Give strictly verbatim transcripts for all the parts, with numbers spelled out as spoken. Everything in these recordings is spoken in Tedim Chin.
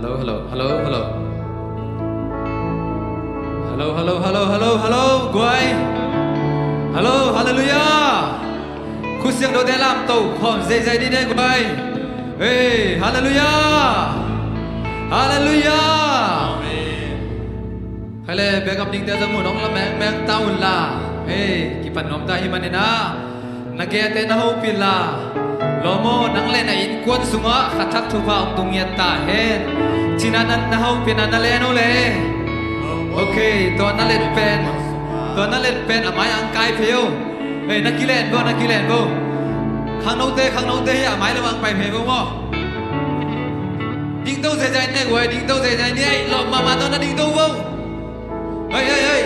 Hello, hello, hello, hello. Hello, hello, hello, hello, hello, guai. Hello, hallelujah. Khut siangthote lamto khawm zeizai dih ne, guai. Hey, hallelujah. Hallelujah. Amen. Khai le, backup dingte zong mun hong la mengmeng ta un la. Hey, kipan nuam ta hi manin ah, na gate na hopih la. Lawm aw, nang le na innkuan sungah kha thak thupha hong tung ngiat ta hen. Cina na, na hopih na, na len uh le. Ok, tua na let pen, tua na let pen a mai ang kai phei uh. Hey, na kilen bo, na kilen bo. Khangnote, khangnote hi a mai lamah ang pai phei bo maw. Dingto zeizai ne, guai, dingto zeizai ne. Lawm mahmah tawh na dingto bo. Hey, hey, hey.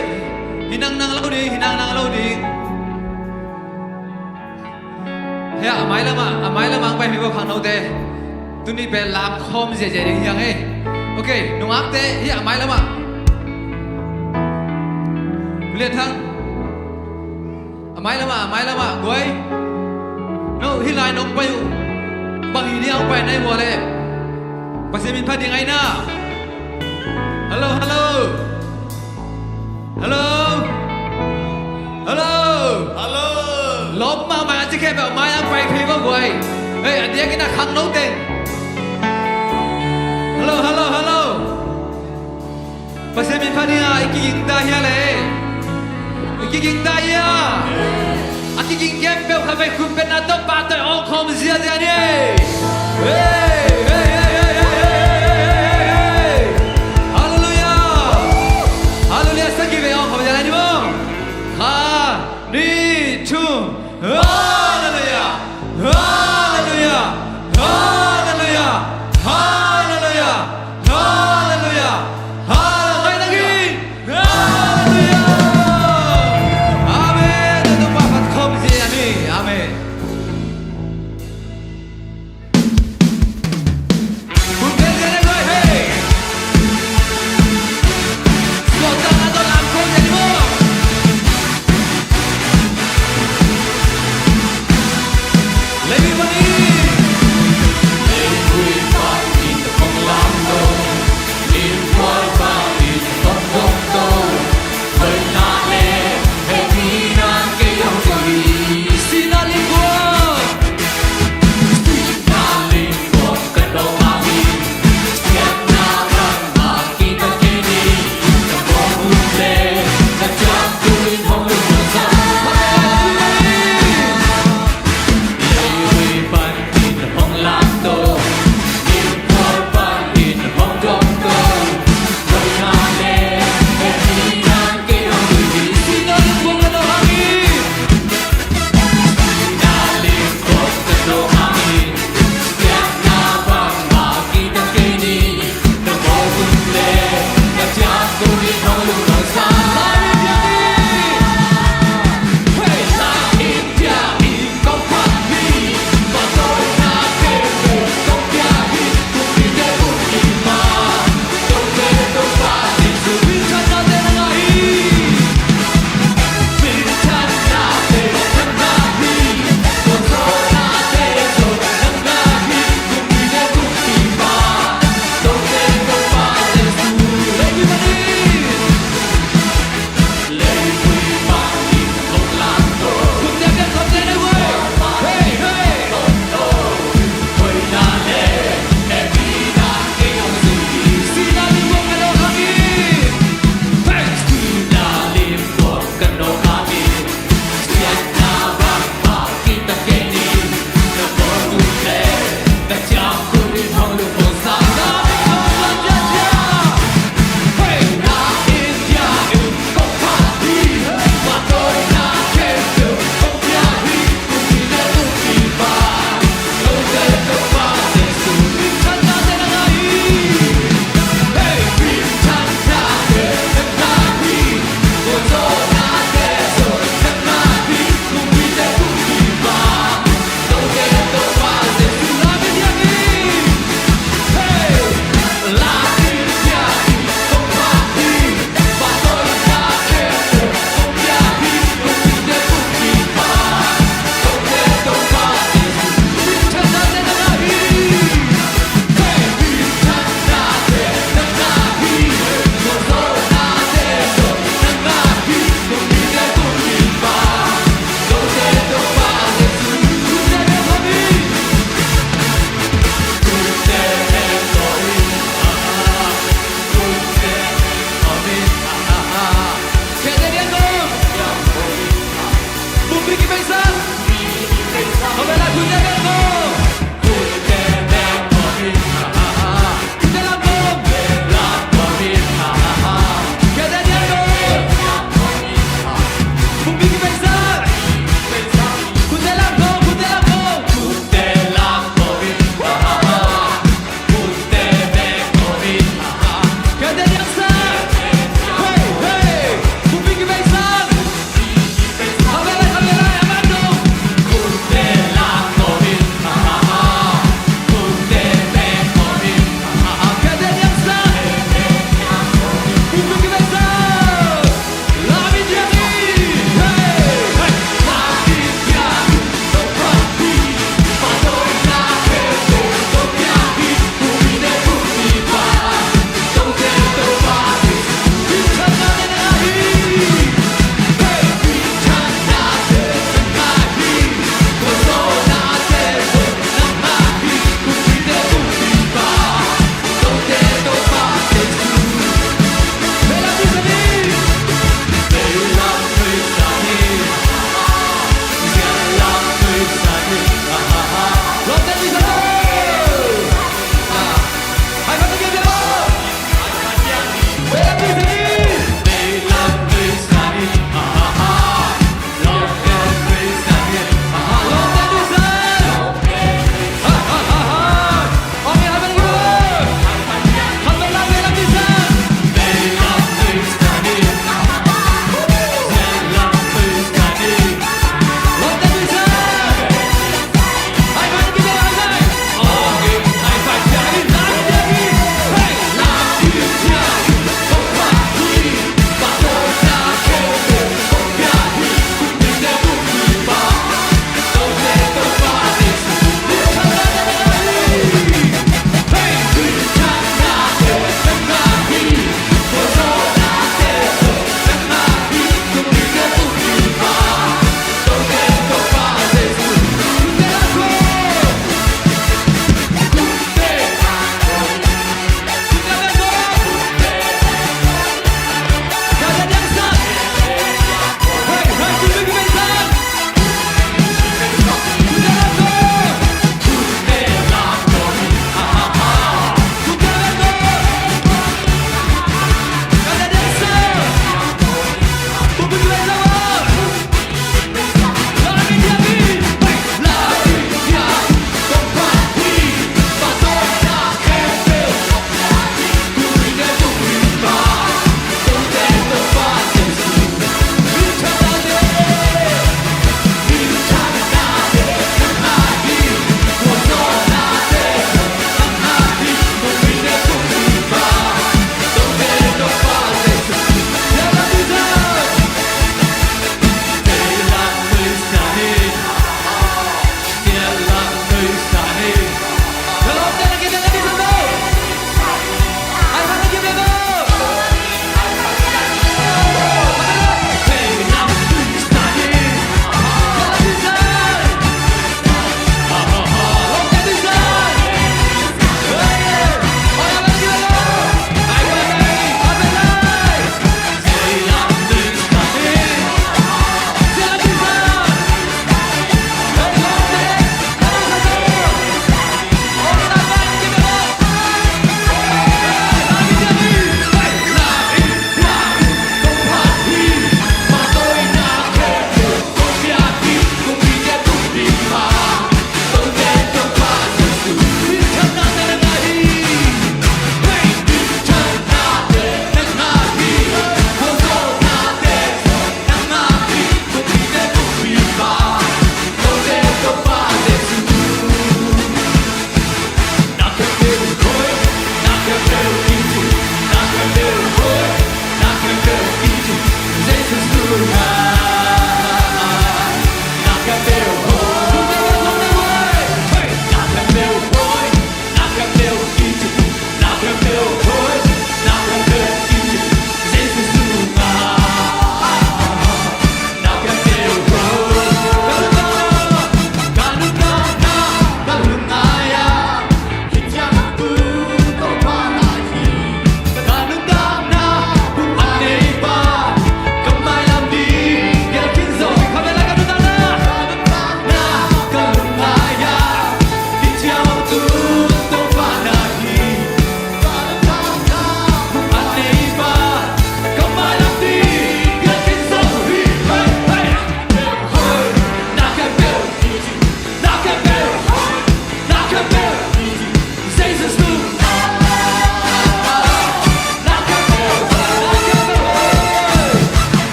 Hi nangnang lo ding, hi nangnang lo ding. Hiah a mai lamah, a mai lamah ang pai mi bo khangnote. Tuni pen lam khawm ziahziah ding hiang ei. Ok, nungakte hiah a mai lamah. Lian Thang. A mai lamah, a mai lamah, guai. No, hih lai nong pai uh. Bang hi ding a hong pai nai vua leh. Pasian min phat ding ai na. Hello, hello. Hello. Hello. Hello. Lawm mahmah a ci khempeuh mai ang pai phei vua guai. Hei, a diakin a khangno teng. Hello, hello, hello. Pasian min phat ni a, i kiging ta hia le. I kiging ta hia. A kiging khempeuh kha vei khut petna tawh pahtawi awng khawm ziahziah ni. Hey, hey, hey. Halleluiah. Halleluiah, sagih vei awng khawm ziahziah ni maw. Khat, nih, thum. Halleluiah. Halleluiah. Halleluiah. Halleluiah. Halleluiah. Halleluiah. Amen. Topa phat khawm ziahziah ni. Amen.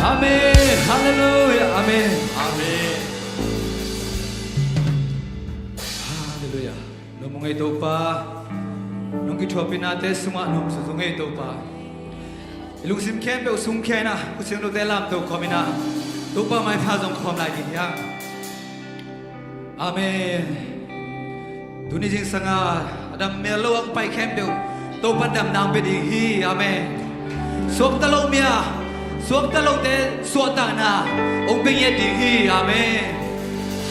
Amen. Halleluia. Amen. Amen. Halleluia. Nuam ung ei Topa. Nong kithuapinate sungah nuam zungzung ei Topa. I lungsim khempeuh sungkhia-in ah, khutsiangthote lamto khawm in ah, Topa maipha zong khawm lai ding hi hang. Amen. Tuni zingsang a, a dam mel lo a hong pai khempeuh Topa damna hong pia ding hi. Amen. Suakta lo mi a, suakta lote suahtakna hong pia ngiat ding hi. Amen.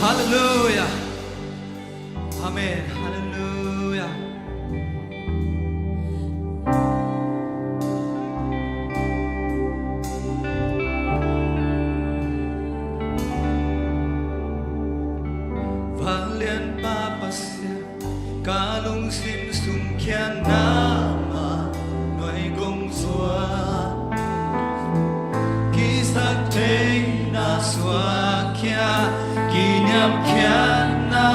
Halleluia. Amen. Halleluia. Vanglianpa Pasian, ka lungsim sungkhia na mah nuai kong zuak. Kisaktheihna suahkhia, kiniamkhiatna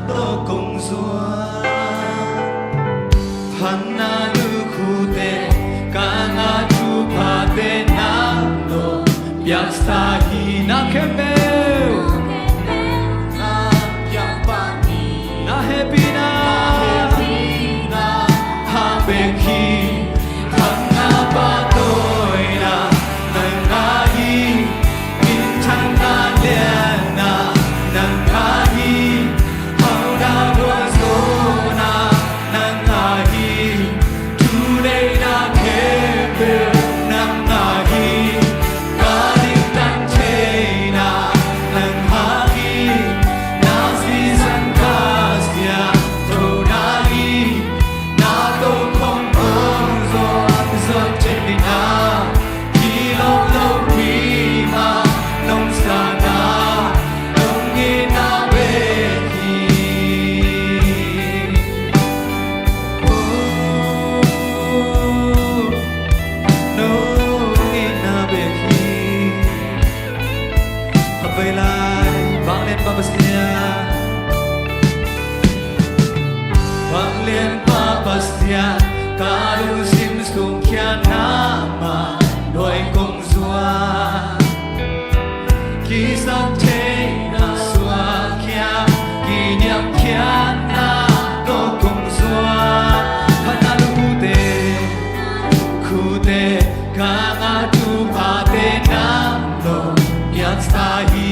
tawh kong zuak. Phatna lukhute, ka ngah thuphate nang tawh piaksa hi. Na khempeuh, na hehpihna, hang bek hi. Phatna pahtawina nang ngah hi. Minthanna lianna nang ngah hi. Hauhna gualzawhna nang ngah hi. Thuneihna khempeuh nang ngah hi. Ka dingtan theihna nang ngah hi. Na sisan ka siangtho nang hi. Na tawh khong kong zawh zawh theihna, kilawm lopi mah nong sa na, nong itna bek hi. Oh, nong itna bek hi. Khatvei lai, Vanglianpa Pasian. Vanglianpa Pasian, ka lungsim sungkhia na mah nuai kong zuak. Kisaktheihna suahkhia, kiniamkhiatna tawh kong zuak. Phatna lukhute, khute, ka ngah thuphate nang tawh piaksa hi.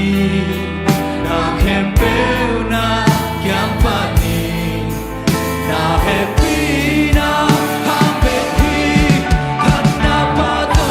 Na khempeuh na kiang pan hi. Na hehpihna hang bek hi. Phatna pahtawi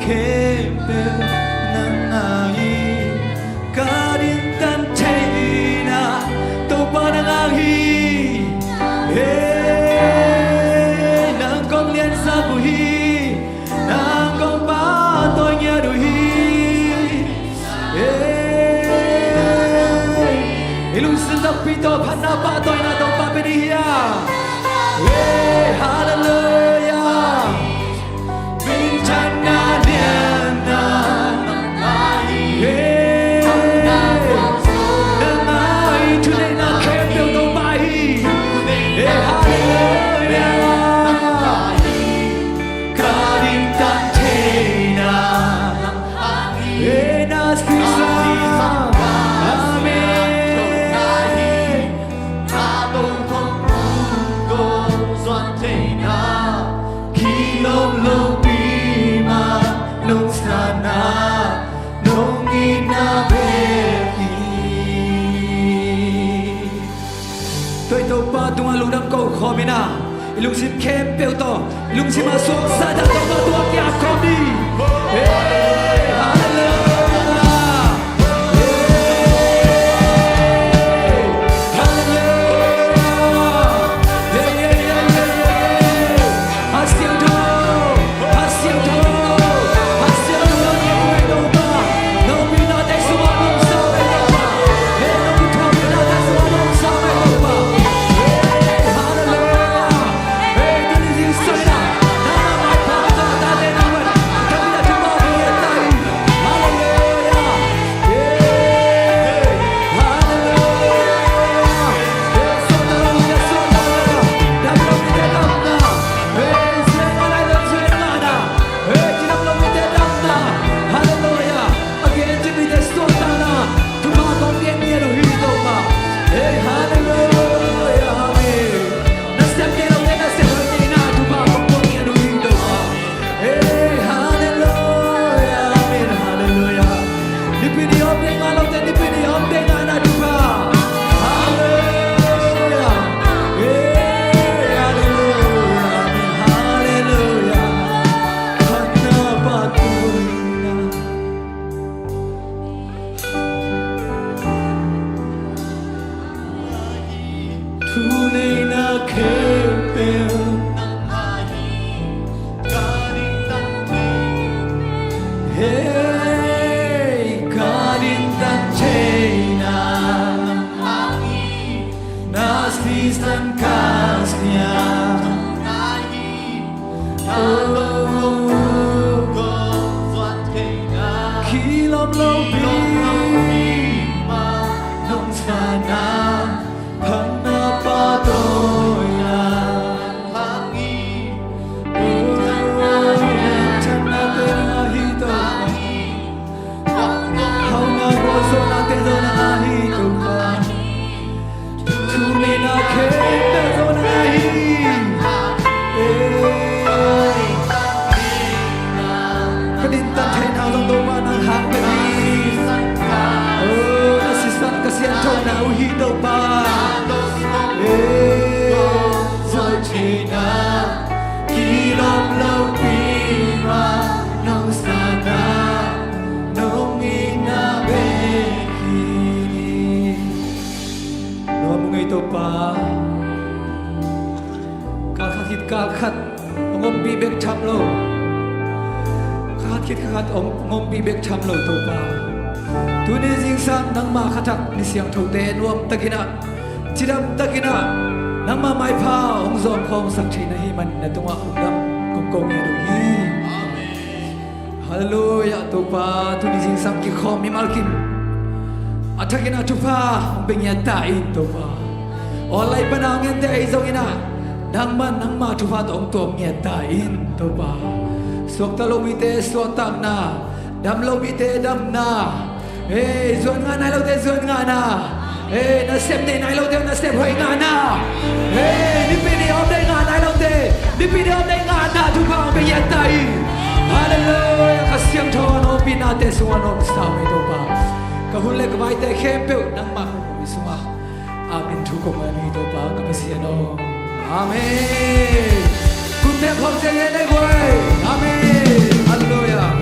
khempeuh nang a hi. Ka dintan theihna Topa nang a hi. Hey, nang kong liansak uh hi. Nang kong pahtawi ngiat uh hi. Hey, i lungsim takpi tawh phatna pahtawina Topa pia ni hiam? Hey, hallelujah. Minthanna lianna nang a hi. Nang a hi, thuneihna khempeuh Topa hi. Hey, hallelujah. Ka dintan theihna nang a hi. Hey, na sisan. Amen. Ka tokhom kong zuan theihna, kilawm lopi mah nong sanna, nong itna bek hi. Tua i Topa tungah lungdam ko khawm in a, i lungsim khempeuh tawh, i lungsim a suaksa dan Topa tungah kiap khawm ni. Hey, hallelujah. Hey, hallelujah, amen, hallelujah. Nipi ni om ding a lote, nipi ni om ding a na Topa. Hallelujah. Hey, hallelujah, amen, hallelujah. Phatna pahtawina. Thuneihna khempeuh nang a hi. Ka dintan theihna, hey, ka dintan theihna nang a hi. Na sisan ka siam nang a hi. Ka lo kong zuan theihna, kilawm lopi mah nong sanna, phatna pahtawina nang a hi. Minthanna lianna nang a hi Topa. Hauhna bawlzohnate zong nang a hi Topa. Thuneihna khempeuh zong nang a hi. Eh, ka dintan theihna zong Topa nang hang ka hi. Oh, na sisan ka sianthona uh hi Topa. Eh, zuan theihna, kilawm lopi mah nong sanna, nong itna bek hi. Nuam ung ei Topa. Kal khat khit kal khat hong ompih bek tham lo, kha khat khit kha khat hong ompih bek tham lo Topa. Tuni zingsang nangmah kha thak ni siangthote nuam takin ah, cidam takin ah, nangmah maipha hong zawm khawm sak thei na hih manin na tungah lungdam kong ko ngiat uh hi. Amen. Halleluiah, Topa, tuni zingsang kikhawm mimal kim a thakin ah thupha hong pia ngiat ta in, Topa. Online pan a hong ente ahi zongin ah, nangman nangmah thupha tawh hong tuam ngiat ta in, Topa. Suakta lo mite suahtakna, dam lo mite damna, hei, zuan ngah nai lote zuan ngahna, hei, nasep nei nai lote nasep hoih ngahna, hei, nipi ni om dei ngah nai lote nipi ni om dei ngahna thupha hong pia ngiat ta in. Halleluiah, ka siangtho a nawmpihnate sungah nawmsa uh hi, Topa. Ka hun le ka vaite khempeuh nangmah hong um i sungah, amen thu kong ngen uh hi, Topa ka Pasian aw. Amen. Kut beng khawm ciang hi, nei guai. Amen. Halleluiah.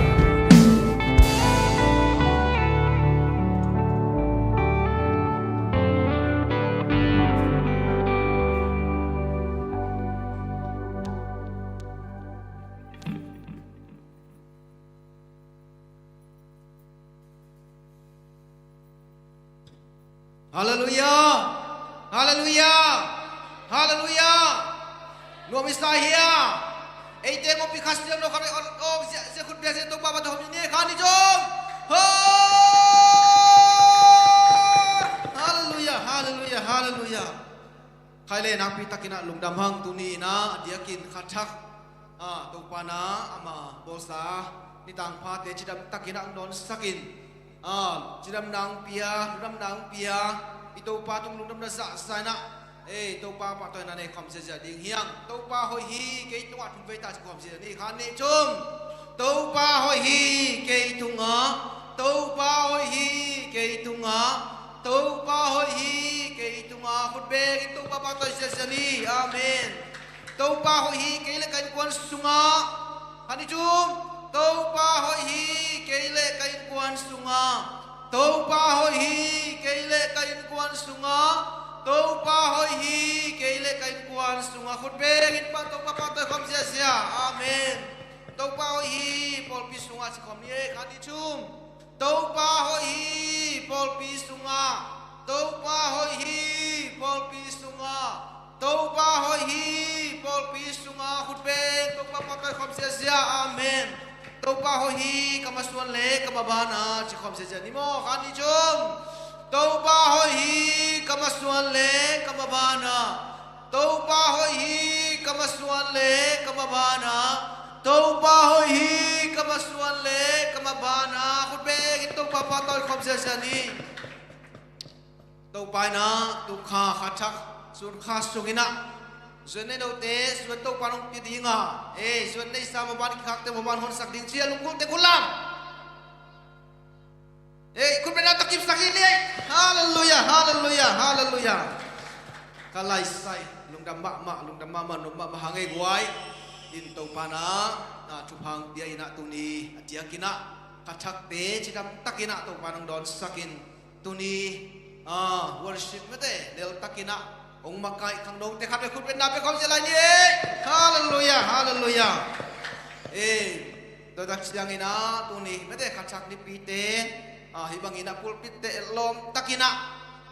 Halleluiah. Halleluiah. Halleluiah. Nuam i sa hia? Eite mawhpi kha siam lo kha rei on ong zia, zia khut bia zia Topa pa tawh hom ni kha ni zong. Ho! Halleluiah. Halleluiah. Halleluiah. Khai le nakpi takin ah lungdam hang. Tuni in ah diakin kha thak, ah, Topa na ama bawlsa nitang phate cidam takin ah ang dawnsakin, ah, cidamna ang pia, lungdamna ang pia. I Topa tung lungdamna zahzah in ah, ei, Topa pahtawina nei khawm ziazia ding hiang. Topa hoih hi, kei tungah thum vei ta ci khawm ziazia ni kha ni cum. Topa hoih hi, kei tungah. Topa hoih hi, kei tungah. Topa hoih hi, kei tungah. Khut bengin Topa pahtawi ziazia ni. Amen. Topa hoih hi, kei le ka innkuan sungah. Kha ni cum. Topa hoih hi, kei le ka innkuan sungah. Topa hoih hi, kei le ka innkuan sungah. Topa hoih hi, kei le ka innkuan sungah. Khut bengin pa Topa pahtawi khawm ziazia. Amen. Topa hoih hi, pawlpi sungah ci khawm ni e, kha ni cum. Topa hoih hi, pawlpi sungah. Topa hoih hi, pawlpi sungah. Topa hoih hi, pawlpi sungah. Khut beng Topa pahtawi khawm ziazia. Amen. Topa hoih hi, ka masuan le ka mabanah ci khawm ziazia ni maw, kha ni cum. Topa hoih hi, ka masuan le ka mabanah. Topa hoih hi, ka masuan le ka mabanah. Topa hoih hi, ka masuan le ka mabanah. Khut bengin Topa pahtawi khawm ziazia ni. Topa in ah tukha kha thak sun kha sungin ah zuan nei note zuan Topa nong pia ding a, ei, zuan neisa maban kikhakte maban honsak ding ci a lunggulhte khut lam. Ei, khut bengna tawh kipsak hi ni ei. Halleluiah, halleluiah, halleluiah. Ka laisai, lungdam mahmah, lungdam mahmah, nuam mahmah hang ei guai. In Topa na, na thupha ang pia in ah tuni a diakin ah kha thakte cidam takin ah Topa nong dawnsakin tuni, ah, worship mate lel takin ah hong makaih khangnote khat vei khut bengna pia khawm zia lai ni ei. Halleluiah, halleluiah. Ei, tua tak ciangin ah tuni mate kha thak nipite, ah, hih bangin ah pulpit-te etlawm takin ah,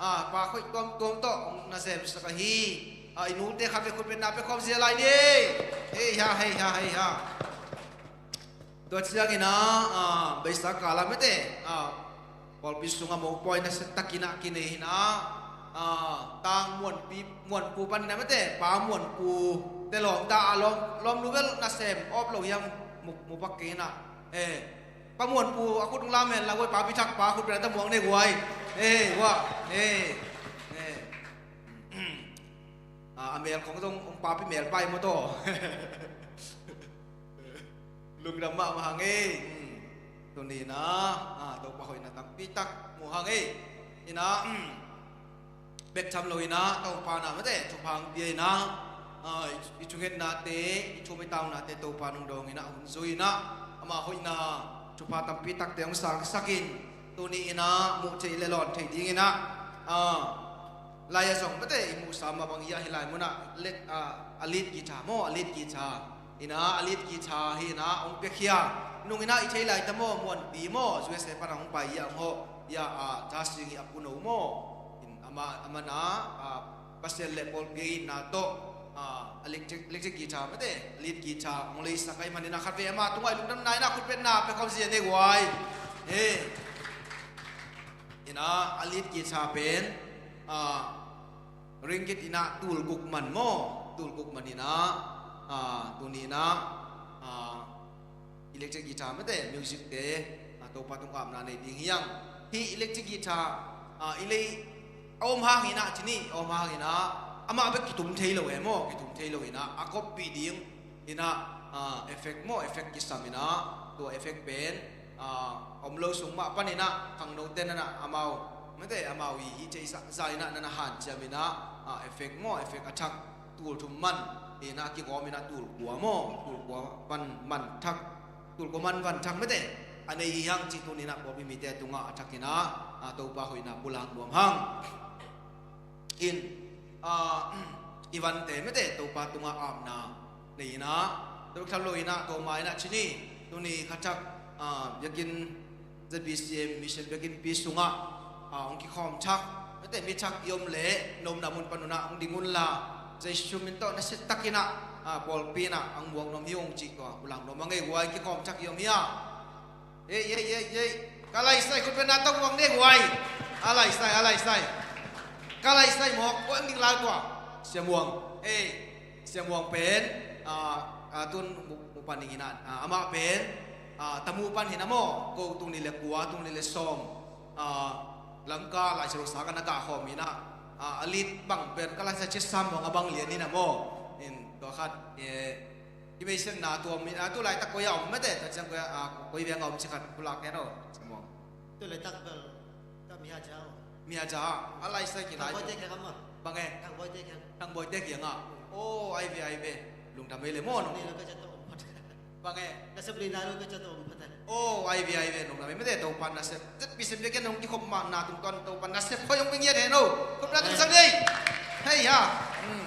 ah, pa khoih tuamtuam tawh hong na zemsak ahi, ah, i nute khat vei khut bengna pia khawm zia lai ni ei. Hei ha, hei ha, hei ha. Tua ciangin ah, ah, beisa kala mate, ah, pawlpi sungah mopawi nasia takin ah kinei in ah, ah, tang Muanpi, Muanpu panin ah mate, Pa Muanpu te lawmta a lawm, lawmnu bel nasem awp lo hiam, mu, mu pak kei in ah. Eh, Pa Muanpu a khut hong lam hen la guai, Pa Pi Thak pa khut bengna ta muang ne guai. Eh, wa, eh, eh. Ah, a mel khong zong hong Pa Pi mel pai maw taw. Lungdam mahmah hang ei. Hmm. Tuni in ah, ah, Topa hoihna tampi tak mu hang ei. In ah, hmm, bek tham lo in ah Topa na mate thupha ang pia in ah, ah, i, i thungetnate, i thum i taunate Topa nong dawng in ah hun zui in ah, ama hoihna thupha tampi takte hong sangsakin tuni in ah muh theih le lawn theih ding in ah, ah, lai-ah zong mate i muhsa mah bang hi a, hih lai munah le, ah, a lead guitar maw, a lead guitar in ah, a lead guitar hi in ah hong piakhia. Nung in ah i thei lai ta maw, Muanpi maw, U S A pan ah hong pai hi a, hong hawh hi a, ah, Thasing hi a, Puno maw. In ama, ama na, ah, Pasian le pawlpi a itna tawh, ah, electric, electric guitar mate, lead guitar hong leisak ahih manin ah khat vei ama tungah i lungdamna in ah khut bengna pia khawm zia ne guai. Eh. In ah, a lead guitar pen, ah, ringgit in ah tul guk man maw, tul guk man in ah, ah, tuni in ah, ah, electric guitar mate, music-te, ah, Topa tung apna nei ding hiang. Hih electric guitar, ah, i lei a om hang in ah ci ni, a om hang in ah amah bek kitum thei lo e maw, kitum thei lo in ah a koppih ding in ah, ah, effect maw, effect kisam in ah, tua effect pen, ah, om lo sung mah panin ah khangnote na na amau mate, amau i, i thei zahzah in ah na na hanciam in ah, ah, effect maw, effect a thak tul thum man in ah kigawm in ah tul kua maw, tul kua man, man thak, tul kua man van thak mate a nei hi hang cih tuni in ah pawlpi mite tungah a thak in ah, ah, Topa hoihna pulak nuam hang. In, ah, i vante mate Topa tungah apna nei in ah, tua bek tham lo in ah tua ma in ah ci ni, tuni kha thak, ah, biakinn Z B C M mission biakinnpi sungah, ah, hong kikhawm thak, Mate, mi thak i om leh na omna mun pan un ah hong ding un la, Jesu min tawh nasia takin ah, ah, pawlpi in ah hong muak nuam hi ung cih tua pulak nuam hang ei. Guai, kikhawm thak i om hi a? Ei, ei, ei, ei. Ka laisai khut pen na tawh muak ni guai. A laisai, a laisai. Ka laisai mawk, guai, hong ding lai tua. Sia Muang. Ei, Sia Muang pen, ah, ah, tun mu, mu pan ning in ah, ah, amah pen, ah, tamu pan hi na maw, ko tung nih le kua, tung nih le sawm, ah, Lamka Lai Siangtho sang ah na gah khawm in ah, ah, a lead bang pen ka laisai Sia Muang a bang lian hi na maw. In tua khat, eh, i meisiatna tuam in ah, tu laitak koi a om mate, tua ciang koi a, ah, koi veng a om ci khat pulak hen aw, Sia Muang. Tu laitak bel ka mi haja aw. Mi haja, a laisai ki lai. Thang Boite kiang a maw. Bang e? Thang Boite kiang. Thang Boite kiang a. Aw, ai ve, ai ve. Lungdam ei le maw nong. Ni lo ka cia tawh om phot. Bang e? Nasep lina lo ka cia tawh om phot. Aw, ai ve, ai ve. Lungdam ei mate, Topa nasep. Zet pi sem ve ken nong kikhop mahna tungtawn Topa nasep khoi hong pe ngiat hen aw. Khop na tung sang dei. Hei ha. Hmm.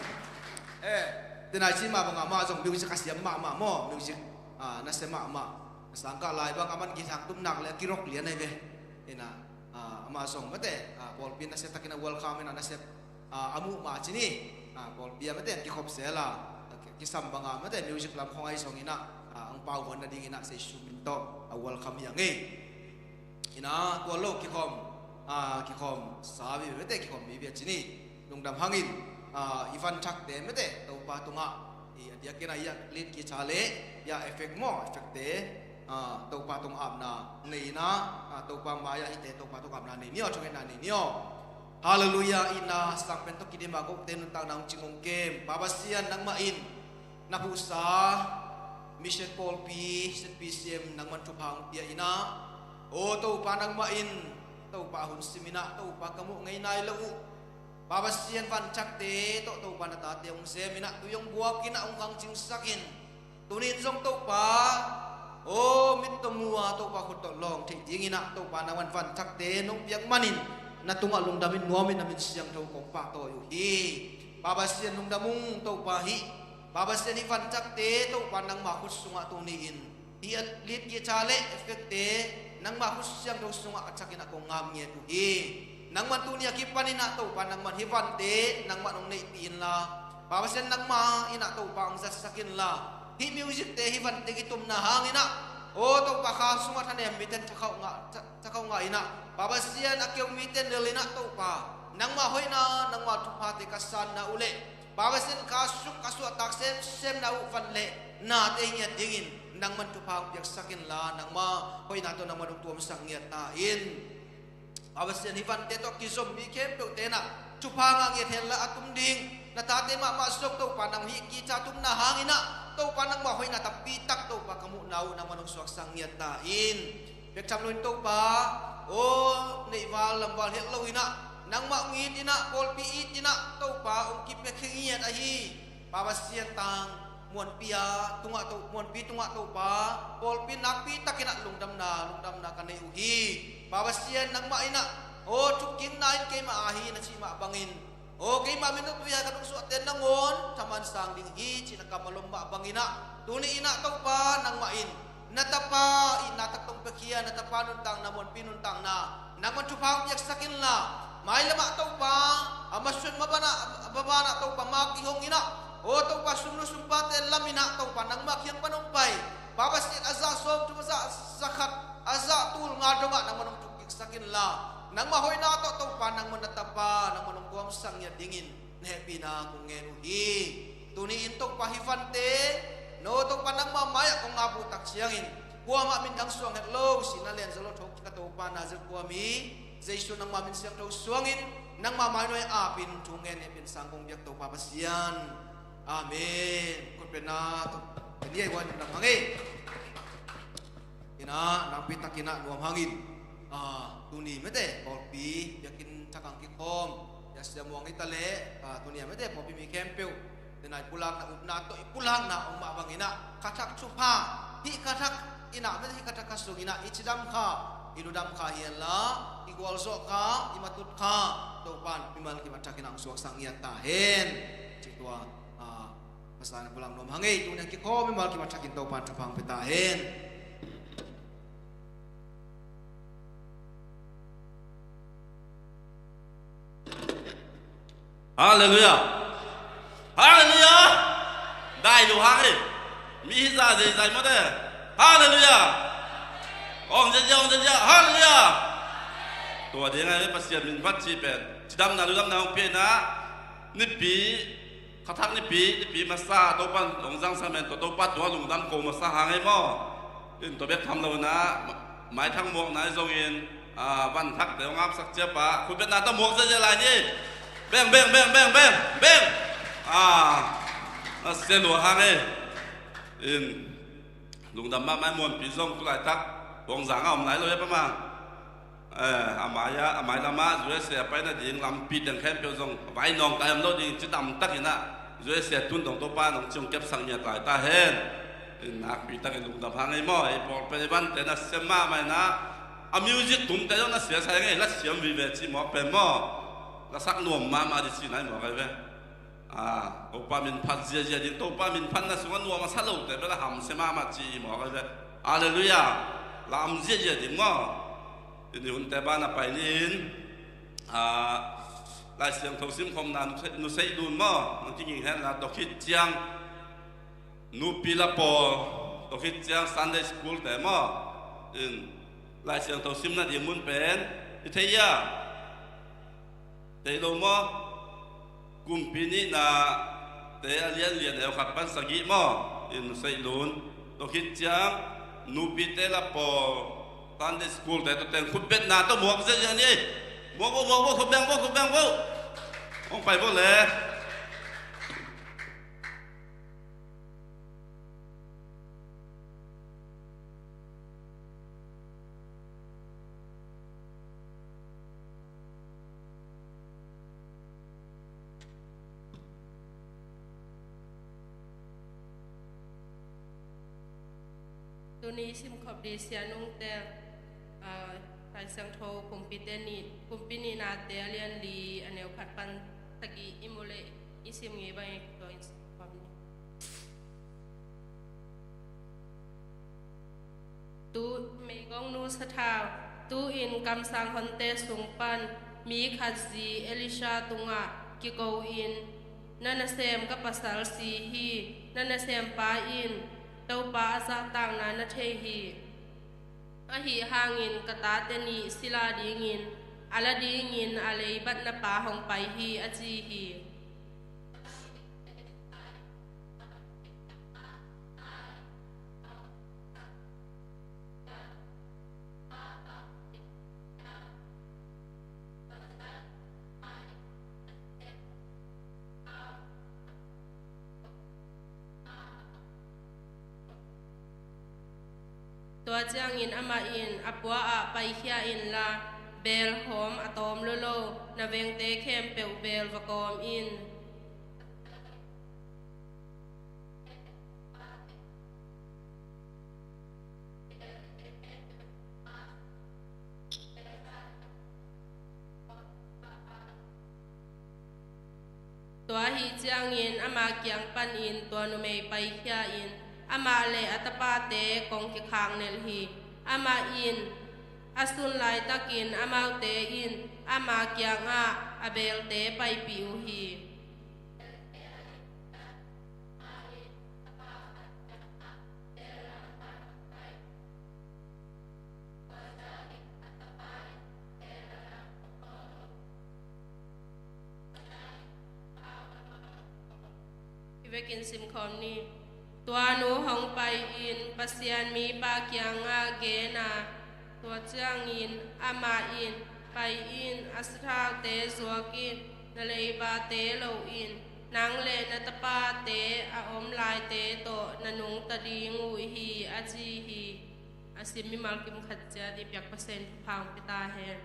Eh, tena i ci mah bang a mah zong music a siam mahmah maw. Music, ah, nasia mahmah. Sangkah lai bang a man kithang tum nak le a kirok lian ai ve. Ina, ah, amah zong mate, ah, pawlpi nasia takin a welcome ina, nasia, ah, a muh mah ci ni, ah, pawlpi ah mate kikhop sel a, kisam bang a mate music lam khong ai zong ina, ah, ang pau hon na ding ina Jesu min tawh a welcome hi ang ei. Ina, tua lo kikhawm, ah, kikhawm sa vive mate, kikhawm vive ci ni. Lungdam hangin, ah, i van thakte mate Topa tungah, i a diakin a i a lead guitar le i a effect maw, effect te, ah, Topa tung apna nei ina, ah, Topa mai-ah hihte Topa tung apna nei ni aw, thungetna nei ni aw. Halleluiah. Ina, sang pen tawh kidim a kote nuntakna hong cing hong kem. Pa Pasian, nangmah in na phuhsa Mission pawlpi Z P C M nangman thupha hong pia ina, aw Topa, nangmah in Topa hun sim ina, Topa ka muh ngei nai lo uh. Pa Pasian, van thakte tawh Topa na tate hong sem ina, tui hong buak ina, hong khangcingsak in. Tuni in zong Topa, aw, mit tawh mu a, Topa khut tawh lawng theih ding ina, Topa nangman van thakte nong piak manin na tungah lungdam in nuam in na min siangtho kong pahtawi uh hi. Pa Pasian, lungdam ung Topa hih. Pa Pasian, hih van thakte Topa nangma khut sungah tuni in hih a lead guitar le effect te nangma khut siangtho sungah a thak ina kong ngap ngiat uh hi. Nangman tuni a kipan ina Topa nangman hih vante nangman hong neihpih inla, Pa Pasian, nangmah ina Topa hong zatsak inla, hih music te hih vante kitumna hang ina, aw Topa, kha sungah thanem miten thakhauh ngah, tha, thakhauh ngah ina, Pa Pasian, a keu miten lel ina Topa, nangmah hoihna, nangmah thuphate ka sanna uh leh, Pa Pasian, kha sung ka suahtak semsemna uh van le nate ngiat dingin nangman thupha hong piaksak inla, nangmah hoihna tawh nangman hong tuamsak ngiat ta in. Pa Pasian, hih vante tawh kizom mi khempeuhte na thupha ngah ngiat henla, a tum ding na tate mahmah zong Topa, nang hih guitar tumna hang ina Topa, nangmah hoihna tampi tak Topa ka muhna uh nangman hong suaksak ngiat ta in. Bek tham loin Topa, aw, neihval lamval het lo ina nangmah hong it ina, pawlpi it ina Topa hong kipiakhia ngiat ahi. Pa Pasian, tang muanpi a tungah To, muanpi tungah Topa, pawlpi nakpi takin ah lungdamna, lungdamna ka nei uh hi. Pa Pasian, nangmah in ah, aw, thukkikna in keimah ahi na cih mah bangin, aw, keimah min tawh tui-a ka nungsuahte nangawn thaman sang ding hi cih na kam a lom mah bangin ah, tuni in ah Topa, nangmah in na tapa itna tak tawh hong piakhia, na tapa nuntakna, muanpi nuntakna nangman thupha hong piaksak inla, mailam ah Topa, a masuan maban ah, maban ah Topa, ma kihong in ah, aw Topa, sumnu sumpate lam in ah Topa, nangmah kiang pan hong pai, Pa Pasian, a zah sawmthum, a zah zakhat, a zah tul nga dongah nangman hong thukkiksak inla, nangmah hoihna tawh Topa, nangman na tapa nangman hong kuamsak ngiat dingin na hehpihna kong ngen uh hi. Tuni in Topa, hih vante no Topa, nangmah mai-ah kong ngap uh tak ciangin, kuamah min dang suang het lo, sihna lian zo lo, thawhkik a Topa Nazareth khua mi Jesu nangmah min siangtho suangin, nangmah mai nuai-ah apin thu ngen hehpihna sang kong biak Topa Pasian. Amen. Kutpetna Topa ni ai wan dang hang ei. In ah, nakpi takin ah nuam hangin, ah, tuni mate pawlpi biakinn thak ah kikhawm, i a sia muang hi ta leh, ah, tuni ah mate pawlpi mi khempeuh, tena i pulakna, upna tawh i pulakna om mah bangin ah, kha thak thupha, hih kha thak in ah mate, hih kha thak kha sung in ah i cidam kha, i ludam kha hi henla, i gualzawh kha, i matut kha Topa'n mimal kim a thakin ah hong suaksak ngiat ta hen. Cih tua, ah, Pasian a pulang nuam hang ei. Tuni a kikhawm mimal kim a thakin Topa'n thupha hong pia ta hen. Halleluiah. Halleluiah. Dai lo hang e. Mi hi zah zeizai mawte. Halleluiah. Ong ziazia, ong ziazia. Halleluiah. Tua ding a Pasian min phat cih pen cidamna ludamna hong piakna. Nipi, khathak nipi, nipi masa Topan hong zangsak men, tua Topa tua lungdam ko masa hang e maw. In tua bek tham lo na, maithang muakna i zongin, a, van thakte hong apsak ciapa khutbetna tawh muak ziazia lai ni. Beng, beng, beng, beng, beng, beng. A, na sia lua hang e. In lungdam mahmah. Muanpi zong tu laitak Hong Zang a om lai lo e pa ma. Eh, a mai a, a mai lamah U S A a paina ding lampi teng khempeuh zong vai nawngkai om lo ding ci tamtakin ah U S A tun dong Topa nong ciong kepsak ngiat lai ta hen. In nakpi takin lungdam hang ei maw, ei pawl pen ei vante na siam mahmah inah a music tumte zong na sia sai ngei, la siam vive ci mawk pen maw. La sak nuam mahmah di ci nai mawk ei ve. Ah, Topa min phat ziazia ding, Topa min phatna sungah nuam a sa lote bel a hamsia mahmah ci i mawk ei ve. Halleluiah. Lam ziazia ding maw. I ni hunte ban a pai ni in, ah, Lai Siangtho simkhopna nusei, nusei dun maw, nang kinging henla, tua khit ciang nupi la pawl, tua khit ciang Sunday school te maw, in Lai Siangtho simna ding mun pen i thei ia? Thei lo maw? Kumpi nihna te a lian lian, a neu khat pan sagih maw, in nusei lun. Tua khit ciang nupite la pawl, Sunday school te, tua teng khutbetna tawh muak ziazia ni. Muak vo, muak vo, khut beng vo, khut beng vo. Hong pai vo le. Tuni simkhop ding sianungte, ah, Lai Siangtho Kumpite ni, Kumpi nihnate a lian li, a neu khat pan sagih i mu leh i sim ngei bangin tua in simkhop ni. Tu meigongnu sathau, tu-in kamsang honte sung pan mi khat zi Elisha tungah kiko-in, na nasem ka pasal si hi, na nasempa in Topa a zahtakna na thei hi. Ahi hangin ka tate nih sila dingin a la dingin a leibatnapa hong pai hi, a ci hi. Tua ciangin amah in a pua-ah paikhia inla, beel hawm a tawm lolo na vengte khempeuh beel va kawm in. Tua ahi ciangin ama kiang panin tua numei paikhia in, amah le a tapate kong kikhaknelh hi. Amah in a sun laitakin amaute in ama kiangah a beelte paipih uh hi. Hi vekin simkhawm ni. Tua nu hong pai-in Pasian mipa kiangah gen a, tua ciangin amah in, pai in, a sathaute zuak in, na leibate lo in, nang le na tapate a om laite tawh na nungta ding uh hi, a ci hi. A sim mimal kim khat ciat i piak Pasian thupha hong pia ta hen.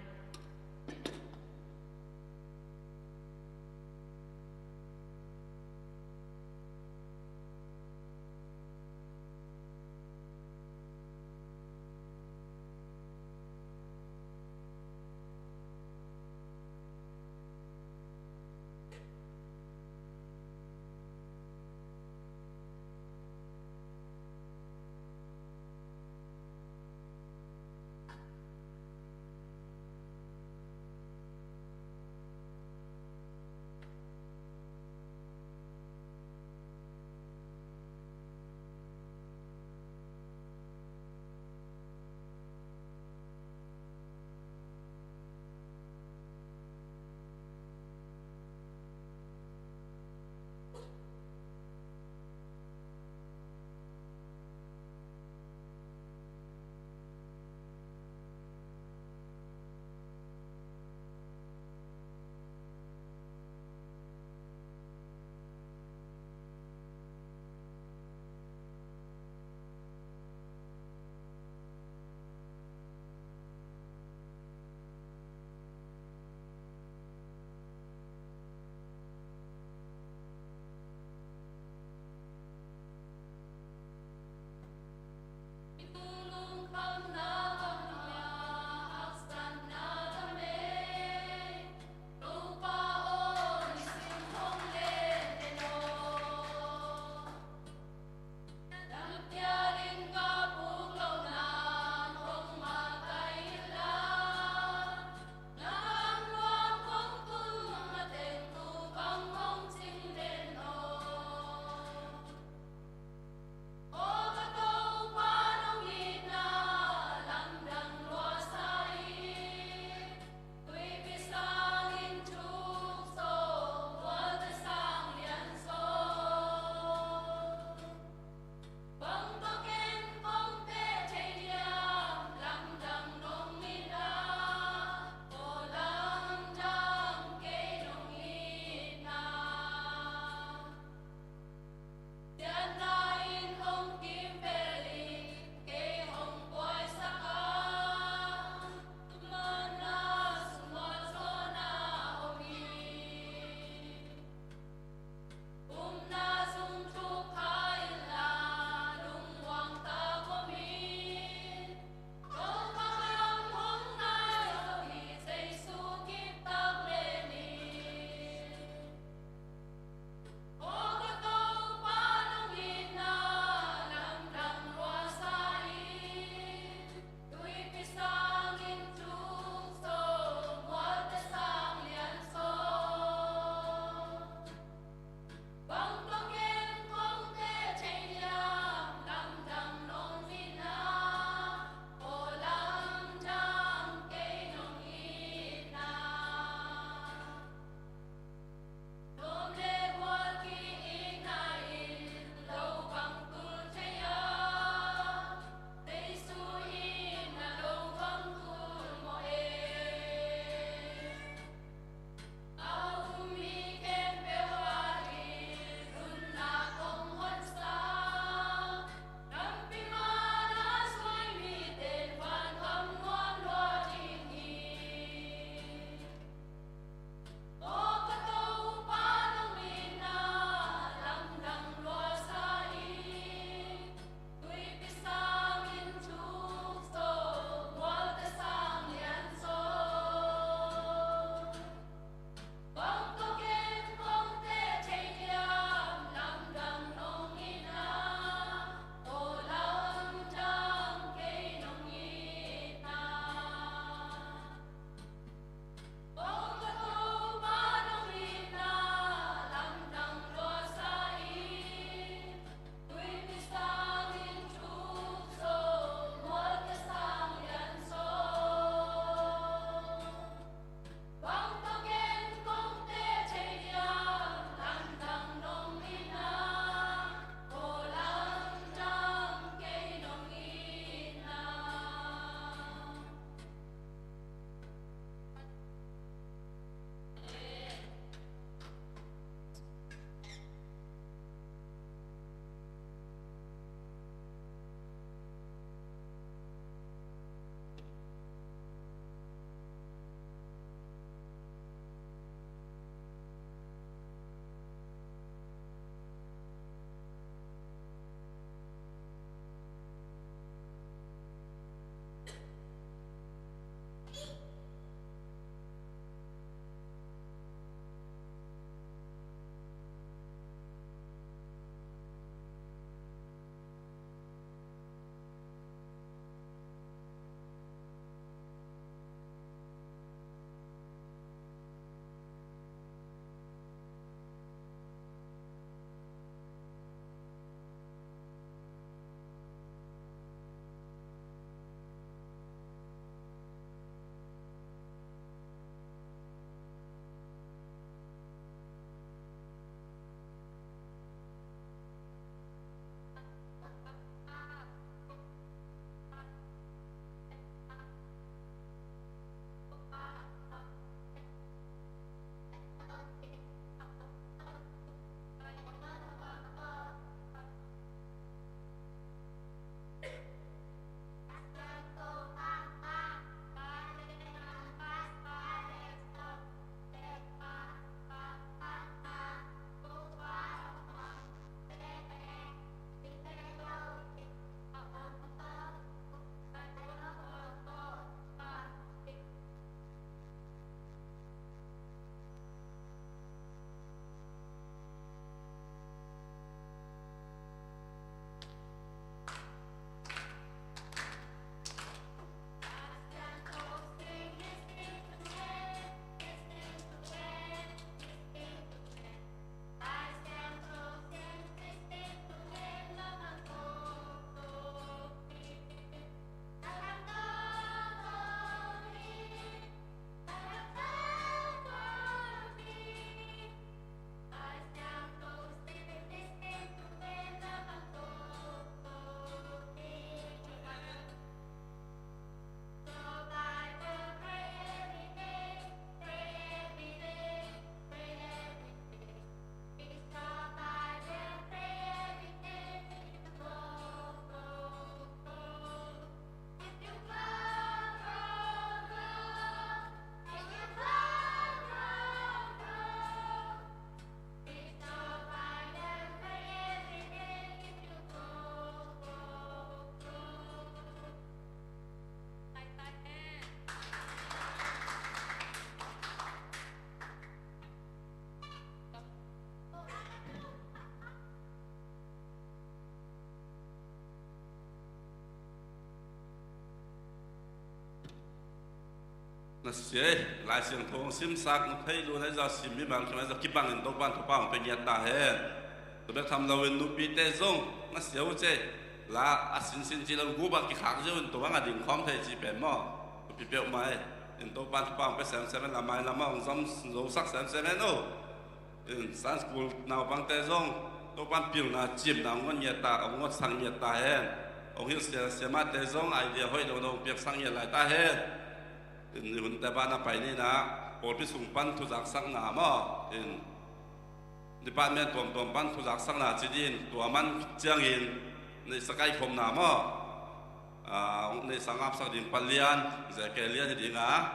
Na sia ei, Lai Siangtho hong simsak, na thei lu na i za sim mi bang kim a i za kibang in Topan thupha hong pe ngiat ta hen. Tua bek tham lo in nupite zong na sia uh cei. La a sinsin ci lo gup a kikhak zia uh in tua bang a ding khawm thei ci pen maw. Nupi peuhmah ei. In Topan thupha hong pe semsem hen, la mai lam a hong zom zosak semsem hen uh. In Sunday school naupangte zong Topan pilna cimna hong ngot ngiat ta, hong ngotsak ngiat ta hen. Hong hilh sia siamahte zong idea hoih lo na hong piaksak ngiat lai ta hen. In i hunte bang na pai ni na, pawlpi sung pan thuzaksakna maw, in department tuamtuam pan thuzaksakna ci din, tua man ciangin neihsa kaikhomna maw, a, neihsa ngapsak ding pa lian, zeke lian hi ding a,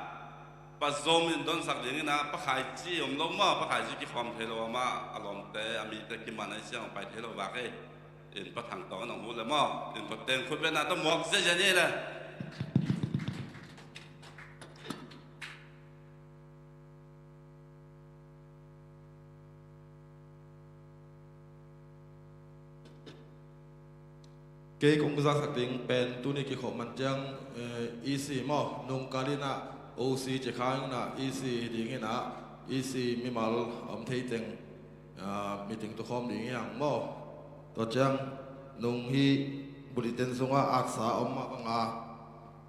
pa zom in donsak ding in a, pa khaici om lo maw, pa khaici kikhawm thei lo amah, a lawmte, a mite kiman a i siang pai thei lo vak ei. In Pa Thang Tawng in hong hu le maw, in Pa Teng khut bena tawh muak ziazia ni le. Kei kong zaksak ding pen tuni kikhop man ciang, eh, E C maw, nung kal in a O C ci khang in a E C ding in a, E C mimal om thei teng, ah, meeting tukhawm ding hi hang maw. Tua ciang nung hi bulletin sungah atsa om mah banga,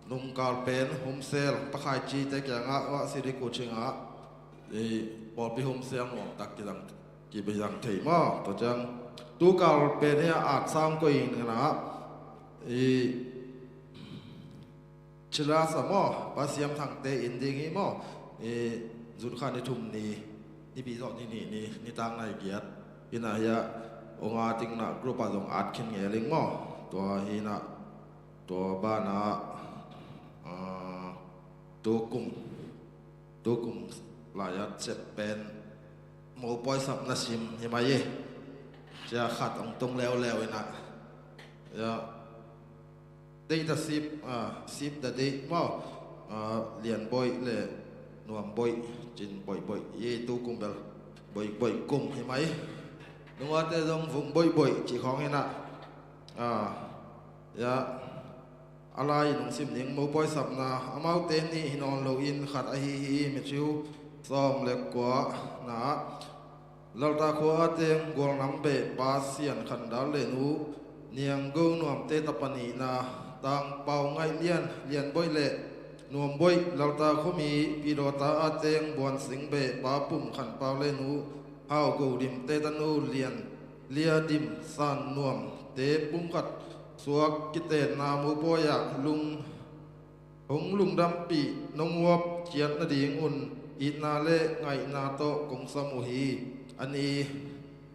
nung kal pen homsel, pa khaicite kiangah, ah, siri kucing ah, eh, pawlpi homsel nuam tak kizang, kibizang thei maw. Tua ciang tu kal pen hi a atsa hong koih in a, eh, Chila sa maw, Pa Siam Thangte in ding hi maw. Eh, June kha ni thum ni, Nipi zawh ni nih ni, nitak nai giat. Hi na hi a, hong a ting na group ah zong at khin ngei ling maw. Tua hi na, tua bana, ah, tu kum, tu kum lai a sep pen mopawi sapna sim hi mai hi. Cia khat hong tung leuleu in a. Ya. Deih ta sip, ah, sip ta deih maw, ah, Lian Boih le Nuam Boih, cin Boih Boih, ye tu kum bel Boih Boih kum hi mai. Nungate zong Vung Boih Boih ci khawng hi na. Ah, ya, a lai in hong sim ning, mopawi sapna, amaute nih hi nawn lo in khat ahi hi, Matthew sawm le kua na. Lalta khua a teng Gualnam beh Pa Sian Khandal le nu, Niang Go Nuamte tapa nihna, Tang Pau Ngaih Lian, Lian Boih le Nuam Boih, Lalta khuami Pidawta a teng Buan Sing beh Pa Pum Khan Pau le nu, Hau Go Dimte tanu Lian, Lia Dim San Nuamte pumkhat suak kitenna mopawi ah lung hong lungdampih nong uap ciat nadingun itna le ngaihna tawh kong sam uh hi. A ni,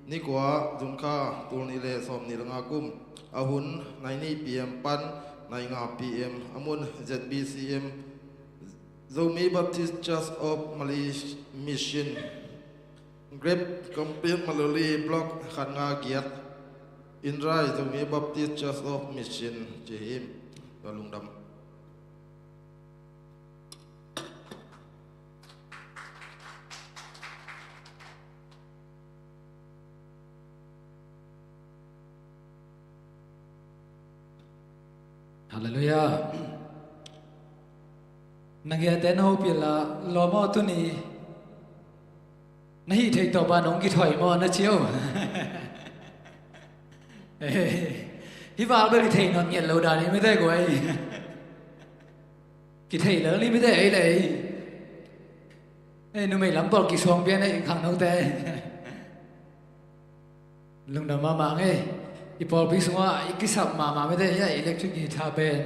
ni kua, June kha, tul nih le sawm nih le nga kum, a hun nine P M pan nine nga P M, a mun Z B C M, Zomi Baptist Church of Malaysia Mission, Grep Kampil Maloli Block khat nga giat, Inrai Zomi Baptist Church of Mission ci hi. Tua lungdam. Halleluiah. Na ngiate na hopih la lawm aw, tuni na hih theih tawh ban hong kithawi maw na ci uh? Hih val bel i theih nawn ngiat lo dan hi mite guai. Kitheih lel ni mite ei le ei. Ei, numei lam pawl kisuang pian ei khangnote. Lungdam mahmah ngei. I pawlpi sungah i kisap mahmah mite, ya, electric guitar pen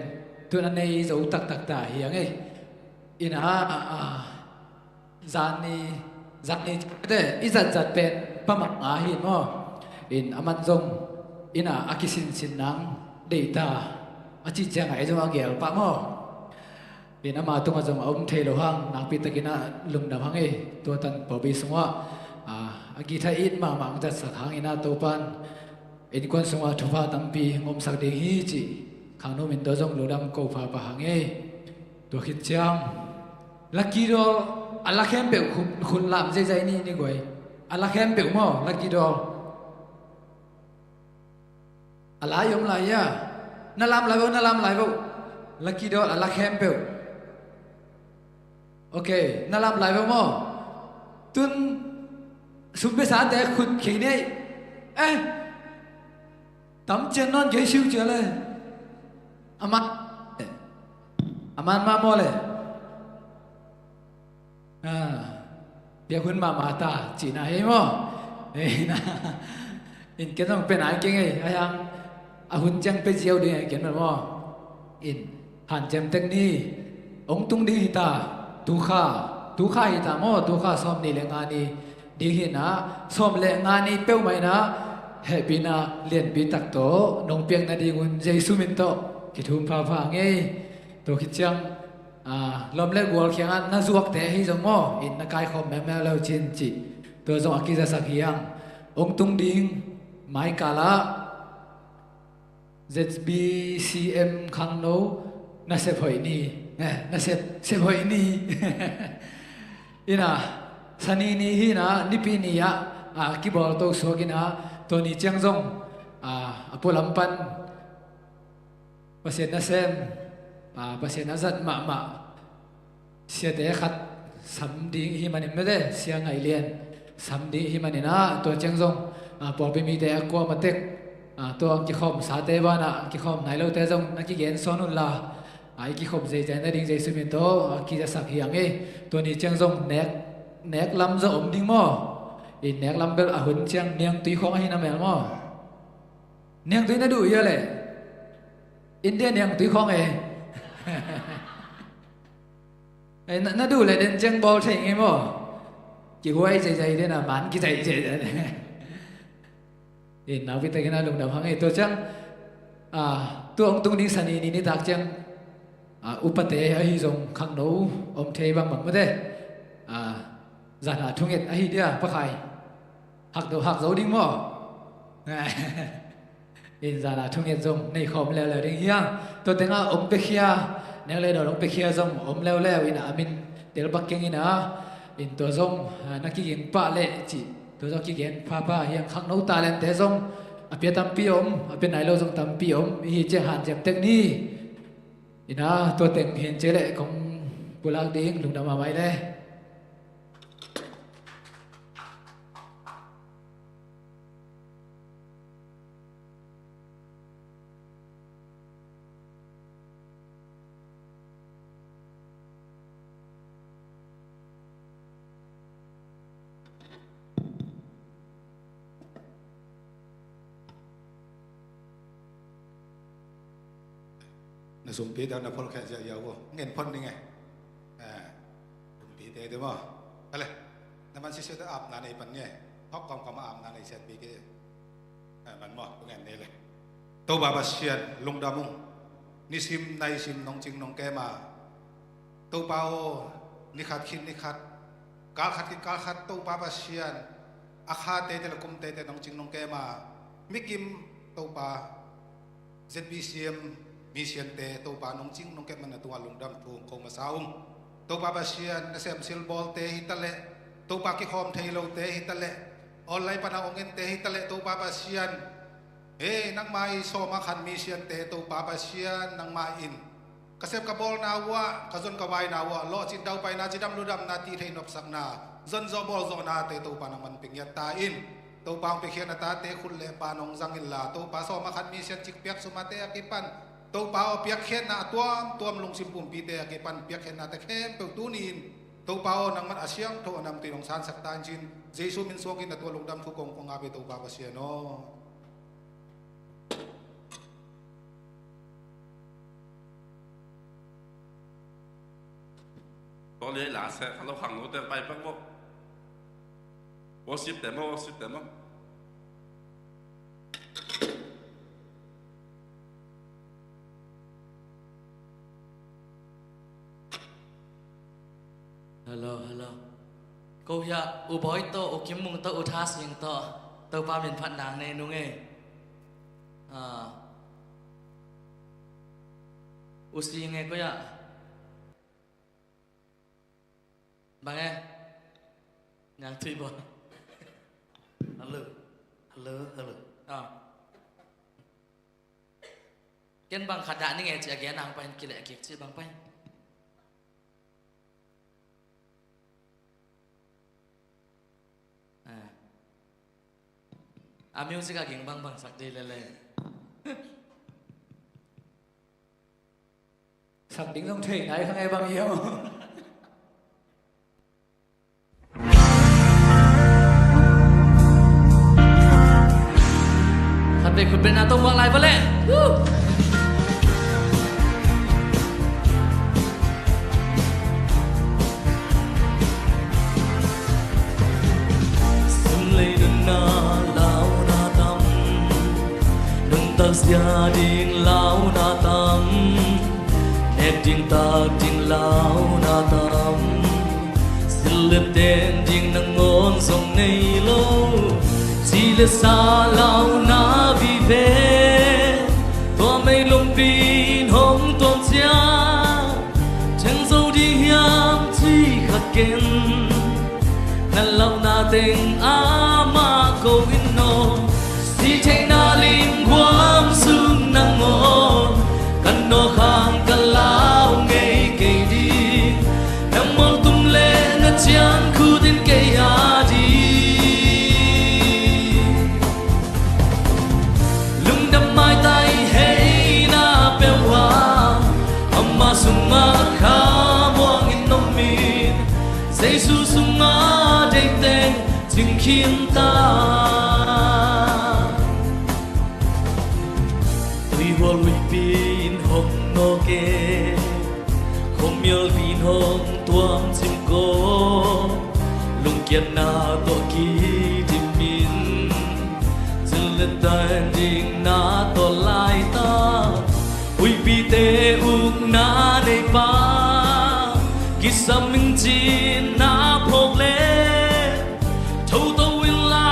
tun a nei zo taktak ta hi a ngei. Ina, a, a, zan ni, zan ni te i zatzat pen pa mah nga hi maw. In a man zong ina a kisinsin nang deih ta a cih ciangah ei zong a gel pah maw. In ama tungah zong a um thei lo hang, nakpi takin ah lungdam hang ei. Tua tan pawlpi sungah, a, a guitar it mahmah hong zatsak hangin ah Topan innkuan sungah thupha tampi hong omsak ding hi cih khangno min tua zong lungdam ko phapha hang ei. Tua khit ciang Lucky Draw a la khempeuh khun, khun lam zeizai ni, ni guai. A la khempeuh maw, Lucky Draw. A lai om lai a. Na lam lai vo, na lam lai vo. Lucky Draw a la khempeuh. Ok, na lam lai bang maw? Tun sum pia sate khut khei nei. Eh, tam cian nawn kei siu cian le. A man, a man mah maw le. Ah, biak hun mahmah ta cihna hi maw? Ei na. In ken zong pia nai keng ei, a hiang a hun ciang pia ziau ding ei ken maw? In hanciam tek ni. Ong tung ding hi ta. Tukha, tukha hi ta maw? Tukha sawm ni le nga ni ding hi na, sawm le nga ni peuhmah hi na, hehpihna lianpi tak tawh nong piak nadingun Jesu min tawh kithum phapha ngei. Tua khit ciang, ah, lawm le gual kiangah na zuakte ahi zong maw, in na kaikhawm meuhmeuh lo cin cih, tua zong a kizasak hi ang. Ong tung ding maikalah Z B C M khangno nasep hoih ni, eh, nasep, sep hoih ni. Ina, sani ni hi na, nipi ni ah, ah, kibawl to suak ina, tua ni ciang zong, ah, a pualam pan Pasian nasem, ah, Pasian a zat mahmah siate khat sam ding ihi manin mete, sia ngaih lian sam ding ihi manin ah, tua ciang zong, ah, pawlpi mite a kuamah tek, ah, tua ang kikhawm sate banah ang kikhawm nai lote zong na kigen sawn unla, ah, i kikhawm zeizai nading Jesu min tawh, ah, kizasak hi ang e. Tua ni ciang zong nek, nek lam zong om ding maw? I nek lam bel a hun ciang niangtui khawng ahi na mel maw? Niangtui na duh hia le? India niangtui khawng e. Ei, na, na duh le den ciang bawl thei ngei maw? Kihuai zeizai den a man kizai zeizai den. In naupite kina lungdam hang ei tua ciang, ah, tua ong tung ding sani ni nitak ciang, ah, upate ahi zong khangno om thei bangbang mate. Ah, zana thunget ahi dia pakhai. Hak do hak zo ding maw? In zana thunget zong nei khawm leuleu ding hiang. Tua tenga om pekhia, nek le dawn om pekhia zong om leuleu ina a min telbak keng ina. In tua zong, ah, na kiging pah leh cih tua zong kigen phapha hiang. Khangno talente zong a pia tampi om, a pia nai lo zong tampi om. Ihi ciang hanciam tek ni. Ina tua teng hin cia leh kong pulak ding lungdam a mai le. Na sumpi dan na phol khe zia yau ko ngen phon ding e. Eh, sumpi te de mo. Ale. Na man sisi te ap na nei pan nge. Hok kom kom ap na nei set bi ke. Eh, man maw, kong en nei le. Topa Pasian lungdam ung. Nisim naisim nong cing nong kem a. Topa aw, ni khat khit ni khat, kal khat khit kal khat, Topa Pasian, a khate te le kumte te nong cing nong kem a. Mikim Topa, Z B C M, Misiante, Topa nong cing nong kem man a tungah lungdam thu ko masa ung. Topa Pasian, nasem silbawlte hi taleh, Topa kikhawm thei lote hi taleh, online pana ong ente hi taleh, Topa Pasian. Hei, nangmah i sawma khan Misiante, Topa Pasian, nangmah in ka sep ka bawlna uh ah, ka zon ka vaina uh ah, lawhcin daupaina, cidam ludamna, tithei nopsakna, zonzawh bawlzawhnate Topa nangman pia ngiat ta in. Topa hong piakhiatna tate khut le pan hong zang inla, Topa sawma khat Misian cikpiak sumate a kipan Topa aw piakkhiatna a tuamtuam lungsim pumpite a kipan piakkhiatnate khempeuh tuni-in Topa aw nangman a siangtho a namtui nong sansak ta in cin Jesu min suangin na tua lungdam thu kong kong ap hi Topa Pasian aw. Tua leh la se ka lo khang lo te pai pak bo. Worship te mo, worship te mo. Hello, hello. Ko hiah U Bawi tawh, U Kim Mung tawh, U Tha Sing tawh Topa min phat nang nei nung e. Ah. U Sing e ko hiah. Bang e. Nang thui bo. Hello. Hello, hello. Ah. Ken bang khat dah ning e ci a gen ang pai kileh kik ci bang pai. A music a ging bangbang sak dih lele. Sak ding zong thei nai kha ngai bang hiam? Khat vei khut bengna tawh muak lai va leh. Woo! Sum lei nunna launa tam, nuntak zia ding launa tam, nek ding tak ding launa tam, silh le ten ding nangawn zong nei lo, ci le sa launa vive, tua mei lumpin hong tuam ciang, theng zo ding hiam ci kha ken, na launa teng amah ko in aw. Sih theihna lim guam sung nangawn, ka nawk hang ka lau ngei kei ding, na mawltum le na ciangkhut in kei a ding. Lungdam maitai hei na peuh a, ama sungah kha muang in om in, Jesu sungah deih teng cing khin ta. Tuihual huihpi in hong nawk e, khuamial pi in hong tuam cim ko. Lungkiatna tawh kidim in, zil le tan ding na tawh laitak, huihpite ukna neipa, kisam in cin na phawk le, thoto inla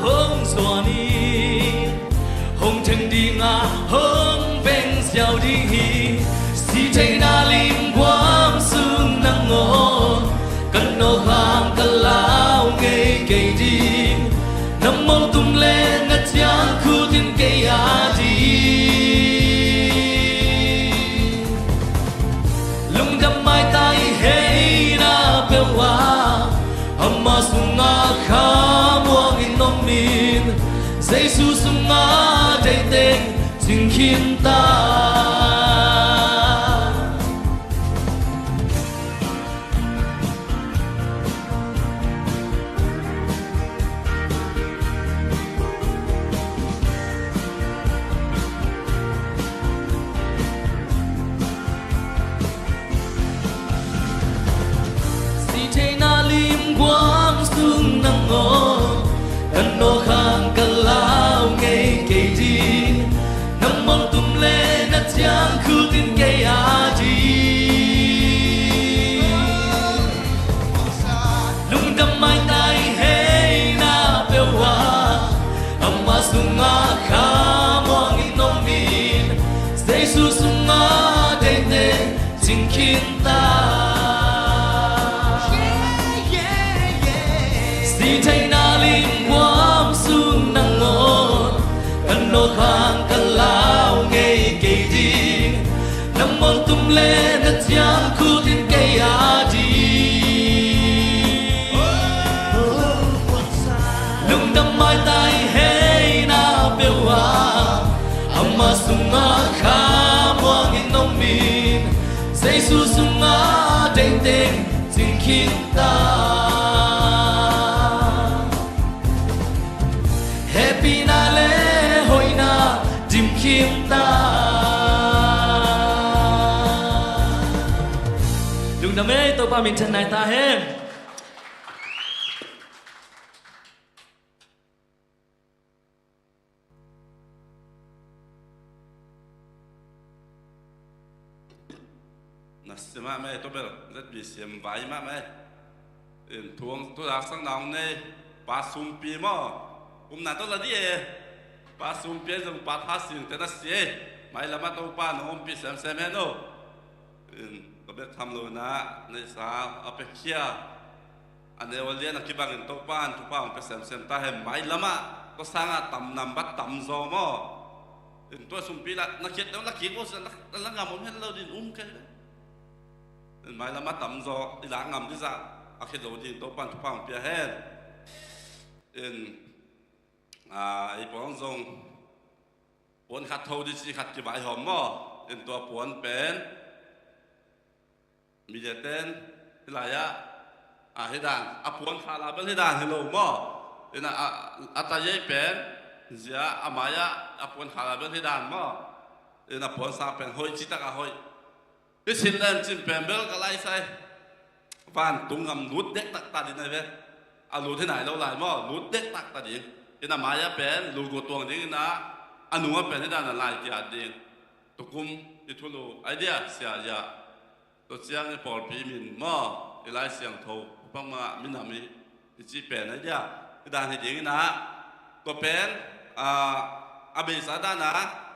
hong zuan in, hong theng dinga hong beng ziau ding hi. Sih theihna lim guam sung nangawn, ka nawk hang ka lau ngei kei ding, na mawltum le na ciangkhut in kei a ding. Lungdam maitai hei na peuh a, ama sungah kha muang in om in, Jesu sungah deih teng cing khin ta. Sih theihna lim guam sung nangawn, ka nawk hang ka lau ngei kei ding, na mawltum le na ciangkhut in kei a ding. Lungdam maitai hei na peuh a, ama sungah kha muang in om in, Jesu sungah deih teng cing khin ta. Sih theihna lim guam sung nangawn, ka nawk hang ka lau ngei kei ding, na mawltum le na ciangkhut in kei a ding. Lungdam maitai hei na peuh a, ama sungah kha muang in om in, Jesu sungah deih teng cing khin ta. Hehpihna le hoihna dim khin ta. Lungdam ei, Topa minthanna hi ta hen. Na sia mahmah e, tua bel Z B C M vai mahmah e. In thu hong, thu dak sang na hong nei Pa Sumpi maw? Umna tawh la dih e. Pa Sumpi a zong Pa Tha Sing te na sia e. Mailam ah Topa na ompih semsem hen aw. In tua bek tham lo in ah, neihsa a pia khia a neu a lian a kibangin Topa in thupha hong pia semsem ta hen. Mailam ah tua sangah tam nambat tam zaw maw? In tua sumpi la na khiat dong la kik maw, la, la ngam om hen lo ding um kei. In mailam ah tam zaw i la ngam ding zah a khia lo ding Topa in thupha hong pia hen. In a, ei puan zong puan khat tho ding ci khat kivaihawm maw. In tua puan pen Media ten hih lai-ah, a, hih dan, a puan khala bel hih dan hi lo maw. In a, a, a tayei pen zia a mai-ah a puan khala bel hih dan maw. In a puansa pen hoih, citak a hoih. Hih sin len cin pen bel ka laisai. Vantung gam lut dektak ta ding ahi ve. A lut hi nai lo lai maw, lut dektak ta ding. In a mai-ah pen lulguk tuang ding in a, a nung-ah pen hih dan a lai kiat ding. Tukum i thulu ai dia, sia zia. Tua ciang i pawlpi min maw, i Lai Siangtho bangmah minam i, i cih pen ai dia. Hih dan hi ding in a, tua pen, a, a beisa dan a,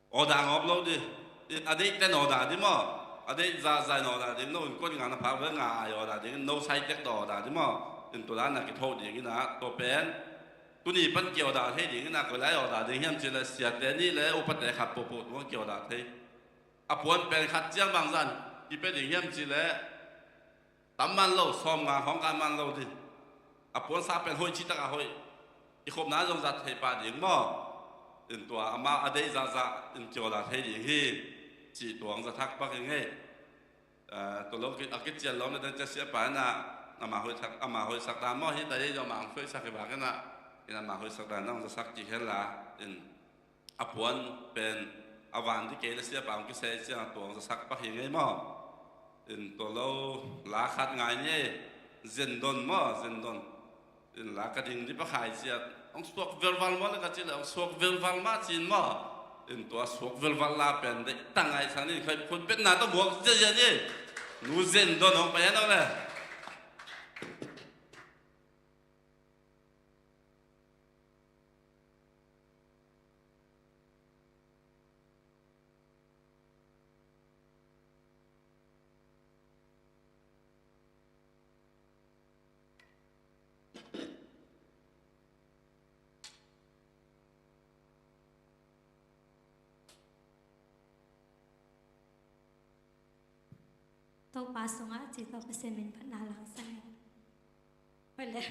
awdah ngawp lo ding. A deih ten awdah ding maw. A deih zahzah in awdah ding. No innkuan ngah na phak bel ngai awdah ding. No sai tek tawh awdah ding maw. In tua dan a kithoh ding in a, tua pen tuni pan kiawdah thei ding in a, koi lai awdah ding hiam cih leh siate nih le upate khat pohpoh tungah kiawdah thei. A puan pen khat ciang bangzah in kipia ding hiam cih leh tam man lo, sawmnga khawng kan man lo ding. A puansa pen hoih, citak a hoih. I khopna zong zat thei pah ding maw. In tua amau a deih zahzah in kiawdah thei ding hi, cih tuang za thak pak hi ngei. Eh, tua lo ki, a kician lawm le dan cia siapa in a, amah hoihsak, amah hoihsak dan maw, hih ta ei zong amah hoihsak hi bak in a, in amah hoihsak dan zong za sak kik hen la, in a puan pen a van ding kei le siapa hong kisei ciang a tuang za sak pak hi ngei maw. In tua lo la khat ngai ni ei, Zendon maw, Zendon. In la ka ding ding pakhai ciat hong suak velval maw le ka cih leh hong suak velval mah cin maw. In tua suak velval la pen deih tang ngai sang ni, khai phun petna tawh muak ziazia ni. Nu Zendon hong pai hen aw le. Topa sungah ci tawh Pasian min phatna lak sa ni. Hoih le.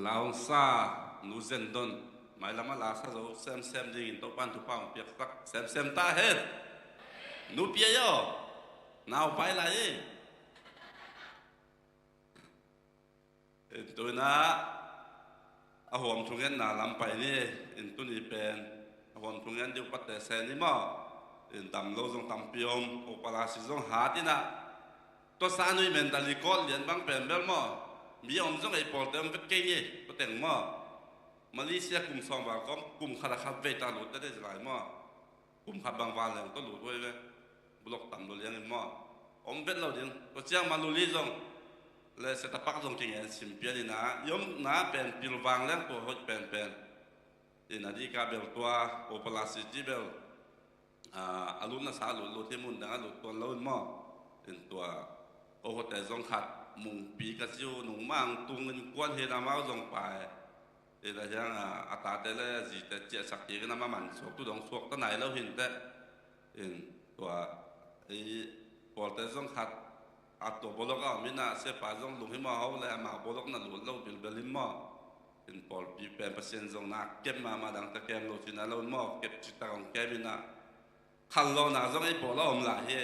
Laungsa, Nu Zendon, mailam a la sa zo semsem dingin Topan thupha hong piaksak semsem ta hen. Nu Pia aw, nau pai lai hi. In tu-in ah a huam thungetna lam pai ni. In tuni pen a huam thunget ding upate se ni maw. In dam lo zong tampi om, upalasi zong hat in ah. Tua sa nui mentally cold lian bang pen bel maw, mi om zong ei pawlte om vek kei ni, tua teng maw. Malaysia kum sawm val kawm, kum khat a khat vei ta lut te dei zilai maw. Kum khat bang val leng tua lut huai ve. Bulok tam lo liang in maw. Om vet lo ding. Tua ciang ma luli zong le setapak zong kingen sim pian in ah, i omna pen pilvang leng tua hoih penpen. In a dika bel tua, upalasi ci bel a, a lut nasa a lut lut hi, mun dang a lut tuan lo in maw. In tua, ko hote zong khat Mungpi ka ci uh, nungmang tung in kuan hi na, mau zong pai. In a hiang a, a tate le a zite ciahsak kik in a, ma man suak tu dong suak ta nai lo hin teh. In tua, i pawlte zong khat a tua bolok a om in ah, siapa zong lunghimawh a ho le amau bolok na lut lo bilbel in maw. In pawlpi pen Pasian zong na kep mahmah, dangte kem lo cihna lo in maw, kep citak hong kem in ah. Khallawhna zong ei pawl a om lai hi.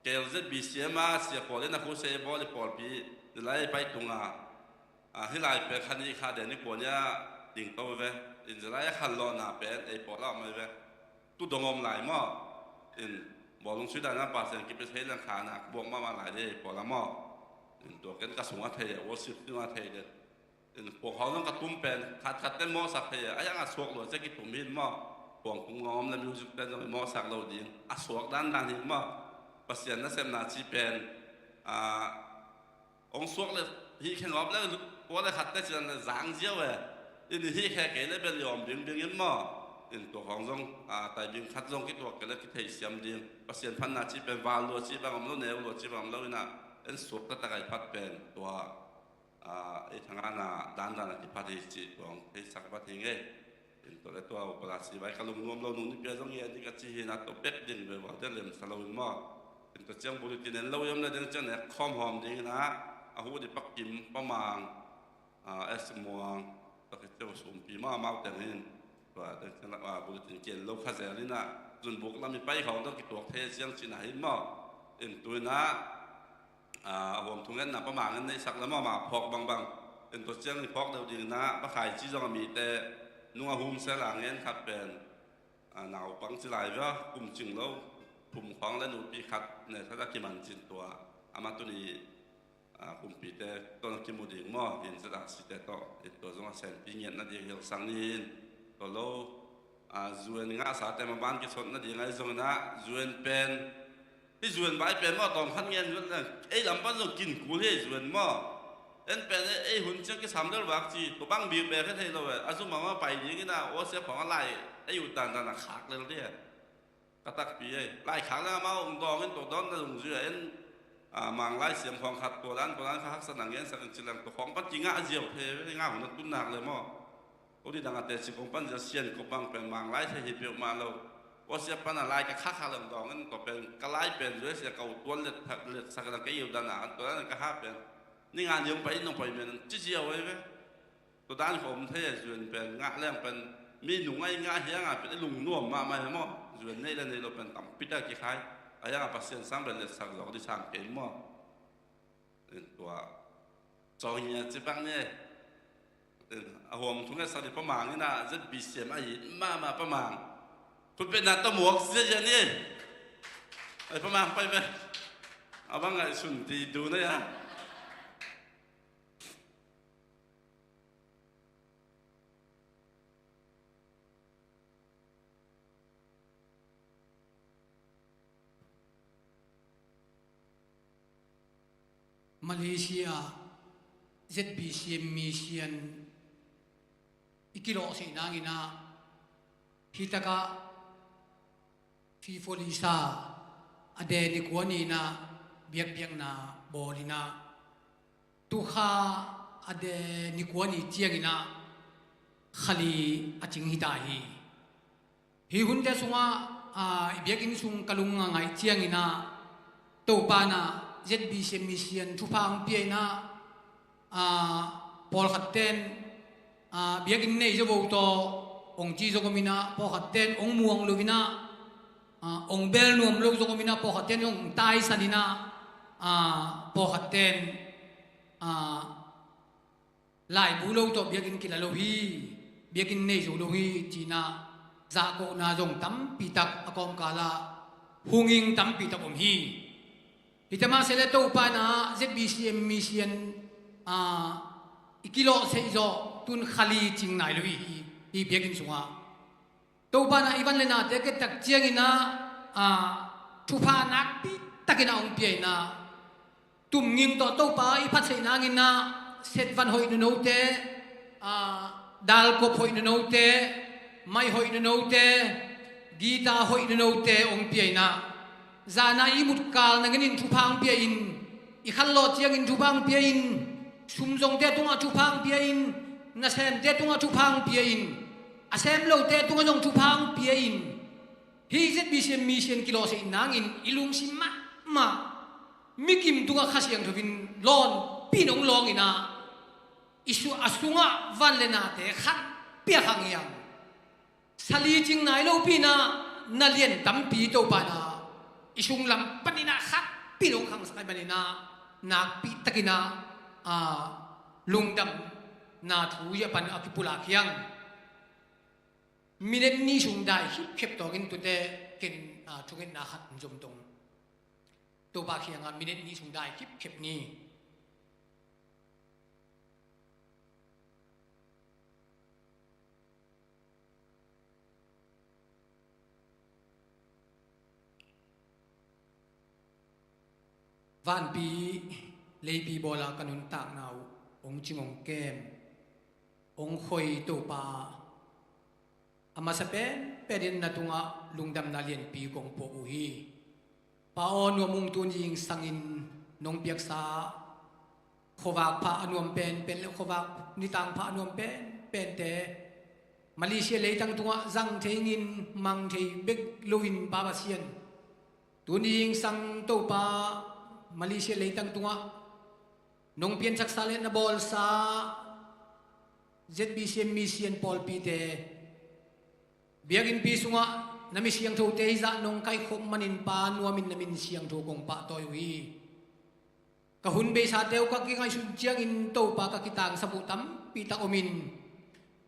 Kei Z B C M a sia pawl in a khusei ei bawl i pawlpi, zilai ei pai tung a. A, hih lai pen kha nih kha den i kuan ia ding to ve. In zilai a khallawhna pen ei pawl a om ei ve. Tu dong om lai maw. In bawlung sui dan a Pasian kipia thei leng kha nak buak mahmah lai ding ei pawl a maw. In tua ken ka sung a thei a, worship team a thei den. In puang khawng zong ka tum pen khat khat ten mawhsak thei a, a hiang a suak lua cia kitum hi in maw. Puang kum ngawm le music ten zong mawhsak lo ding a suak dandan hi in maw. Pasian nasepna ci pen, a, hong suak le hih khengawp le kua le khatte cian le zang ziau e. In hih khe kei le bel i awm bingbing in maw. In tua khawng zong, a, taibing khat zong kituak kei le kitheihsiam ding. Pasian phatna ci pen val lua ci bang om lo, neu lua ci bang om lo in ah, en suak taktak a i phat pen tua, a, ei thangana dandan a kiphat hi cih tua hong theisak vat hi ngei. In tua le tua upalasi vai ka lungnuam lo, nung ni pia zong i en ding ka ci hi in ah, tua bek ding ve val te lemsa lo in maw. In tua ciang bulletin en lo i om le ding ciang nek khawm hawm ding in ah, a hu ding Pa Kim, Pa Mang, a, S Muang, tua khit ciang sumpi mahmah uh teng in. Tua ding ciang, a, bulletin ki en lo kha zel in ah, zunbuk lam i pai khawng tua kituak thei ciang cihna hi maw. In tu in ah, a, a huam thungetna Pa Mang in neihsak lam a ma phawk bangbang. In tua ciang i phawk deuh ding in ah, Pa Khai Ci zong a mite nung a humsel a ngen khat pen, a, naupang ci lai via, kum cing lo, thum khawng le nupi khat ne thata kiman cin tua. Amah tuni, a, kumpite tawh na kimu ding maw, in Z R C te tawh. In tua zong a senpi ngiat nading hilhsang ni in. Tua lo, a, zuen ngahsate maban kisot nading ahi zongin ah, zuen pen, hih zuen vai pen maw, tawm khat ngen zuen leng ei lam pan zong kin kul hi zuen maw. En pen ei, ei hun ciang kisam lel vak ci, tua bang bik bek hi thei lo e. A zum a ma pai ding in ah, awsia pawng a lai ei ut dandan a khak lel dih e. Ka takpi ei, lai khak leng amau ong dawng in tua dawn na zung zui a en, a, Mang lai siam khawng khat tua dan tua dan kha haksa na ngensak in ci leng tua khawng pan kingah ziau thei ve, ngah hun a tun nak le maw. Udi dang a teci kong pan zia sian ko bang pen Mang lai thei hi peuhmah lo. Awsia pan a lai ka khakha leng dawng in tua pen ka lai pen zui sia ka utuan let thak let sak leng ka iu dan a an tua dan ka ha pen. Ni nga ni hong pai in hong pai men ci ziau ei ve. Tua dan ka om thei a zuen pen ngah leng pen mi nung a i ngah hiang a pen i lungnuam mahmah hi maw. Zuen nei le nei lo pen tampi tak kikhai. A hiang a Pasian sang pen let sak zawk di sang kei maw. In tua. Cawng hi a ci bang ni. A huam thungetsak ding Pa Mang in ah Z B C M a it mahmah Pa Mang. Khutbetna tawh muak ziazia ni. Ai Pa Mang pai ve. A bang ngaihsun ti dun ei a. Malaysia Z B C M mission i kilawhsih nangin ah, hi takah Fifolisa a deni kua ni in ah biakpiakna bawl in ah, tukha a deni kua ni ciangin ah khali a cing hi ta hi. Hih hunte sungah, aa, i biakinn sung ka lung a ngaih ciangin ah, Topa in ah Z B C M mission thupha hong pia in ah, aa, pawlkhat ten, ah, biakinn nei zo bo tawh hong ci zong om inah, pawlkhat ten hong muang lo inah, ah, hong bel nuam lo zong om inah, pawlkhat ten hong taisan inah, ah, pawlkhat ten, ah, laibu lo tawh biakinn kila lo hi, biakinn nei zo lo hi, ci-inah zahkohna zong tampi tak a kawmkal ah hong ing tampi tak om hi. Hi ta mah se leh Topa inah Z B C M mission, ah, i kilawhsaih zawh tun kha li cing nai lo hi, hi, hi biakinn sungah. Topa inah i van le nate a kiat tak ciangin ah, ah, thupha nakpi takin ah hong pia inah, tumnging tawh Topa i phatsaih nangin ah, set van hoih nonote, ah, dalkop hoih nonote, mai hoih nonote, guitar hoih nonote hong pia inah, zan ah i mutkal nangin in thupha hong pia in, i khanlawh ciangin thupha hong pia in, sumzongte tungah thupha hong pia in, nasemte tungah thupha hong pia in, a sem lote tungah zong thupha hong pia in. Hi Z B C M mission kilawhsaih nangin i lungsim mahmah, mikim tungah Kha Siangtho in lawnpi in hong lawng inah, i su-, a sungah van le nate khat pia khang hiam? Sa li cing nai lopi inah, na lian tampi Topa inah i sung lam panin ah khatpi in hong khangsak ahih manin ah, nakpi takin ah, ah, lungdamna thu hi a pan a kipulak hi hang. Minute nih sung dai khipkhep tawngin tute ken, ah, thungetna khat in zom tong. Topa kiangah minute nih sung dai khipkhep ni. Vanpi leipi bawla ka nuntakna uh hong cing hong kem, hong khoi Topa, a masa penpen in na tungah lungdamna lianpi kong puak uh hi. Pa aw, nuam ung, tun zingsangin nong piaksa khuavak phah a nuam penpen le khuavak nitang phah a nuam penpente Malaysia leitang tungah zang thei ingin, mang thei bek loin, Pa Pasian, tuni zingsang Topa, Malaysia leitang tungah nong piansaksa le na bawlsa Z B C M mission pawlpite, biakinnpi sungah na mi siangthote hizah nong kaikhop manin, Pa, nuamin na min siangtho kong pahtawi uh hi. Ka hun beisate uh ka kingaihsun ciangin, Topa, ka kitangsap uh tampi tak omin,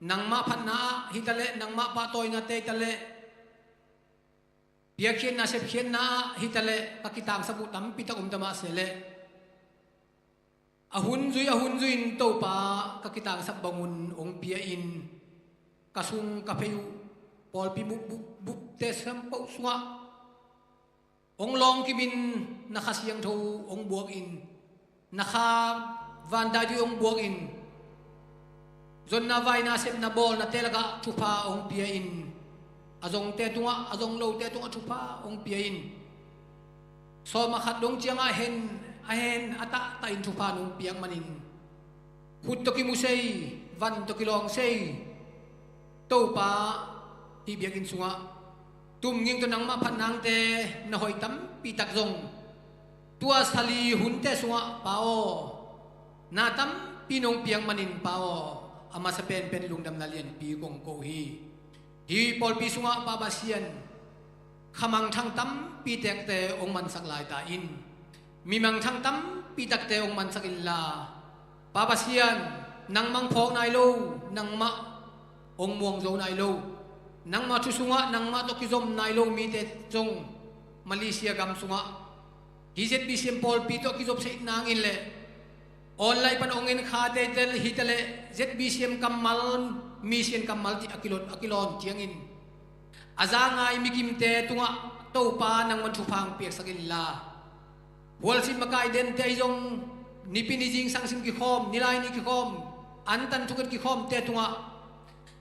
nangmah phatna ah hi taleh, nangmah pahtawinate hi taleh, piakkhiatna sepkhiatna ah hi taleh, ka kitangsap uh tampi tak om ta mah se leh, a hun zui a hun zui-in Topa, ka kitangsap bangun hong pia in, ka sung ka phei uh, pawlpi bup bup bupte siampauh sungah hong lawng kimin, na Kha Siangtho hong buak in, na Kha Vandaidui hong buak in, zonna vaina sepna bawlnate lakah thupha hong pia in, a zongte tungah, a zong lote tungah thupha hong pia in. Sawm a khat dong ciangah a hen, a hen a tahtah in thupha nong piak manin, khut tawh kimu sei, van tawh kilawng sei. Topa, hih biakinn sungah tumging tawh nangmah phat nangte na hoih tampi tak zong, tua sali hunte sungah, Pa aw, na tampi nong piak manin, Pa aw, a masa penpen lungdamna lianpi kong ko uh hi. Hih pawlpi sungah, Pa Pasian, kha mangthang tampi takte hong mansak lai ta in, mi mangthang tampi takte hong mansak inla, Pa Pasian, nangmah hong phawk nai lo, nangmah hong muang zo nai lo, nangmah thu sungah nangmah tawh kizom nai lo mite zong Malaysia gam sungah, hih Z B C M pawlpi tawh kizop seh nangin le, online pan hong en khate hi taleh, Z B C M kammal, mission kammal cih a kilot, a kilawn ciangin, a za ngai mikimte tungah Topa nangman thupha hong piaksak inla, hualsim makai dente ahi zong, nipi ni zingsang sim kikhawm, nilai ni kikhawm, antan thunget kikhawmte tungah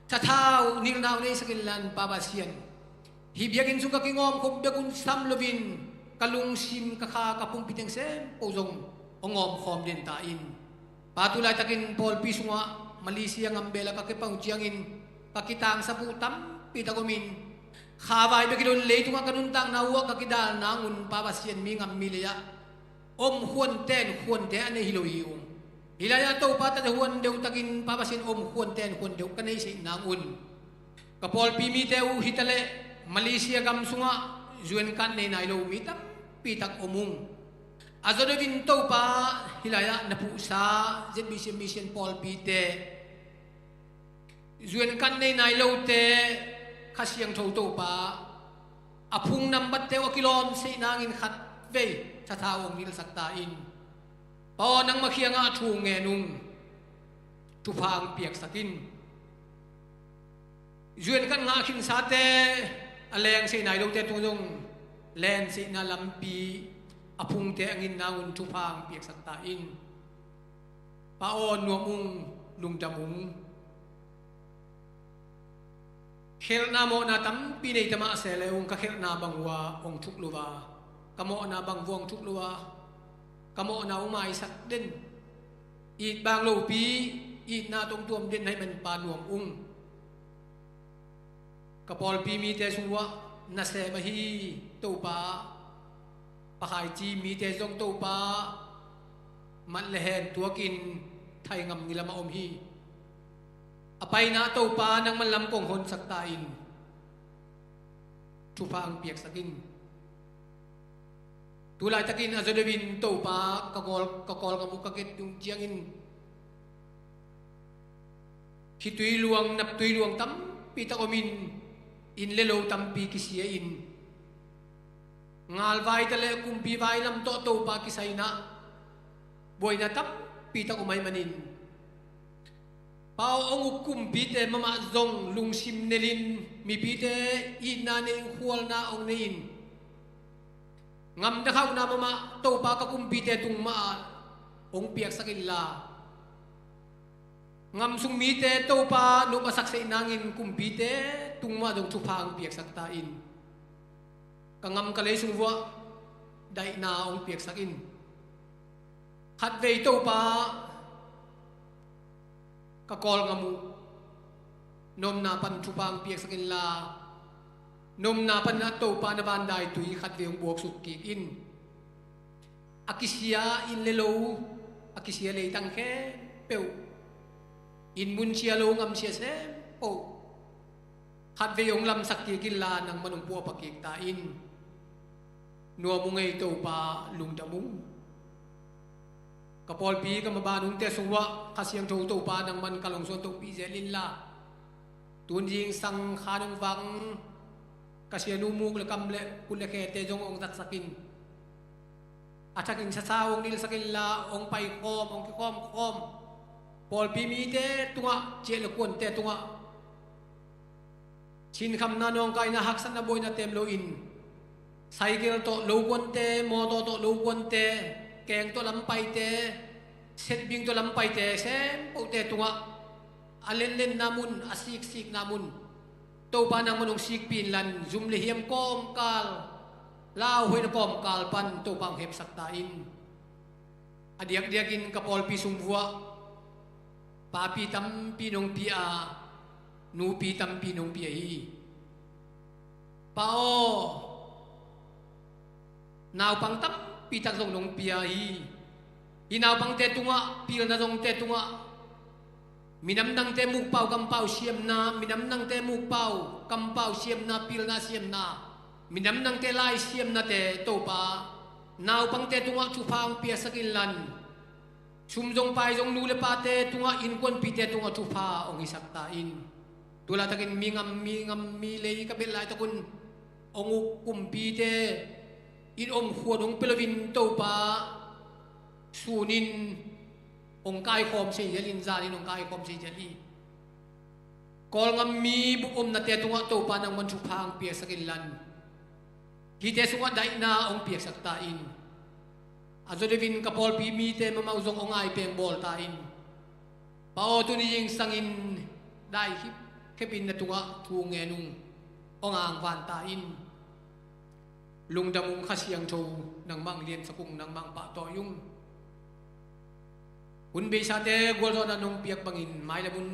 thathau nilhna hong neisak inla, Pa Pasian, hih biakinn sung ka kingawmkhop bek un sam loin, ka lungsim, ka kha, ka pumpi teng sempoh zong hong awmkhawm den ta in. Pa, tu laitakin pawlpi sungah Malaysia ngambel ah ka kipang uh ciangin, ka kitangsap uh tampi tak omin, khavai bek hi loin leitungah ka nuntakna uh ah ka kidal nang un, Pa Pasian, mi ngam mi lei ah om khuante in khuante a nei hi lo hi ung. Hih lai-ah Topa tate huan deuh takin Pa Pasian om khuante an huan deuh ka neihsih nang un, ka pawlpi mite uh hitaleh Malaysia gam sungah zuankat nei nai lo mi tampi tak om ung. A zaw deuhin Topa hih lai-ah na puhsa Z B C Mission pawlpite, zuankat nei nai lote Kha Siangtho Topa a phung nambatte uh a kilawm seih nangin khatvei thatha uh hong nilhsak ta in. Pa aw, nangmah kiangah thu ngen ung, thupha hong piaksak in. Zuankat ngah khinsate a leng seih nai lote tung zong lenseihna lampi a phungte a ngin nang un thupha hong piaksak ta in. Pa aw, nuam ung, lungdam ung. Khelhna mawhna tampi nei ta mah se le ung, ka khelhna bang uh a hong thuk lo a, ka mawhna bang uh a hong thuk lo a, ka mawhna hong maisak den, it bang lopi, itna tawh hong tuam den ahih man Pa nuam ung. Ka pawlpi mite sung uah nasem ahi Topa, pakhaici mite zong Topa mat le hen tuakin thai ngam ngilam a om hi. A paina Topa nangman lam kong honsak ta in, thupha hong piaksak in. Tu laitakin a zaw deuhin Topa ka Kawl, ka Kawlgam uh ka get ding ciangin khitui luang, naptui luang tampi tak omin, inn le lo tampi kisia in, ngalvai ta le kumpi vai lam tawh Topa kisaina buaina tampi tak om ahih manin, Pa aw, hong uk kumpite mahmah zong lungsim nelin, mipite itna nei, khualna hong nei in, ngamna khauhna mahmah Topa ka kumpite tung mahah hong piaksak inla, ngam sung mite Topa nop a sak seih nangin kumpite tung mah zong thupha hong piaksak ta in. Ka ngam ka lei sung uah daihna hong piaksak in. Khatvei Topa ka Kawlgam uh na omna pan thupha hong piaksak inla, na omna pan a Topa na vandaitui khatvei hong buaksuk kik in. A kisia inn le lo, a kisia leitang khempeuh, inn mun sia lo, ngam sia sempoh khatvei hong lamsak kik inla, nangman hong puahpha kik ta in. Nuam ung ei Topa, lungdam ung. Ka pawlpi ka maban ungte sung uah Kha Siangtho Topa nangman ka lungsuan tohpih zel inla, tun zingsang khan hong vak ka sianu Muk le Kam le Kut le Khete zong hong zatsak in. A thakin sasa hong nilsak inla, hong paikhawm, hong kikhawmkhawm, pawlpi mite tungah, ciah le kuante tungah sinkhamna, nawngkaina, haksatna, buaina tem loin, cycle tawh lo kuante, mawtaw tawh lo kuante, keng tawh lampaite, setbing tawh lampaite sempohte tungah a lenlenna mun, a siksikna mun, Topa nangman hong sikpih inlan, zum le hiam kawmkal, lauhuaina kawmkal pan Topa hong hepsak ta in. A diakdiakin ka pawlpi sung uah papi tampi nong pia a, nupi tampi nong pia hi. Pa aw, naupang tampi tak zong nong pia hi. Hih naupangte tungah, pilna zongte tungah, minam dangte mukpau kampau siamna, minam dangte mukpau kampau siamna, pilna siamna, minam dangte lai siamnate Topa naupangte tungah thupha hong piaksak inlan, sum zong pai zong, nu le pate tungah, innkuanpihte tungah thupha hong hisak ta in. Tu laitakin mi ngam, mi ngam, mi lei ka belh laitakun hong uk kumpite in om khuan hong pia loin Topa, sunin hong kaikhawm seizel in, zanin hong kaikhawm seizel hi. Kawlgam mi bup omnate tungah Topa nangman thupha hong piaksak inlan, hihte sungah daihna hong piaksak ta in. A zaw deuhin ka pawlpi mite mahmah uh zong hong ai peng bawl ta in. Pa aw, tuni zingsangin dai khipkhepin na tungah thu ngen ung, hong angvan ta in. Lungdam ung Kha Siangtho, nangmah hong liansak ung, nangmah hong pahtawi ung. Hun beisate gualzawhna nong piak bangin mailam hun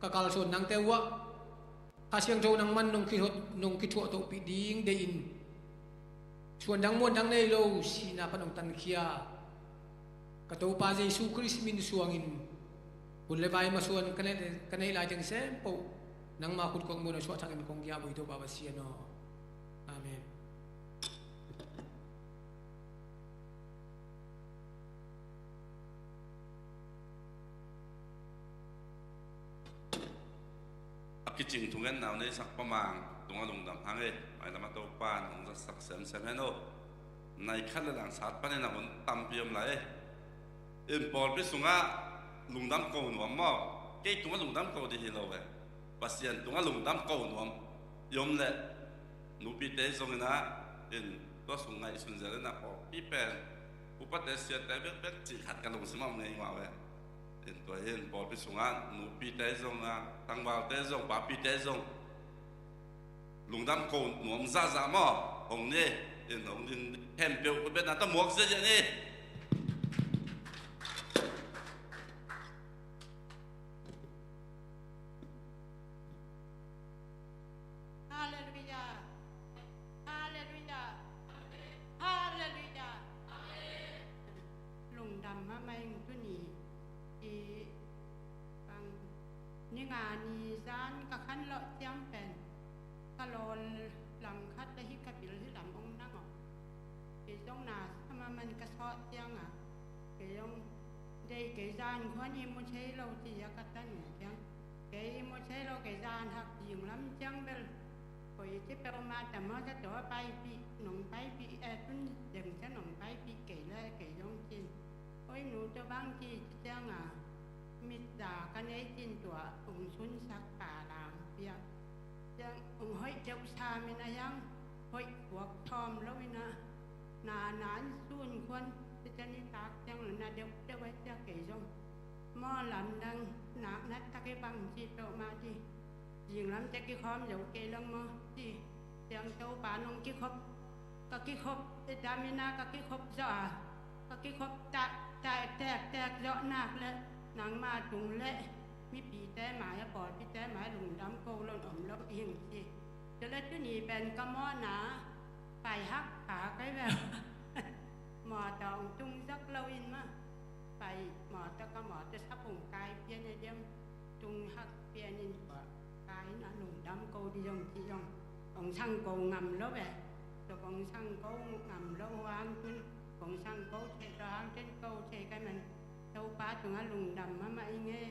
ka kalsuan nangte uah Kha Siangtho nangman nong kithuah, nong kithuah tohpih ding deihin, suandang muandang nei lo sihna pan hong tankhia Ka Topa Jesu Khrist min suangin hun le vai masuan ka neih, ka neih lai teng sempoh nangma khut kong muan a suah thangin kong giah uh hi, Topa Pasian aw. Amen. A kicing thungen nau nei sak Pa Mang tungah lungdam hang e. Mailam a Topa in hong zatsak semsem hen aw. Nai khat le lang sat panin a hun tampi om lai e. In pawlpi sungah lungdam ko nuam maw? Kei tungah lungdam ko ding hi lo e. Pasian tungah lungdam ko nuam i om leh nupite zongin ah, in tua sung ngaihsun zel in ah pawlpi pen upate siate bekbek cih khat ka lungsim ah om ngei ngau e. In tua hi in pawlpi sungah nupite zong ah, tangvalte zong, papite zong lungdam ko nuam zahzah maw? Hong ni, in hong din khempeuh khutbetna tawh muak ziahziah ni. Halleluiah. Halleluiah. Halleluiah. Lungdam mahmah ing tuni i bang ni nga ni zan ka khan lawh ciang pen ka lawl langkhat le hi ka bil hi lam ong nang aw. Kei zong na sa mahmah in ka sawh ciang a, kei zong dei kei zan khuan i mu thei lo ci a ka tanu ciang. Kei i mu thei lo, kei zan hak zing lam ciang bel koi ci peuhmah ta maw, zato a paipih, nong paipih e, tun deng cia nong paipih kei le kei zong cin. Oi nu, tua bang ci ci ciang a, mit za ka nei cin tua ong sunsak pa lang piak. Ciang ong hoih deuh sa min a hiang, hoih khuak thawm lo in a, na nan sun khuan, cia ni tak ciang lo na deuh deuh a cia kei zong. Maw lamdang, nak nat tak i bang ci peuhmah di. Zing lam cia kikhawm zo kei lang maw ci. Ciang Topa nong kikhop, ka kikhop, i dam in a ka kikhop zawh a, ka kikhop tak tak tek tek zawh nak le nangma tung le mipite mai a, pawlpite mai lungdam ko lo om lo ing ci. Tua le tuni pen ka mawhna pai hak pha kai ve. Mawtaw ong tung zak lo in mah. Pai mawtaw ka mawtaw sap ong kai pian a diam, tung hak pian in tua kai in a lungdam ko di zong ci zong ong sang ko ngam lo ve. Tua kong sang ko ngam lo hang tun kong sang ko thei, tua hang tun ko thei kai man Topa tungah lungdam mahmah ing e.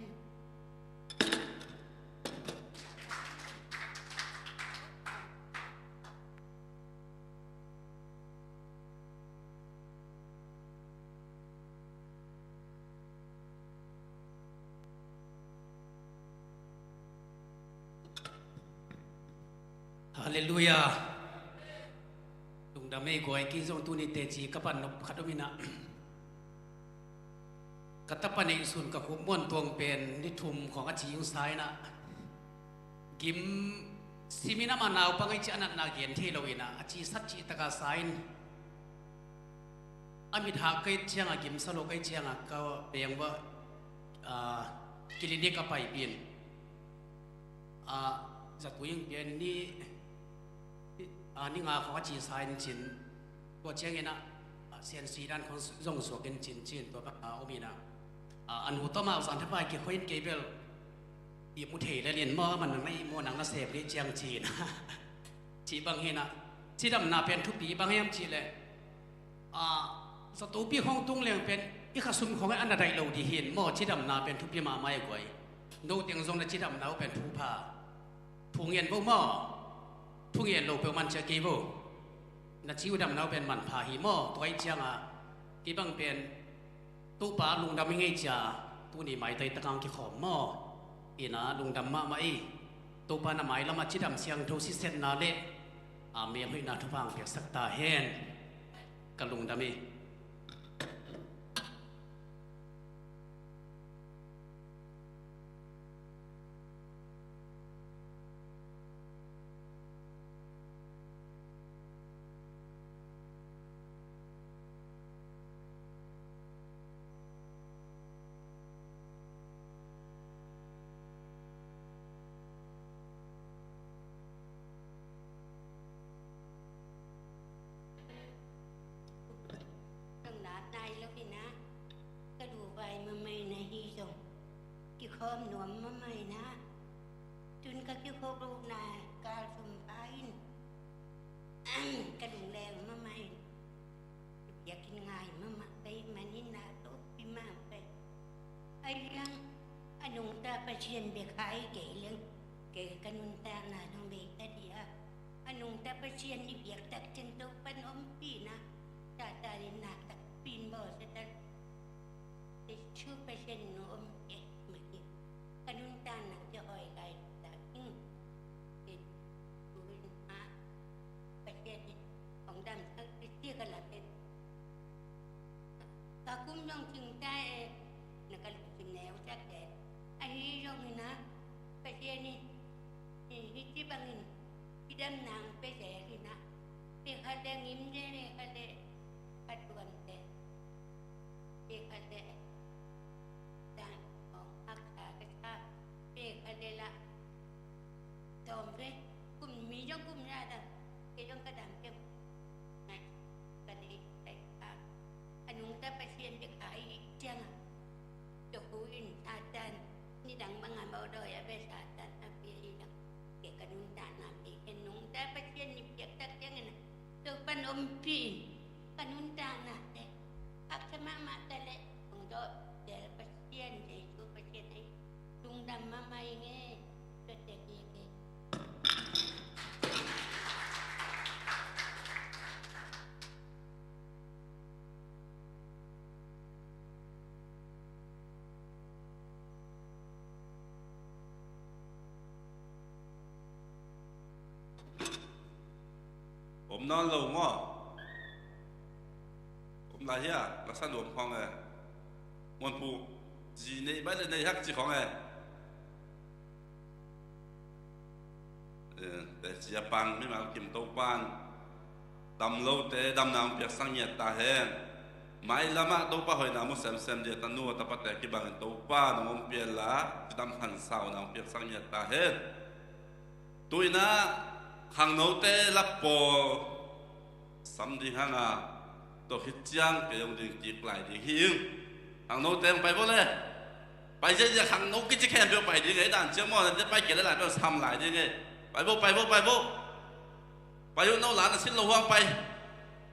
Halleluiah. Lungdam ei guai, kei zong tuni teci ka pan nop khat om in ah, ka tapa neihsun ka khup muan tuang pen ni thum khawng a ci ing sa in ah, gim sim in ah, amah naupang ei ci a natna gen thei lo in ah, a ci sat cih tak a sa in, a mit hak kei ciang a, gim sa lo kei ciang a, ka beng va, ah, clinic a paipih in, ah, zatui ing pian ni, ah, ni nga khawng a ci sa in cin. Tua ciangin ah, ah, siansi dan khawng zong suak in cin cin, tua bang a om in ah, ah, a nu tawh amau zan thapai kikhoih in kei bel i mu thei lel in maw, man nang na i mu, nang na sep leh ciang cin. Cih bang hi in ah, cidamna pen thupi bang hiam cih leh, ah, zatopi khawng tung leng pen i khasum khawng a na daih lo ding hi in maw, cidamna pen thupi mahmah ei guai. No teng zong na cidamna uh pen thupha. Thu ngen vo maw. Thu ngen lo peuhmah in cia kei vo. Na ci uh damna uh pen manpha hi maw. Tua ih ciang a, kei bang pen Topa lungdam ing ei cia, tuni maitai tak a hong kikhawm maw. In ah lungdam mahmah ei. Topa na mailam ah cidam siangtho sisetna leh, ah, melhoihna thupha hong piaksak ta hen. Ka lungdam ei. Tang lat nai lo hi na. Vai mamai na hi zong kikhawm nuam mamai na. Tun ka kikhawm rukna kal sum pha in ka lungleng mamai. Biakinn ngai mamah pai manin na topi mah pai. Ai liang a nungta Pasian bek hai kei liang kei ka nuntakna dong bei ta dia. A nungta Pasian i biak tak cin to pan ompina. Tata din na tak pin bo setan. Jesu Pasian nu om eh mati. Ka nuntakna kia hoi lai tak. Hmm. Jesu in ha Pasian in hong dam tak Jesu ka la pet. Ka kum zong cing ta e, na ka lungsim neu sak e. Ahi zong hi na, Pasian in, hi, hi ci bangin, hi dam nang pe se hi na. Pe khat le ngim de, pe khat le khat duam de. Pe khat le dan hong haksa ka sa. Pe khat le la. Dawm ve, kum mi zong kum ya dam, ke zong ka dam ke. Ngai, ka dei, dei ka. A nungta Pasian bek a i ciang a. Tua hu in Satan, nidang bang a mawdawi a ve Satan, a ve i dang. Ke ka nuntakna ve, ke nungta Pasian ni piak tak ciang in a. Tua pan ompih in, ka nuntakna te. Haksa mahmah ta leh, kong dawh, tel Pasian, Jesu Pasian ei. Lungdam mahmah ing e, tua te kik e. Om nawn lo maw? Om lai hia, la sa nuam khawng e. Muanphu, zi nei bai le nei hak ci khawng e. Eh, te sia pang mimal kim Topan dam lote damna hong piaksak ngiat ta hen. Mailamah Topa hoihna mu semsem dia tanu a tapate kibangin Topa nong hong pial la, dam khansau na hong piaksak ngiat ta hen. Tuina khangnote lapawl sam ding hanga, tua khit ciang kei hong ding kik lai ding hi ing. Khangnote hong pai bo le. Pai ziahziah khangno kici khempeuh pai ding ei dan ciang maw, pai kei le lai peuh sam lai ding ei. Pai bo, pai bo, pai bo. Pai uh no la na sin lo huang pai.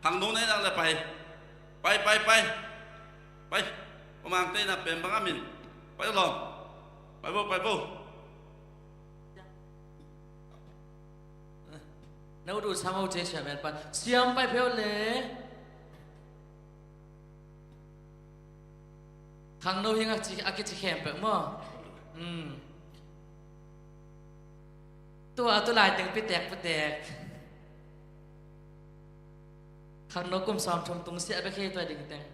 Khangno nei nang le pai. Pai, pai, pai. Pai. Pamangte na pem bang amin. Pai uh lawm. Pai bo, pai bo. Na udu sang o ce siam en pan. Siam pai pheu le. Khangno hi nga ci, a kici khempeuh maw. Hmm. Tua tu lai teng pitek, pitek. Khangno kum sawm thum tung siah bek hi tua ding teng.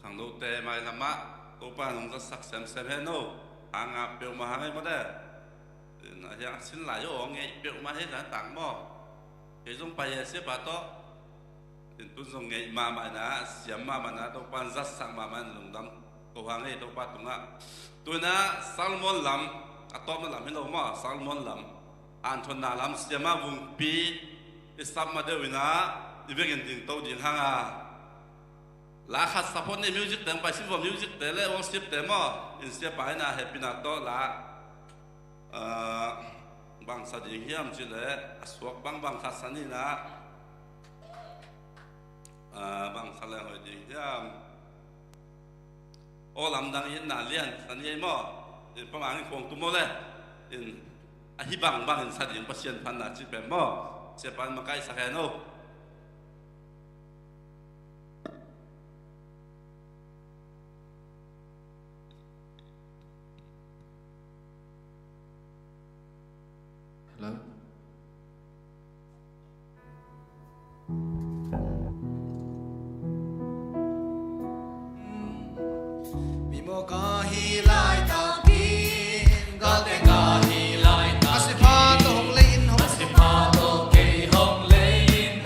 Khangnote mailamah Topa in hong zatsak semsem hen o. Hanga peuhmah hang ei maw de. Tua hi a, sin lai aw, ngeih peuhmah hi zan tak maw. Kei zong pai e siapa tawh. Tua tun zong ngeih mahmah in a, siam mahmah in a, Topa in zatsak mahmah in lungdam ko hang ei Topa tungah. Tua in a Solomon lam, a tawpna lam hi lo maw, Solomon lam, hanthotna lam, siama vungpi i sap ma deuh in a, i vekin dingto ding hang a. La khat sa phot ni, music te hong pai sin vua, music te le worship te maw. In siapa in a hehpihna tawh la, ah, bang sa ding hiam cih leh a suak bangbang khat sa ni in a, ah, bang sa leng hoih ding hiam. Aw lamdang i itna lian sa ni ei maw. In pamang in khuang tum maw le. In a hi bangbang in sa ding Pasian phatna cih pen maw. Siapa in makaihsak hen o. Hello? Mi mawk a hi laitak in, galte ka hi laitak in, a sipha tawh hong lei in, hong, a sipha tawh kei hong lei in,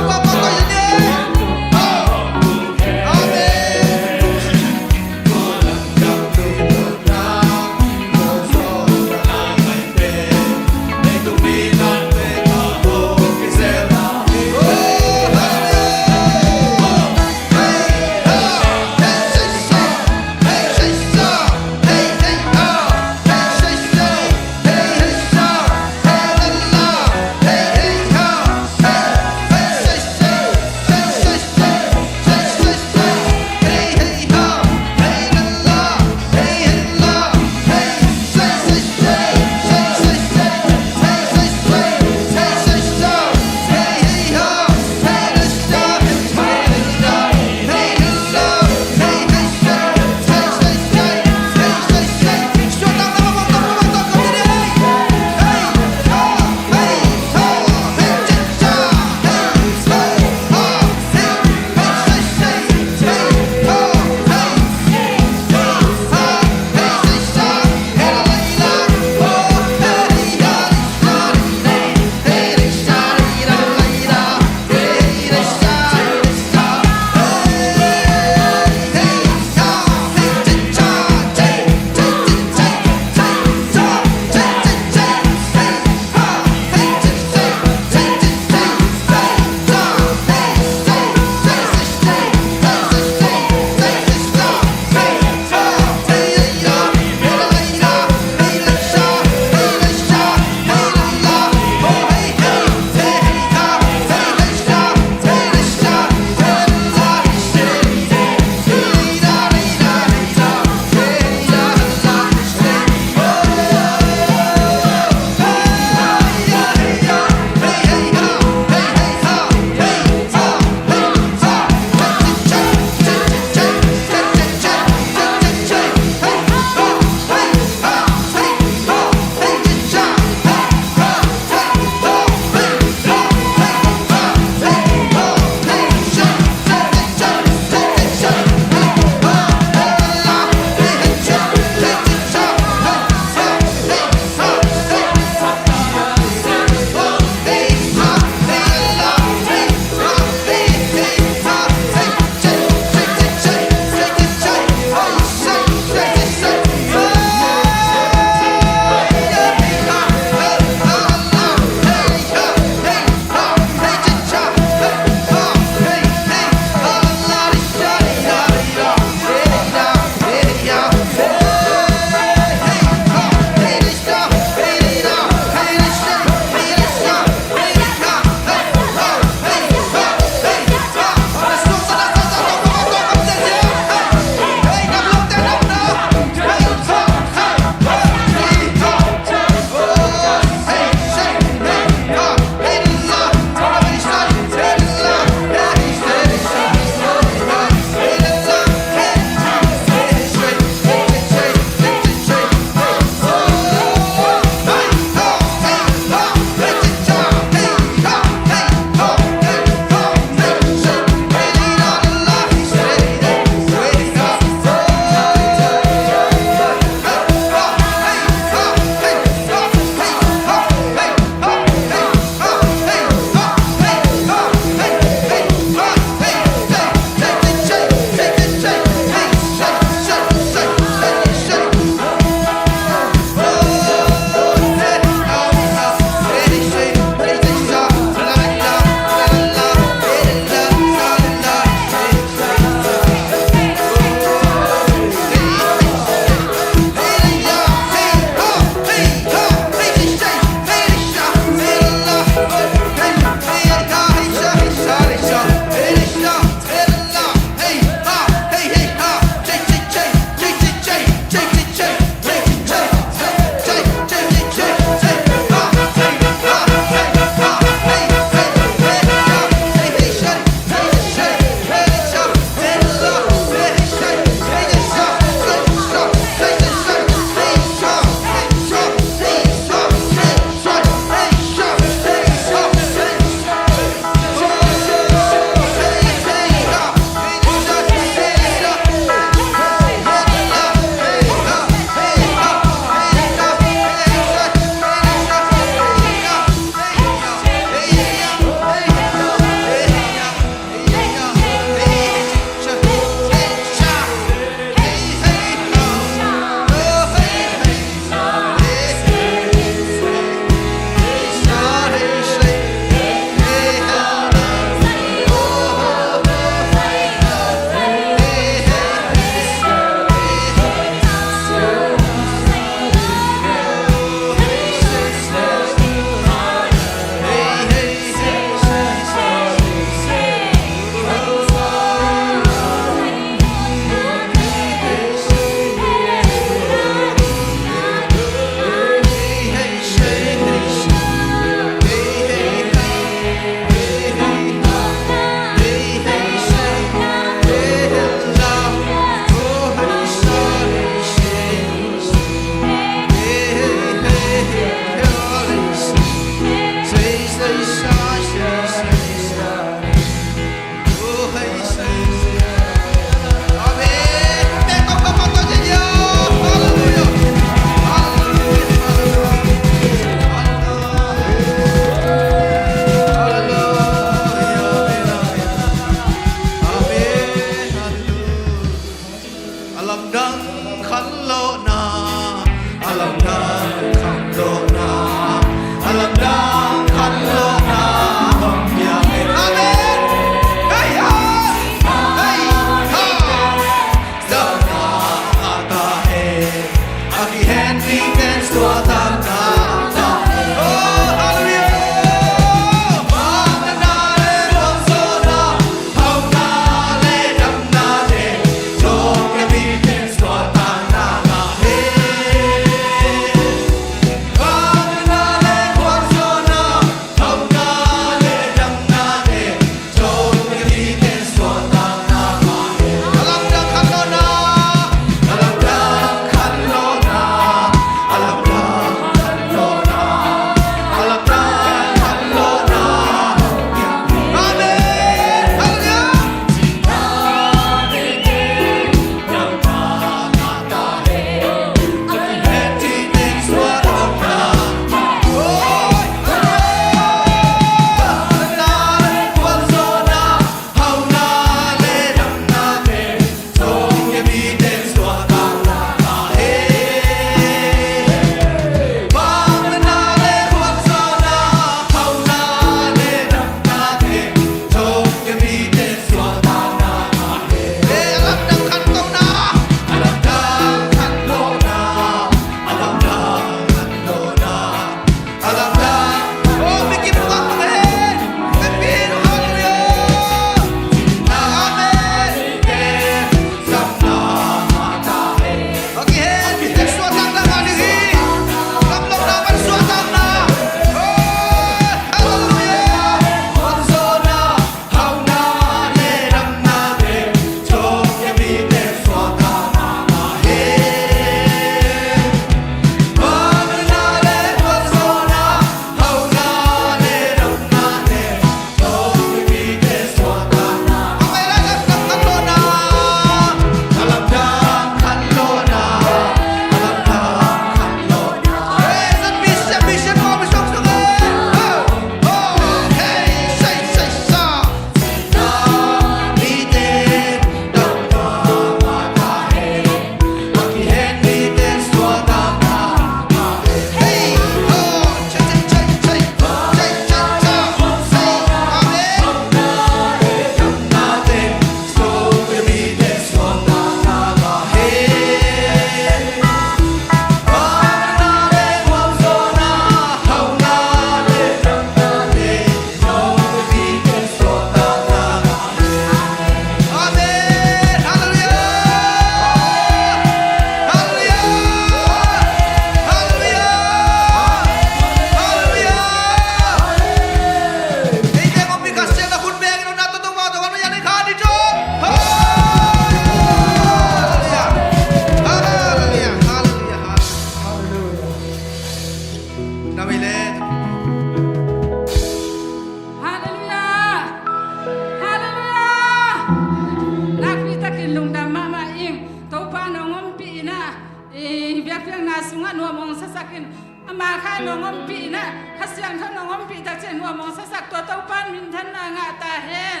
Nakpi takin lungdam mahmah ing. Topa nong ompih in ah, i biakpiakna sungah nuam hong sasak in. Ama kha nong ompih in ah, Kha Siangtho nong ompih tak ciang nuam hong sasak tua Topa in minthanna ngah ta hen.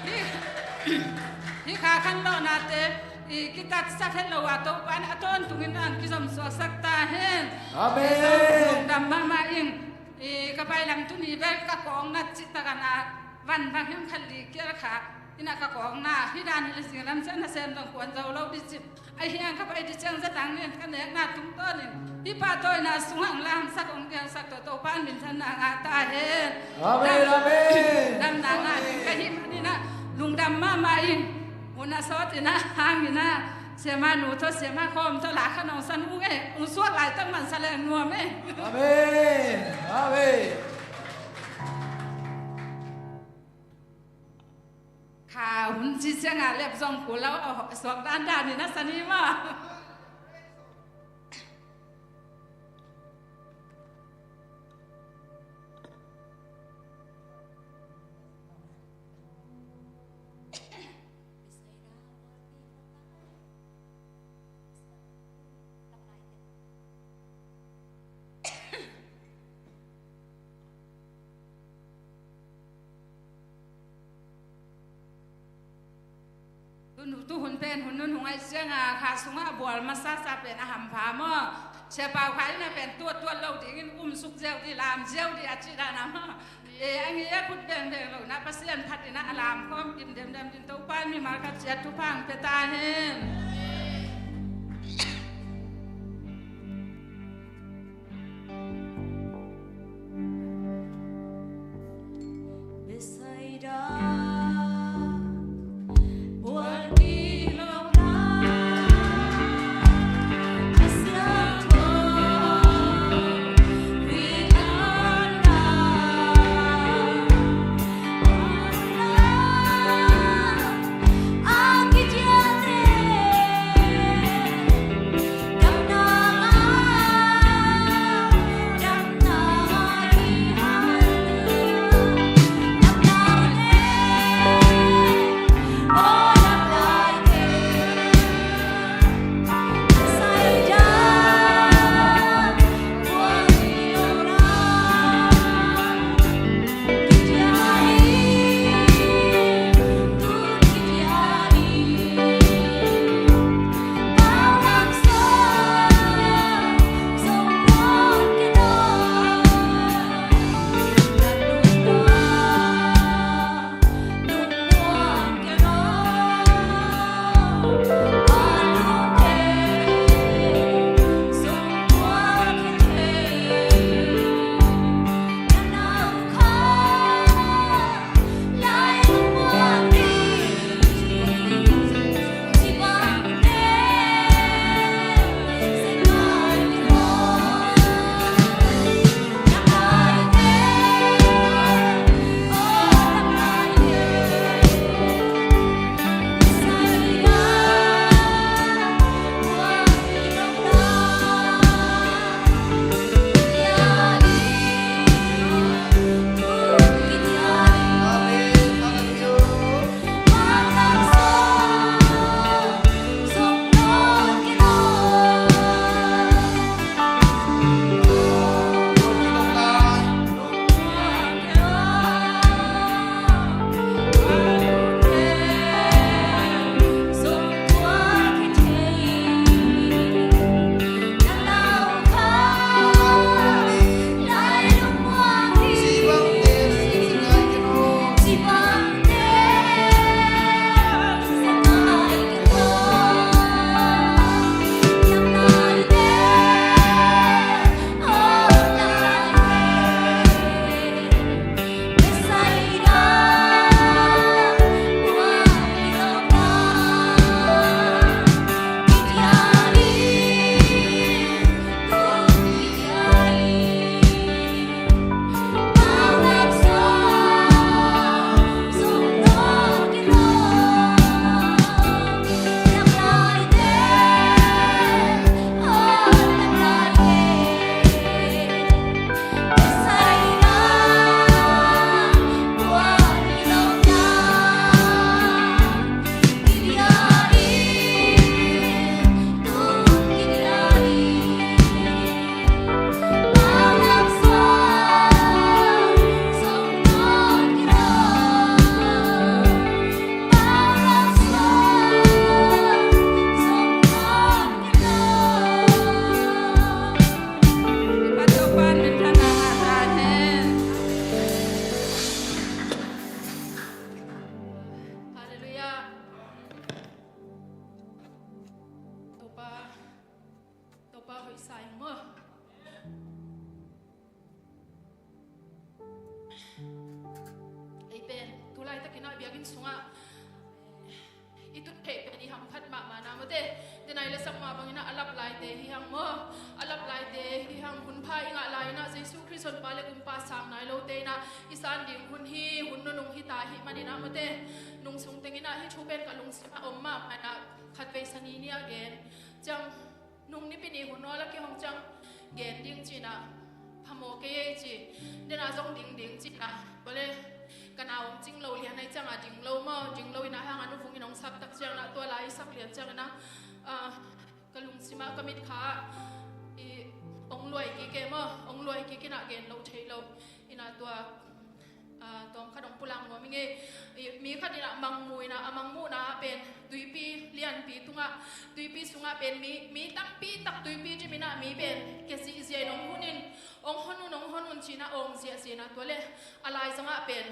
Hih, hih kha khanlawhnate i kitatsak het lo a Topa in a tawntungin ang kizom suaksak ta hen. Amen. Lungdam mahmah ing. I ka pailam tuni bel ka kawkna cih takin a van bang hiam khat li kial kha in ah ka kawkna hi dan hi le sing lam ciang nasem dong kuan zo lo dih cih. Ahi hang ka pai dih ciang zatang nen ka nekna tungtawnin hih pahtawina sungah ang lamsak hong kiangsak tawh Topa in minthanna ngah ta hen. Amen, amen. Damna ngah ding ka hih manin ah lungdam mahmah ing. Hun a sawt in ah hang in ah siamah nu tawh siamah khawm tawh la kha nong san ung e, ung suak laitak man sa leng nuam e. Amen. Amen. Kha hun ci ciangah lep zong kul lo, a suak dandan in a san hi maw? Tu, tu hun pen hun nunung ahih ciangin kha sungah bual masasa pen a hampha maw? Sia Pau kha in a pen tuattuat lo dingin um suk ziau dih, lam ziau dih a cih dan a maw? E, a ngi e khut bengbeng lo na Pasian phat in a lam khawm kim demdem ding Topa in mimal khat ciat thupha hong pia ta hen. sa ing maw? Ei pen tu laitakin ah biakinn sungah i tut theih pen i hamphat mahmah na mawte. Denai le sak mah bangin ah a lap laite hi hang maw? A lap laite hi hang. Hun pha i ngah lai-in ah Jesu Khrist honpa le kumpa sang nai lote in ah i san ding hun hi, hun nunung hi ta ahih manin ah mawte. Nung sung tengin ah hih thu pen ka lungsim ah om mahmah in ah khatvei Sani ni-a gen ciang, nung Nipi ni hun awl a kihong ciang gen ding ci-in ah phamawh kei ei ci. Denah zong ding ding ci-in ah, bawle, ka nau hong cing lo lian ahih ciangah ding lo maw, ding lo in ah hang a nu vung in hong sap tak ciangin ah tua lai i sak lian ciangin ah, ah, ka lungsim ah ka mitkha ah i hong luai kik e maw, hong luai kik in ah gen lo thei lo in ah tua, ah, tawm khat hong pulak nuam ing e. I, mi khat in ah mangmu in ah, a mangmuhna ah pen tuipi lianpi tungah, tuipi sungah pen mi, mi tampi tak tuipi dim in ah mi pen kia zihziah in hong hon in, hong hon un, hong hon un ci-in ah awng ziahziah in ah tua le a laizang ah pen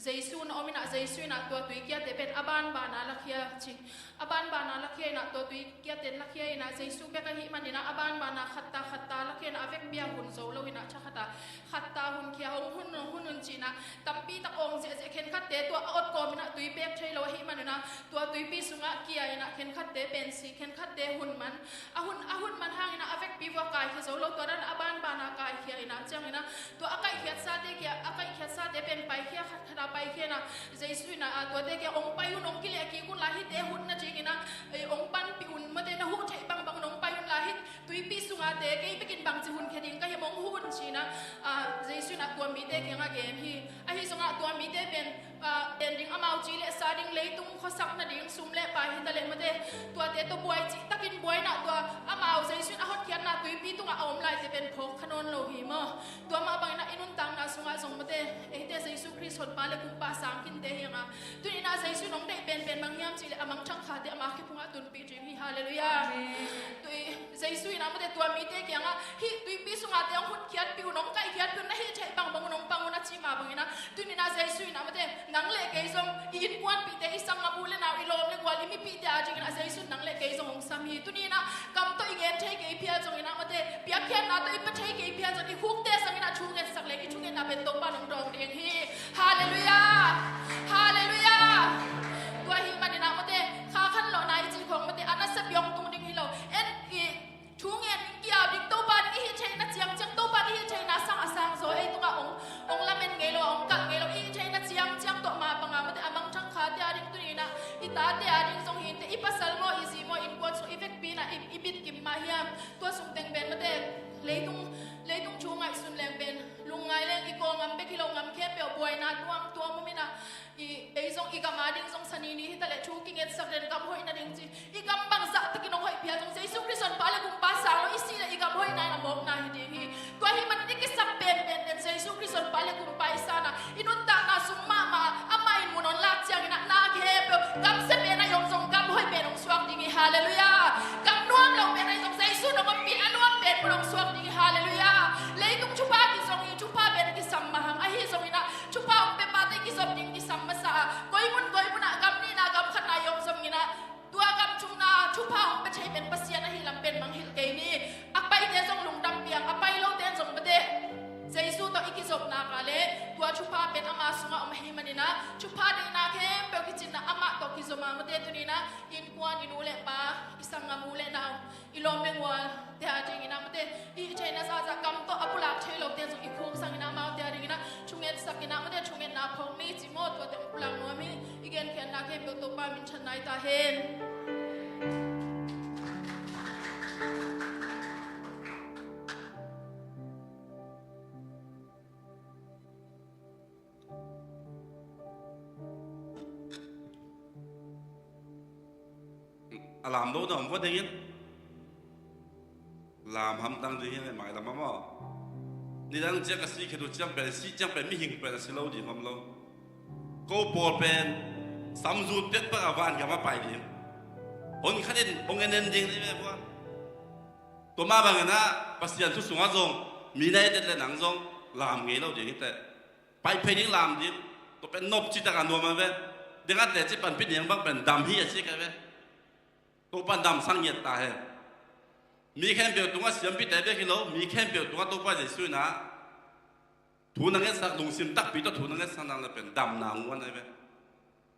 Jesu na om in ah, Jesu in ah tua tui kiate pen a banban a lakhia ci. A banban a lakhia in ah tua tui kiate lakhia in ah Jesu bek ahih manin ah a banban a khatta khatta lakhia in ah a vekpi a hun zo lo in ah thakhat a khatta hunkhia, hong hon un, hong hon un ci-in ah tampi tak awng ziahziah, khenkhatte tua a ot kawm in ah tui pek thei lo ahih manin ah tua tuipi sungah kia in ah khenkhatte pen si, khenkhatte hun man. A hun, a hun man hangin ah a vekpi vua kaikhia zo lo, tua dan a banban a kaikhia in ah ciangin ah tua a kaihkhiat sate kia, a kaihkhiat sate pen paikhia khat khat a paikhia in ah Jesu in ah, ah, tuate kia hong pai un, hong kileh kik un la, hihte hun nadingin ah, eh, hong panpih un, mawte, na huh theih bangbang un hong pai un la, hih tuipi sungate kei bekin bangci hunkhia ding ka hiam, hong huh un ci-in ah, ah, Jesu in ah tua mite kiangah gen hi. Ahi zongah tua mite pen, ah, pen ding amau ci le sa ding, leitung khuasak nading sum le pai hi ta leh mawte, tuate tawh buai cih takin buai in ah tua amau Jesu in a hotkhiatna tuipi tungah a om laite pen phawk kha nawn lo hi maw? Tua mah bangin ah i nuntakna sungah zong mawte, eite Jesu Khrist honpa le kumpa sang khinte hi hang a, tuni in ah Jesu in hong deih penpen bang hiam cih leh a mangthang khate ama khephungah tunpih ding hi. Halleluiah. Amen. Tui Jesu in ah mawte tua mite kiangah hih tuipi sungate hong hutkhiatpih un, hong kaihkhiatpih un, na hih theih bangbang un hong pang un a ci mah bangin ah, tuni in ah Jesu in ah mawte nang le kei zong, i innkuanpihte, i sanggam u le nau, i lawm le gual, i mipihte a dingin ah Jesu in nang le kei zong hong sam hi. Tuni in ah kam tawh i gen thei kei phial zongin ah mawte, piakkhiatna tawh i pia thei kei phial zong, i khukte sangin ah thungetsak leng i thungetna pen Topa in hong dawng ding hi. Halleluiah. Halleluiah. Tua ahih manin ah mawte, kha khanlawhna i cih khawng mawte a nasia biang tung ding hi lo. En i thungen ding, kiau ding, Topa ding i hih theihna ciangciang, Topa ding i hih theihna sang a sang zaw ei tungah hong, hong lamen ngei lo, hong kalh ngei lo, i hih theihna ciangciang tawh mah bangah mawte a mangthang khate a ding, tuni in ah i tate a ding zong hi inteh, i pasal maw, i zi maw, innkuan sung i vekpi in ah i, i bitkim mah hiam? Tua sung teng pen mawte leitung, leitung thu ngaihsun leng pen lungngai leng i Kawl ngam bek hi lo, ngam khempeuh buaina tuamtuam om in ah, i, ei zong i gam a ding zong Sani ni hi ta leh thu kingetsak den, gam hoih nading ci. I gam bangzah takin hong hoih phial zong Jesu Khrist honpa le kumpa sang lo i sih leh i gam hoihna in a mawkna hi ding hi. Tua ahih manin i kisap penpen den Jesu Khrist honpa le kumpa i san a, i nuntakna sung mahmah ah amah in mun hong lak ciangin ah na khempeuh, gam sia pen ahi zong gam hoih pen hong suak ding hi. Halleluiah. Gam nuam lo pen ahi zong Jesu in hong ompih a nuam pen mun hong suak ding hi. Halleluiah. Leitung thupha kizong hi, thupha pen kisam mah hang, ahi zongin ah thupha hong pia pate kizop ding kisam masa a, koi mun koi mun ah gam nihna gam khatna i om zongin ah tua gam thumna thupha hong pia thei pen Pasian ahih lam pen mangngilh kei ni. A paite zong lungdam piang, a pai lote zong mawte Jesu tawh i kizopna ka leh tua thupha pen ama sungah om ahih manin ah thupha deihna khempeuh kicinna amah tawh kizom a mawte tuni in ah innkuan, i nu le pa, i sanggam u le nau, i lawm le gualte a dingin ah mawte i hih theihna zahzah kam tawh a pulak thei lote zong i khuk sangin ah amaute a dingin ah thungetsak in ah mawte thungetna phawk ni ci maw? Tuate hong pulak nuam hi. I genkhiatna khempeuh Topa minthanna hi ta hen. A lam lo na om vua dengin. Lam hamtang ding hi mailam a maw. Nidang ciang a si khe tu ciang pen, si ciang pen mihing pen a si lo ding om lo. Ko pawl pen samzut pek bang a van gam a pai ding. Hon khat in hong en en ding ding ve vua. Tua mah bangin ah Pasian thu sungah zong mi na et et le nang zong lam ngei lo ding hi teh. Pai phei ding, lam ding. Tua pen nop citak a nuam a ve. Ding at le ci panpih ding bang pen dam hi a ci ka ve. Tua pan dam sang ngiat ta he. Mi khempeuh tungah, siampite bek hi lo, mi khempeuh tungah Topa Jesuh in ah thu na ngetsak, lungsim takpi tawh thu na ngetsak nak leh pen damna nguan ahi ve.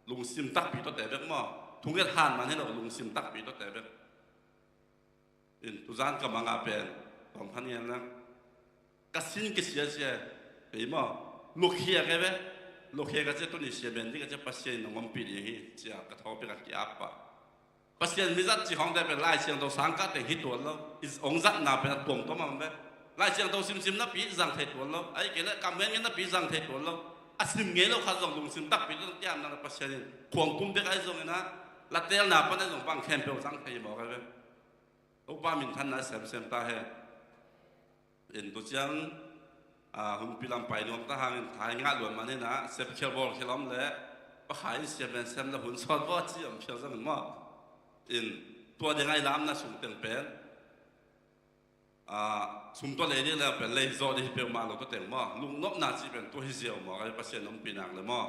Lungsim takpi tawh te bek maw. Thu nget han man hi lo, lungsim takpi tawh te bek. In, tuzan ka mang a pen tawm khan ngen lang. Ka sin kisia sia pei maw. Lukhia ka hi ve. Lukhia ka cia, tuni sia ben ding ka cia, Pasian in hong ompih ding hi cia ka thawpik a ki-ap pah. Pasian mizat cih khawngte pen Lai Siangtho sang kah teng hi tuan lo. I hong zatna pen a tuamtuam a om ve. Lai Siangtho simsim napi zang thei tuan lo. Ahih kei leh kam ngen ngen napi zang thei tuan lo. A sim ngei lo khat zong lungsim takpi tawh kiamna Pasian in khuang kum dek ahi zongin ah, la teelna pan ahi zong bang khempeuh zang thei mawk ahi ve. Topa minthanna semsem ta hen. In, tu ciang, a, humpi lam pai nuam ta hangin thai ngah luan man hi na, sepkhial bawlkhial om leh, Pa Khai in siam ven sem leh hun sawt vawt ci om phial zong in maw. In, tua ding ahi lamna sung teng pen, a, sum tua lei ding leh pen lei zawh ding hi peuhmah lo tua teng maw. Lungnopna cih pen tua hi ziau maw, ka Pasian ompih nak leh maw.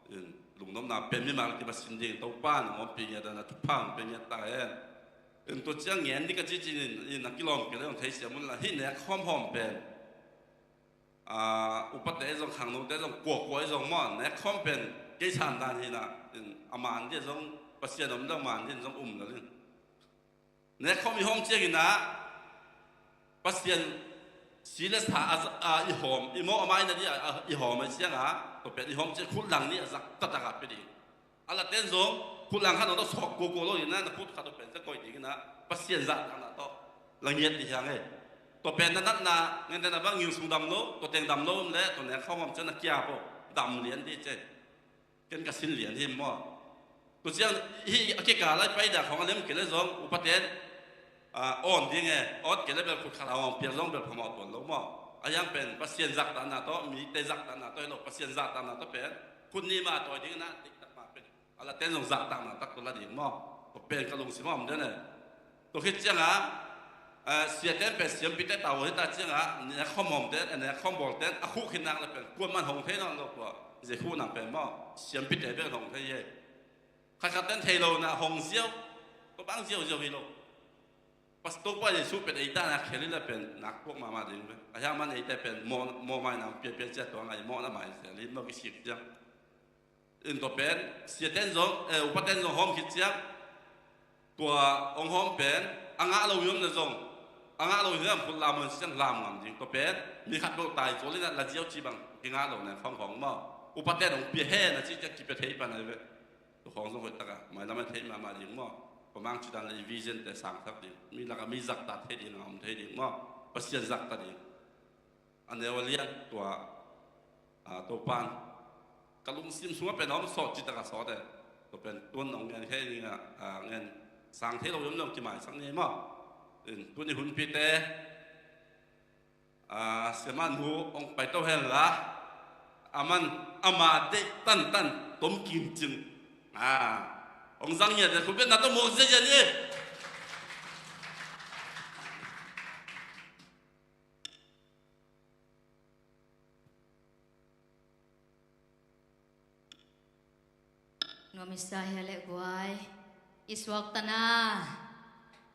In, lungnopna pen mimal kipan sin ding, Topa in hong ompih ngiat a, na thupha hong pia ngiat ta hen. In, tua ciang ngen ding ka cih cin in, in a kilawm kei leh hong theisiam un la, hih nek khawm hawm pen, a, upate zong, khangnote zong, kuakua zong maw, nek khawm pen kei san dan hi na, in, a man ding zong, Pasian om deuh man ding zong um lo in. Nek khawm i hawm ciangin ah, Pasian si le sa a, a, i hawm, i mawh a mai na ding a, a, i hawm a ciang a, tua pen i hawm ciang khut lang nih a zak taktak a pia ding. A la ten zong, khut lang khat tawh sawk koko lo in ah, na khut khat tua pen ka koih ding in ah, Pasian zahtakna tawh la ngiat ding hi hang e. Tua pen na natna, ngente na bang ngil sung dam lo, tua teng dam lo um leh, tua nek khawm hawm ciang na kiap aw, dam lian ding ci. Ken ka sin lian hi maw. Tua ciang hih a kikal a i pai dak khawng a lem kei leh zong, upa ten, a, awn ding e, awt kei leh bel khut khat a hong piak zong bel phamawh tuan lo maw. A hiang pen Pasian zahtakna tawh, mite zahtakna tawh hi lo, Pasian zahtakna tawh pen khut nih mah tawi ding in ah, diktak mah pen a la ten zong zahtakna tak tawh la ding maw. Tua pen ka lungsim a om den e. Tua khit ciangah, eh, siate in pen siampite tawh hi ta ciangah, nek khawm hawmte in, eh, nek khawm bawlte in a khuh khit nak leh pen kuaman hong thei nawn lo tua. Zia khuh nak pen maw, siampite bek hong thei hi. Khatkhatte in thei lo in ah hong ziau, tua bang ziauziau hi lo. Pastor pa Jesuh pen eite in ah khel hi leh pen nak puak mahmah ding ve. A hiang man eite pen mawh, mawh mai nam pianpian ciat tua ngai, mawhna mai sia li maw, kisik ciang. In, tua pen siate in zong, eh, upate in zong hawm khit ciang, tua hong hawm pen a ngah lo hi om leh zong, a ngah lo hi om, khut lam hawm ciang lam ngam ding. Tua pen mi khat beuh tai zual in ah la ziau ci bang kingah lo nek khawm khawng maw. Upate in hong pia hen a ci ciang kipia thei pan ahi ve. Tua khawng zong hoih tak a mailam a thei mahmah ding maw. Tua mang ci dan leh i vision te sangsak ding, mi lak a mi zakta thei ding, a om thei ding maw. Pasian zakta ding. A neu a lian tua, a, Topa'n ka lungsim sungah pen a om sawt, citak a sawt e. Tua pen tu'n hong ngen khe ning a, a, ngen sang thei lo i om leh hong kimaisak ni maw. In, tuni hunpite, a, siamahnu hong paito hen la, aman ama deih tantan tom kimcing, a, hong zang ngiat e, khut beng na tawh muak ziahziah ni. Nuam i sa hia leh guai, i suakta na.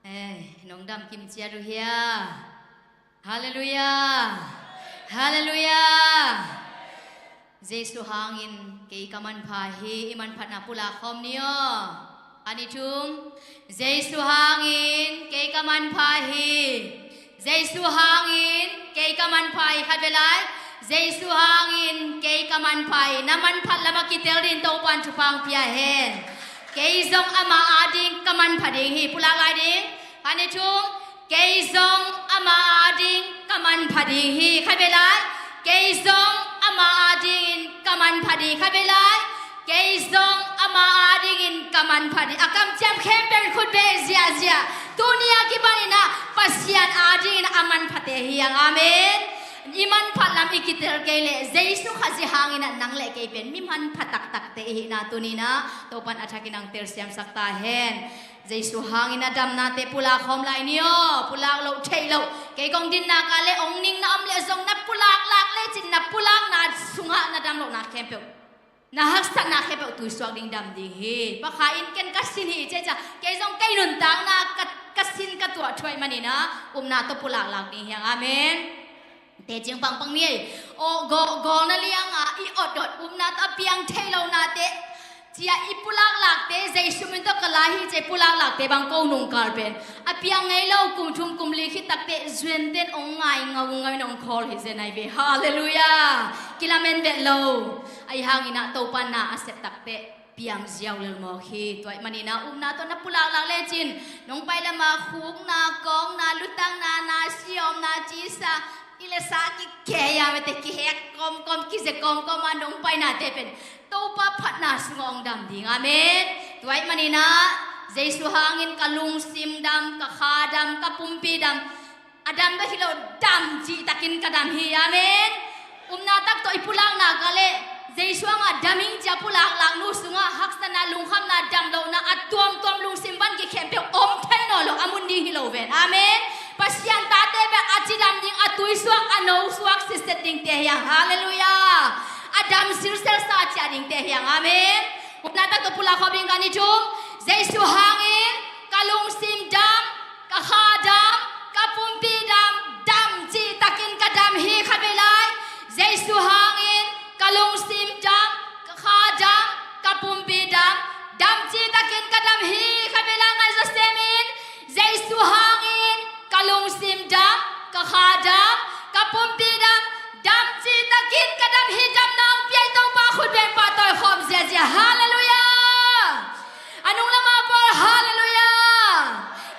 Eh, nong dam kim ciat uh hia? Halleluiah. Halleluiah. Jesu hangin kei ka manpha hi. I manphatna pulak khawm ni aw. A ni thum. Jesu hangin kei ka manpha hi. Jesu hangin kei ka manpha hi. Khat vei lai. Jesu hangin kei ka manpha hi. Na manphat lam ah kitel dingin Topa'n thupha hong pia hen. Kei zong ama ading ka manpha ding hi. Pulak lai ding. A ni thum. Kei zong ama ading ka manpha ding hi. Khat vei lai. Kei zong ama adingin ka manpha ding. Khat vei lai. Kei zong ama adingin ka manpha ding. A kamciam khempeuh in khut beng ziahziah. Tuni a kipan in ah Pasian adingin a manphate hi hang. Amen. I manphat lam i kitel kei leh Jesu Khazih hangin ah nang leh kei pen mi manpha taktakte i hihna tuni in ah Topa'n a thakin hong telsiamsak ta hen. Jesu hangin a damnate pulak khawm lai ni aw. Pulak loh theih loh, kei kong dinna ka leh hong ning na om leh zong na pulak lak lecin na pulakna sungah na dam lohna khempeuh, na haksatna khempeuh tuisuak ding, dam ding hi. Pa Khai in ken ka sin hi ci a, kei zong kei nuntakna ka, ka sin ka Tua thu ahih manin ah upna tawh pulaklak ding hi hang. Amen. Teci pangpang mi ei. Aw, gaw, gawlna liang a i otdot upna tawh a piang thei lonate ci-a i pulaklakte, Jesu min tawh ka la hi ci-a i pulaklakte bang ko nungkal pen a piang ngei lo, kum thum kum li khit takteh zuante in hong ngai ngaungau in hong khawl hi zen ahi ve. Halleluiah. Kilamen vet lo. Ahi hangin ah Topa na a sep takteh piang ziau lel mawk hi. Tua ahih manin ah upna tawh na pulaklak lecin, nong pai lam a khukna, kawkna, lutangna, na siawmna, cisa, i lesa kikei a mete kihek kawmkawm, kize kawmkawm a nong painate pen Topa phatna sungah hong dam ding. Amen. Tua ahih manin ah Jesu hangin ka lungsim dam, ka kha dam, ka pumpi dam, a dam bek hi lo, dam cihtakin ka dam hi. Amen. Upna tak tawh i pulakna ka leh Jesu hangah dam ing ci-a pulaklak nu sungah haksatna, lungkhamna, damlohna, a tuamtuam lungsim van kikhempeuh om thei nawn lo, a mun ding hi lo ven. Amen. Pasian tate bek a cidam ding, a tui suak, a no suak sitset dingte hi hang. Halleluiah. A dam silselsa ciah dingte hi hang. Amen. Upna tak tawh pulak khawm ding. Khat, nih, thum. Jesu hangin ka lungsim dam, ka kha dam, ka pumpi dam, dam cihtakin ka dam hi. Khat vei lai. Jesu hangin ka lungsim dam, ka kha dam, ka pumpi dam, dam cihtakin ka dam hi. Khat vei lai, ngaihzawsem in. Jesu hangin ka lungsim dam, ka kha dam, ka pumpi dam, dam cihtakin ka dam hi. Damna hong pia i Topa khut beng pahtawi khawm ziazia. Halleluiah. A nung lam a pawl, halleluiah.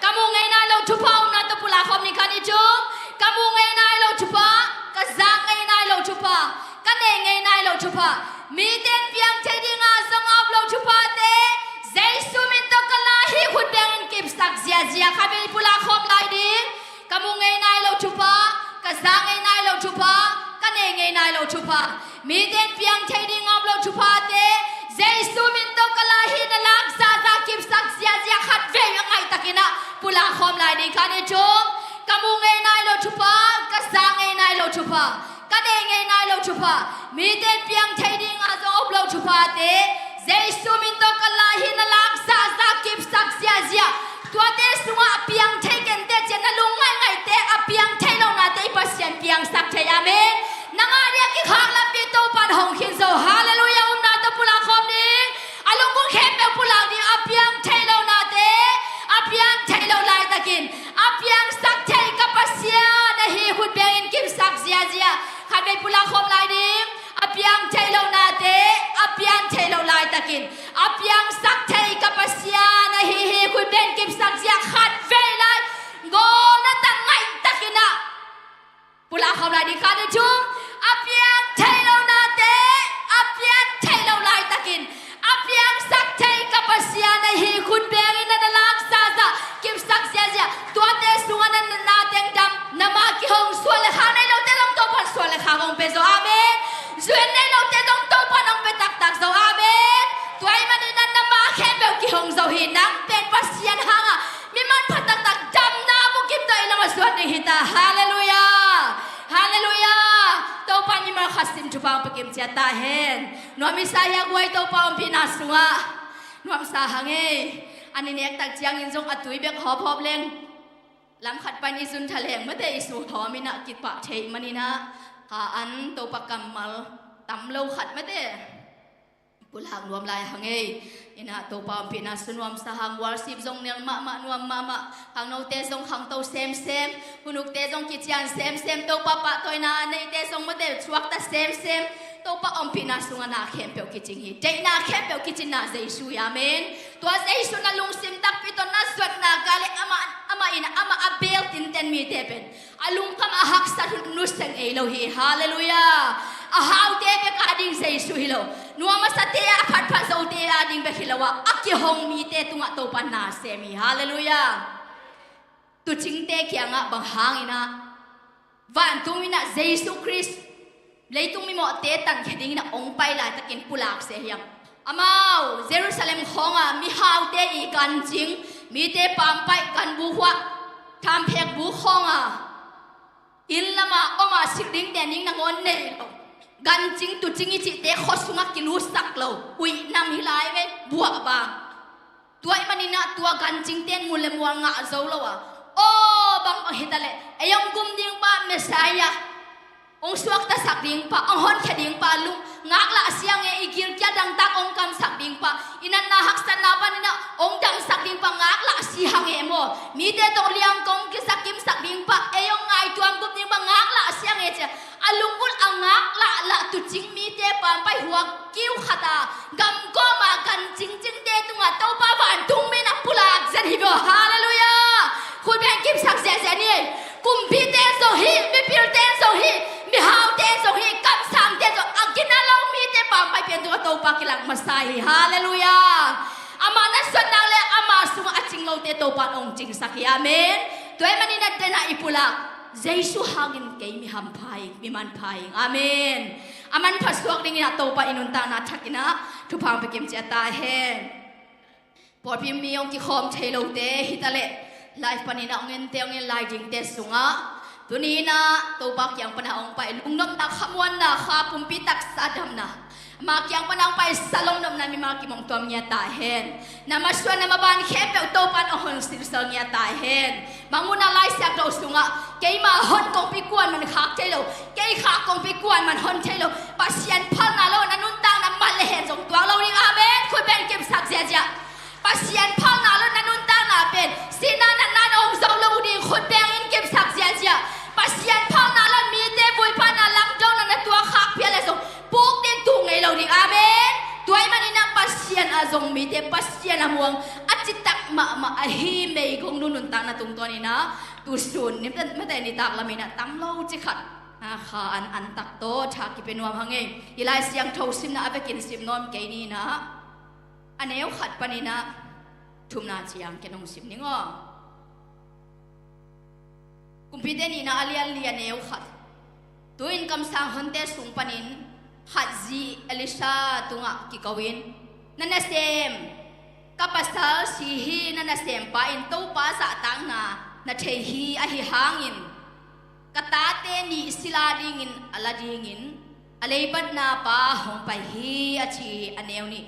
Ka muh ngei nai lo thupha upna tawh pulak khawm ni. Khat, nih, thum. Ka muh ngei nai lo thupha, ka zak ngei nai lo thupha, ka nei ngei nai lo thupha, mite in piang thei dinga zong a up lo thuphate Jesu min tawh ka la hi, khut bengin kipsak ziazia. Khat vei pulak khawm lai ding. Ka muh ngei nai lo thupha, ka zak ngei nai lo thupha, ka nei ngei nai lo thupha, mite in piang thei dinga up lo thuphate Jesu min tawh ka la hi, na lak zahzah kipsak ziazia khat vei a ngaihtakin ah pulak khawm lai ding. Khat, nih, thum. Ka muh ngei nai lo thupha, ka zak ngei nai lo thupha, ka nei ngei nai lo thupha, mite in piang thei dinga zong a up lo thuphate Jesu min tawh ka la hi, na lak zahzah kipsak ziazia. Tuate sungah a piang thei kei teh ci-a na lung ngaihngaihte, a piang thei lonate i Pasian piangsak thei. Amen. Nang a diak i khak lampi Topa in hong khin zo. Halleluiah. Upna tawh pulak khawm ding. A lunggulh khempeuh pulak ding. A piang thei lonate, a piang thei lo laitakin a piangsak thei ka Pasian ahi, khut bengin kipsak ziazia. Khat vei pulak khawm lai ding. A piang thei lonate, a piang thei lo laitakin a piangsak thei ka Pasian ahi hi, khut bengin kipsak zia. Khat vei lai, gawlna tak ngaihtakin ah pulak khawm lai ding. Khat, nih, thum. A piang thei lonate, a piang thei lo laitakin a piangsak thei ka Pasian ahi, khut bengin na lak zahzah kipsak ziazia. Tuate sungah na, na teng dam, na ma kihong, suan le khak nei lote zong Topa in suan le khak hong pia zo. Amen. Zuan nei lote zong Topa in hong pia taktak zo. Amen. Tua ahih manin na, na ma khempeuh kihong zo hi. Nang pen Pasian hangah mi manpha taktak, damna bukim tawh i lam ah zuan ding hi ta. Halleluiah. Halleluiah. Topa in mimal khat sin thupha hong pia kim ciat ta hen. Nuam i sa hia guai, Topa ompihna sungah? Nuamsa hang ei. An i nek tak ciangin zong a tui bek hawphawp leng, lam khat pan i zun tha leng mate i sung hawm in ah kipah thei manin ah, ka an Topa kammal tam lo khat mate pulak nuam lai hang ei. In ah Topa ompihna sung nuamsa hang, worship zong nel mahmah, nuam mahmah. Khangnote zong khangto semsem, hunukte zong kician semsem, Topa pahtawina a neite zong mate suakta semsem. Topa ompihna sungah na khempeuh kicing hi. Deihna khempeuh kicinna Jesu hi. Amen. Tua Jesu na lungsim takpi tawh na zuatna ka leh amah, amah in, amah a beel tinten mite pen a lungkham a haksa hun nuseng ei lo hi. Halleluiah. A haute bek a ding Jesu hi lo, nuam a sate a phatphat zote a ding bek hi lo a, a kihong mite tungah Topa na sem hi. Halleluiah. Tuucingte kiangah bang hangin ah vantung in ah Jesu Khrist leitung mimawhte tankhia dingin ah hong pai laitakin pulak se hiam? Amau Jerusalem khawngah mihaute i gancing, mite pampaih, ganbu khuah, thamphek bu khawngah inn lamah om a sik dingte ning nangawn nei lo, gancing tuucing i cihte khua sungah kilutsak lo, uihnam hi lai ve, buahbang. Tua ahih manin ah tua gancingte in mun le mual ngah zo lo a, Tua bang hi ta leh, ei hong gum ding pa Messiah, hong suaktasak ding pa, hong honkhia ding pa, lung ngaklah siang e, i gilkial dangtak hong kamsak ding pa, i natna haksatna panin ah hong damsak ding pa ngaklah siang e maw. Mite tawh liang kong kisak kimsak ding pa, ei hong ngaihtuam gum ding pa ngaklah siang e ci a, a lunggulh a ngaklah lah tuucing mite pampai huak kiu khat a, gam kawm a gan cingcingte tungah Topa vantung mi in a pulak zet hi vua. Halleluiah. Khut beng kimsak ziahziah ni. Kumpite zong hi, mipilte zong hi, mihaute zong hi, kamsangte zong, a gina lo mite pampai pian tungah Topa kilak masa hi. Halleluiah. Amah na suan nak le amah sungah a cing lote Topa in hong cingsak hi. Amen. Tua ahih manin a den a i pulak, Jesu hangin kei mi hampha ing, mi manpha ing. Amen. A manpha suak dingin ah Topa i nuntakna thakin ah thupha hong pia kim ciat ta hen. Pawlpi mi hong kikhawm thei lote hi ta leh, live panin ah hong ente, hong en lai dingte sungah tuni in ah Topa kiang pan ah hong pai lungnopna, khamuanna, kha pumpi taksa damna, ama kiang pan ah hong pai salom nopna mimal kim hong tuam ngiat ta hen. Na masuan na maban khempeuh Topa in hong hon silsel ngiat ta hen. Mangmuhna laisiangtho sungah, keima hon kongpi kuaman khak thei lo, kei khak kongpi kuaman hon thei lo, Pasian phalna lo na nuntakna man le hen zong tuak lo ding. Amen. Khut beng kimsak ziahziah. Pasian phalna lo na nuntakna pen sihna natna in hong zo lo ding. Khut beng in kimsak ziahziah. Pasian phalna lo mite vuiphana langdona na tuak khak phial le zong puk ding tung ngei lo ding. Amen. Tua ahih manin ah Pasian a zong mite Pasian a muang a citak mahmah ahi meigongnu nuntakna tungtawnin ah tusun ni mate nitak lamin ah tam lo ci khat, a, kha an an tak tawh tha kipia nuam hang ei. Hih Lai Siangtho simna a vekin sim nuam kei ni in ah, a neu khat panin ah thumna ciang ken hong sim ning aw. Kumpite nihna a lian li a neu khat. Tu-in kamsang honte sung panin khat zi Elisha tungah kiko in, na nasem, ka pasal si hi, na nasempa in Topa zahtakna na thei hi, ahi hangin ka tate nih sila dingin a la dingin a leibatna pa hong pai hi, a ci hi, a neu nih.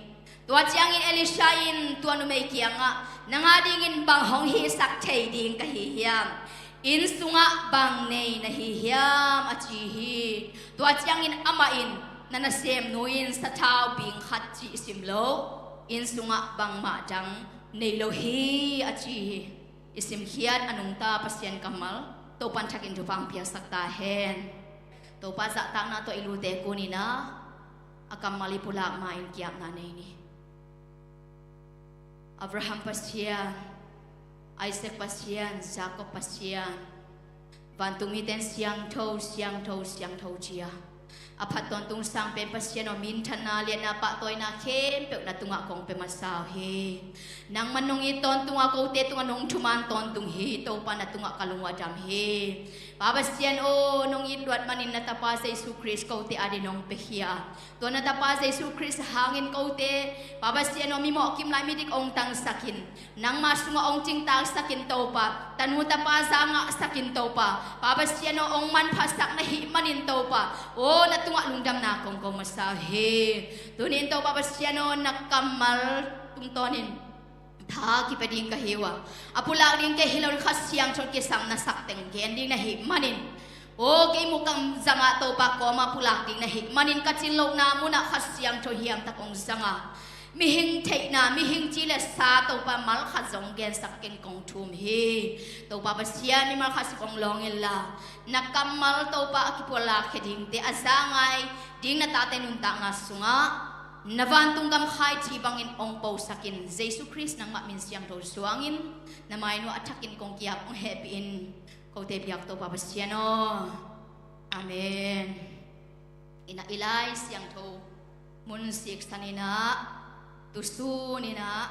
Tua ciangin Elisha in tua numei kiangah, nang a dingin bang hong hihsak thei ding ka hi hiam? Inn sungah bang nei na hi hiam? A ci hi. Tua ciangin amah in, na nasemnu in sathau bing khat cih sim lo, inn sungah bangmah dang nei lo hi, a ci hi. I simkhiat a nungta Pasian kammal Topan thakin thupha hong piaksak ta hen. Topa zahtakna tawh i lute kunin ah a kammal i pulak ma-in kiapna nei ni. Abraham Pasian, Isaac Pasian, Jacob Pasian, vantung mite in siangtho, siangtho, siangtho ci a, a phat tawntung sang pen Pasian aw, minthanna, liatna, pahtawina khempeuh na tungah kong pia masa uh hi. Nangman nong it tawntung a, kote tungah nong thuman tawntung hi. Topa, na tungah ka lung uh a dam hi. Pa Pasian aw, nong it luat manin na tapa Jesu Khrist kote adin hong piakhia a, tua na tapa Jesu Khrist hangin kote, Pa Pasian aw, mi mawhkim lai, midik hong tangsakin, nangma sungah hong cingtaaksakin Topa, tanu tapa za ngahsakin Topa, Pa Pasian aw, hong manphasak na hih manin Topa aw, na tungah lungdamna kong ko masa hi. Tunin Topa Pasian aw, na kammal tungtawnin tha kipia ding ka hi uh a, a pulak ding kei hi lo, Kha Siangtho kisam na sak teng gen ding na hih manin, aw, kei muh kam zangah Topa kawma pulak ding na hih manin ka cin lohna munah Kha Siangtho hiam tak hong zanga, mihing theihna, mihing ci le sa Topa mal khat zong gensak keng kong thum hi. Topa Pasian, mimal khat si kong lawng inla, na kammal Topa a kipual lakkhia dingte a za ngai ding na tate nuntakna sungah na vantung gam khaici bangin hong posakin, Jesu Khrist nangmah min siangtho suangin na mai nuah a thakin kong kiap, hong hehpih in. Kote biak Topa Pasian aw. Amen. Inah i Lai Siangtho mun siksan inah, tusun inah,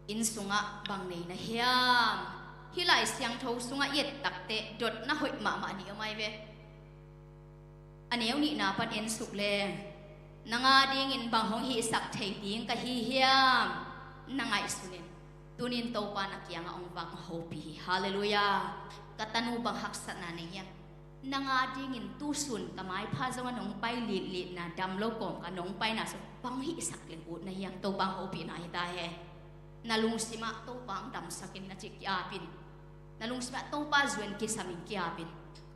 inn sungah bang nei na hiam? Hih Lai Siangtho sungah i et takteh dotna hoih mahmah nih om ai ve. A neu nihna pan en suk leng, nang a dingin bang hong hihsak thei ding ka hi hiam? Na ngaihsun in. Tunin Topa na kiangah hong vak hopih hi. Halleluiah. Ka tanu bang haksatna nei hiam? Nang a dingin tusun ka maipha zongah nong pai litlitna, dam lo kawmkal nong paina sung bang hihsak leng ut na hiam? Topa hong hopihna hi ta hen. Na lungsimah Topa hong damsakin na cih ki-apin. Na lungsim ah Topa zuan kisam in kiapin,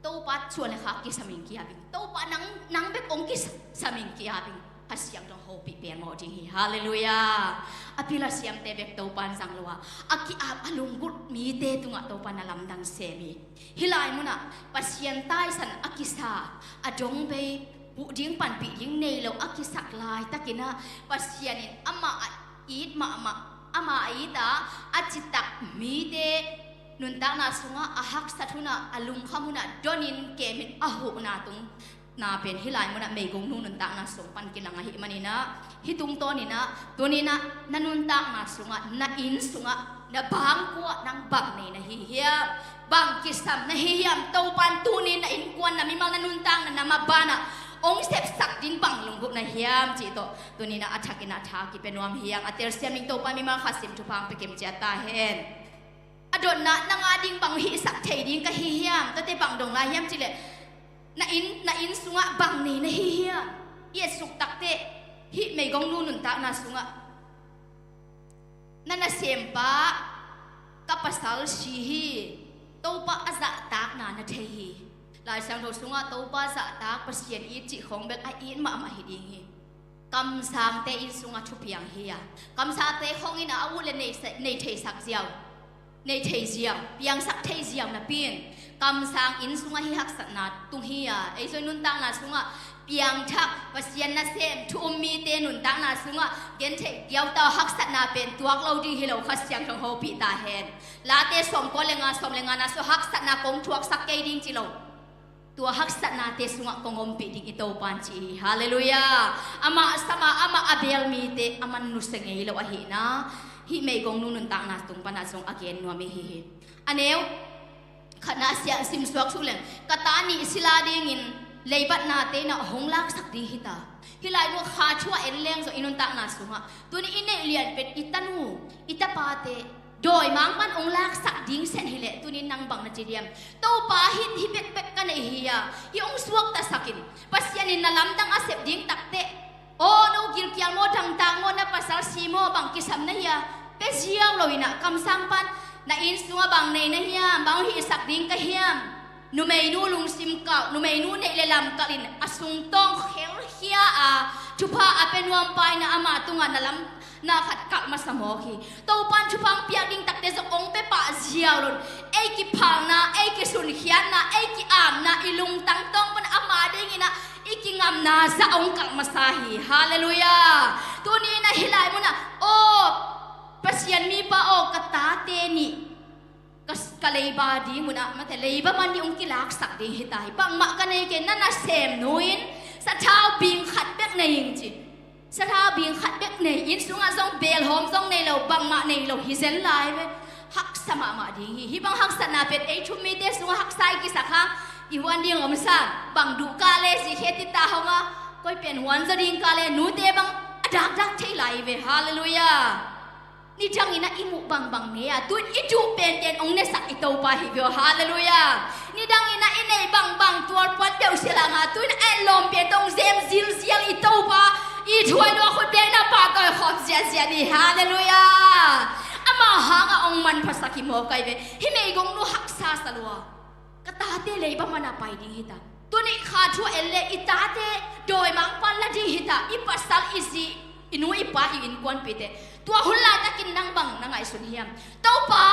Topa chuan le khak kisam in kiapin, Topa nang, nang bek ong kisam in kiapin, Kha Siangtho hopih pian mawh ding hi. Halleluiah. A pil a siamte bek Topa in zang lo a, a kiap a lunggulh mite tungah Topa na lamdang sem hi. Hih lai munah Pasian taisan a kisa, a dong bei, buh ding panpih ding nei lo a kisak laitakin ah, Pasian in amah a it mahmah, amah a it a, a citak mite nuntakna sungah a haksat hunah, a lungkham hunah donin kemin a huhna tung na pen hih lai munah meigongnu nuntakna sung pan kilang ahih manin ah, hih tungtawnin ah tunin ah na nuntakna sungah, na inn sungah, na bangkua nang bang nei na hi hiam? Bang kisam na hi hiam? Topan tunin na innkuan, na mimal, na nuntakna, na maban ah ong sepsak ding bang lunggulh na hiam cih tawh tunin ah a thakin ah tha kipia nuam hi hang. A telsiam ding Topa mimal khat sim thupha ong pia kim ciat ta hen. A dotna nang a ding bang hihsak thei ding ka hi hiam? Tuate bang dong lai hiam cih leh, na inn, na inn sungah bang nei na hi hiam? I etsuk takteh hih meigongnu nuntakna sungah na nasempa, ka pasal si hi, Topa a zahtakna na thei hi. Lai Siangtho sungah Topa zahtak, Pasian it cih khawng bek a it mahmah hi ding hi. Kamsangte inn sungah thupiang hi a, kamsangte khawng in ah a ut le nei, nei theisak ziau, nei thei ziau, piangsak thei ziau napi in kamsang inn sungah hih haksatna tung hi a, ei zong nuntakna sungah piangthak, Pasian nasem, thu um mite nuntakna sungah gentheih diautau haksatna pen tuak lo ding hi lo, Kha Siangtho hopih ta hen. Late sawmkua le nga, sawm le nga na sung haksatna kong thuaksak kei ding ci lo. Tua haksatnate sungah kong ompih ding i Topan ci hi. Halleluiah. Amah sama, amah a beel mite a man nusia ngei lo ahihna hih meigongnu nuntakna tung panah zong a gen nuam i hi hi. A neu khatna siah simsuak suh leng, ka ta nih sila dingin leibatnate na hong laksak ding hita. Hih lai nu kha thu a en leng zong i nuntakna sungah tuni i neih lian pen i tanu, i tapate dawimang pan ong laksak ding sen hileh tunin nang bang na ci diam? Topa, hih, hih bekbek ka nei hi a, hih ong suaktasakin, Pasian in na lamdang a sep ding takteh, aw, no gilkial maw, dangtak maw, na pasal si maw, bang kisam na hi a, pe ziau lo in ah kamsang pan na inn sungah bang nei na hiam, bang hong hihsak ding ka hiam? Numeinu lungsim kalh, numeinu neih le lam kalh in a sungtawng khelkhia a, thupha a pia nuam pa in ah ama tungah na lam na khat kalh masa mawk hi. Topan thupha ong piak ding takte zong ong pia pah ziau lo in, ei kiphalna, ei kisunkhiatna, ei ki-amna, i lungtang tawng pan ama dingin ah i kingamna zah ong kalh masa hi. Halleluiah. Tuni in ah hih lai munah, aw, Pasian mipa aw, ka tate nih ka, ka leiba ding munah, mate, leiba man ding ong kilaksak ding hita hi. Bangmah ka nei kei, na nasemnu in sathau bing khat bek nei ing ci. Sathau bing khat bek nei, inn sungah zong beelhawm zong nei lo, bangmah nei lo hi zen lai ve. Haksa mahmah ding hi. Hih bang haksatna pen ei thu um mite sungah haksa i kisak hang, i huan ding om sam, bang duh ka le, zikhe tita hong a, koi pen huan zaw ding ka le, nute bang a dakdak thei lai ve. Halleluiah. Nidangin ah i muh bangbang nei a, tuin i duh penpen ong nesak i Topa hi ve aw. Halleluiah. Nidangin ah i neih bangbang tualpuan peuh sia langa, tuin a etlawm pen tawh ong zem zilzial i Topa, i thuailua khut bengna pahtawi khawm ziahziah ni. Halleluiah. Ama hangah ong manphasak hi mawk ai ve. Hih meigongnu haksa sa lua. Ka tate leiba mana pai ding hita. Tuni kha thu a en le i tate dawimangpa la ding hita. I pasal, i zi, i nu, i pa, i innkuanpite. Tua hun laitakin nang bang na ngaihsun hiam? Topa,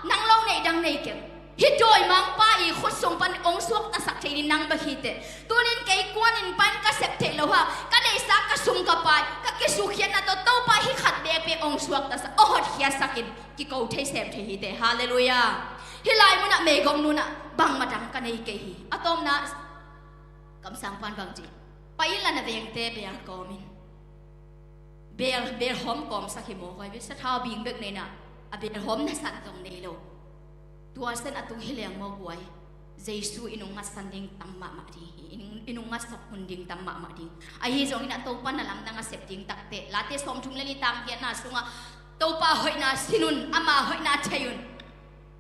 nang lo neih dang nei keng. Hih dawimangpa i khut sung pan ong suaktasak thei ni nang bek hi teh. Tunin kei kuanin pan ka sep theih lo ha. Ka neihsa, ka sum, ka pai, ka kisukhiatna tawh Topa hih khat bekbek ong suaktasak, ong hotkhiatsak in. Kiko thei sem thei hi teh. Halleluiah. Hih lai munah meigongnu in ah bangmah dang ka nei kei hi. A tawpna kamsangpan bang ci, pai inla na vengte beel kawm in. Beel, beelhawm kawmsak hi mawk ai ve. Sathau bing bek nei in ah a beelhawm na san zong nei lo. Tua sen a tung hi leng mawk ai. Jesu in ong ngatsan ding tam mahmah ding hi. In, in ong ngatsuk hun ding tam mahmah ding. Ahi zongin ah Topa na lamdang a sep ding takteh, Late sawmthum le li tang giatna sungah, Topa hoihna sin un, ama hoihna thei un.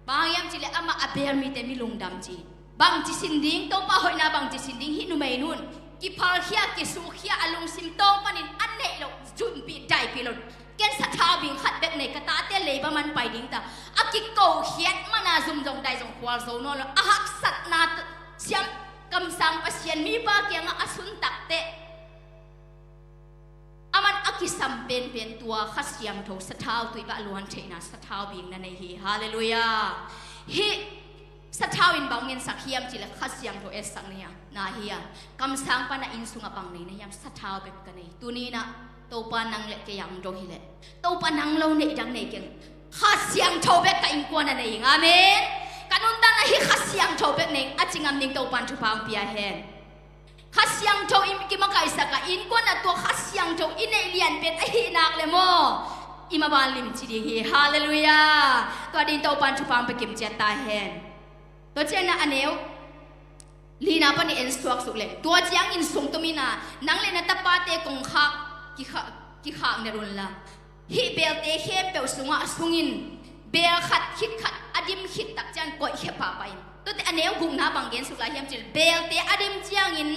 Bang hang hiam cih leh amah a beel mite mi lungdam ci. Bangci sin ding, Topa hoihna bangci sin ding, hih numeinun kiphalkhia, kisukkhia, a lungsim tawng panin a neih loh zumpi daipih lo. Ken sathau bing khat bek nei, ka tate leiba man pai ding ta. A kikokhiat mana zum zong dai Kual zo nawn lo a haksatna siam kamsang Pasian mipa kiangah a sun takteh aman a kisam penpen tua Kha Siangtho sathau tuibah luan theihna sathau bing na nei hi. Halleluiah. Hih sathau in bang ngensak hiam cihleh Kha Siangtho etsak na hi a, na hi a, kamsang pan a inn sungah bang nei na hiam? Sathau bek ka nei. Tuni inah Topa nang le kei a hong dong hileh Topa nang lo neih dang nei keng. Kha Siangtho bek ka innkuan a nei ing. Amen. Ka nuntakna hih Kha Siangtho bek nei a ci ngam ding Topa in thupha hong pia hen. Kha Siangtho i kimakaihsak a innkuan a tua Kha Siangtho i neih lian pen ahih nak le maw, i maban limci ding hi. Halleluiah. Tua ding Topa in thupha hong pia kimciat ta hen. Tua ciangin a neu lina pan i en suak suk leng tua ciangin sungtum inah nang le na tapate kongkhak kikhak, kikhak net unla hih belte khempeuh sungah a sungin bel khat khit khat a dim khit tak ciang koih khia pahpah in. Tuate a neu gukna bang gen suk lai hiam cih leh belte a dim ciangin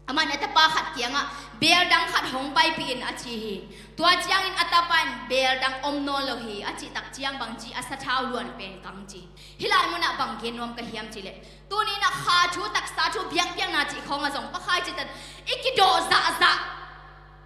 amah in a tapa khat kiangah bel dang khat hong paipih in a ci hi. Tua ciangin a tapa in bel dang om nawn lo hi a cih tak ciang bang ci a sathau luan pen kang ci. Hih lai munah bang gen nuam ka hiam cih leh tuni inah kha thu taksa thu biakpiakna cih khawngah zong pakhai cihtan i kidawh zahzah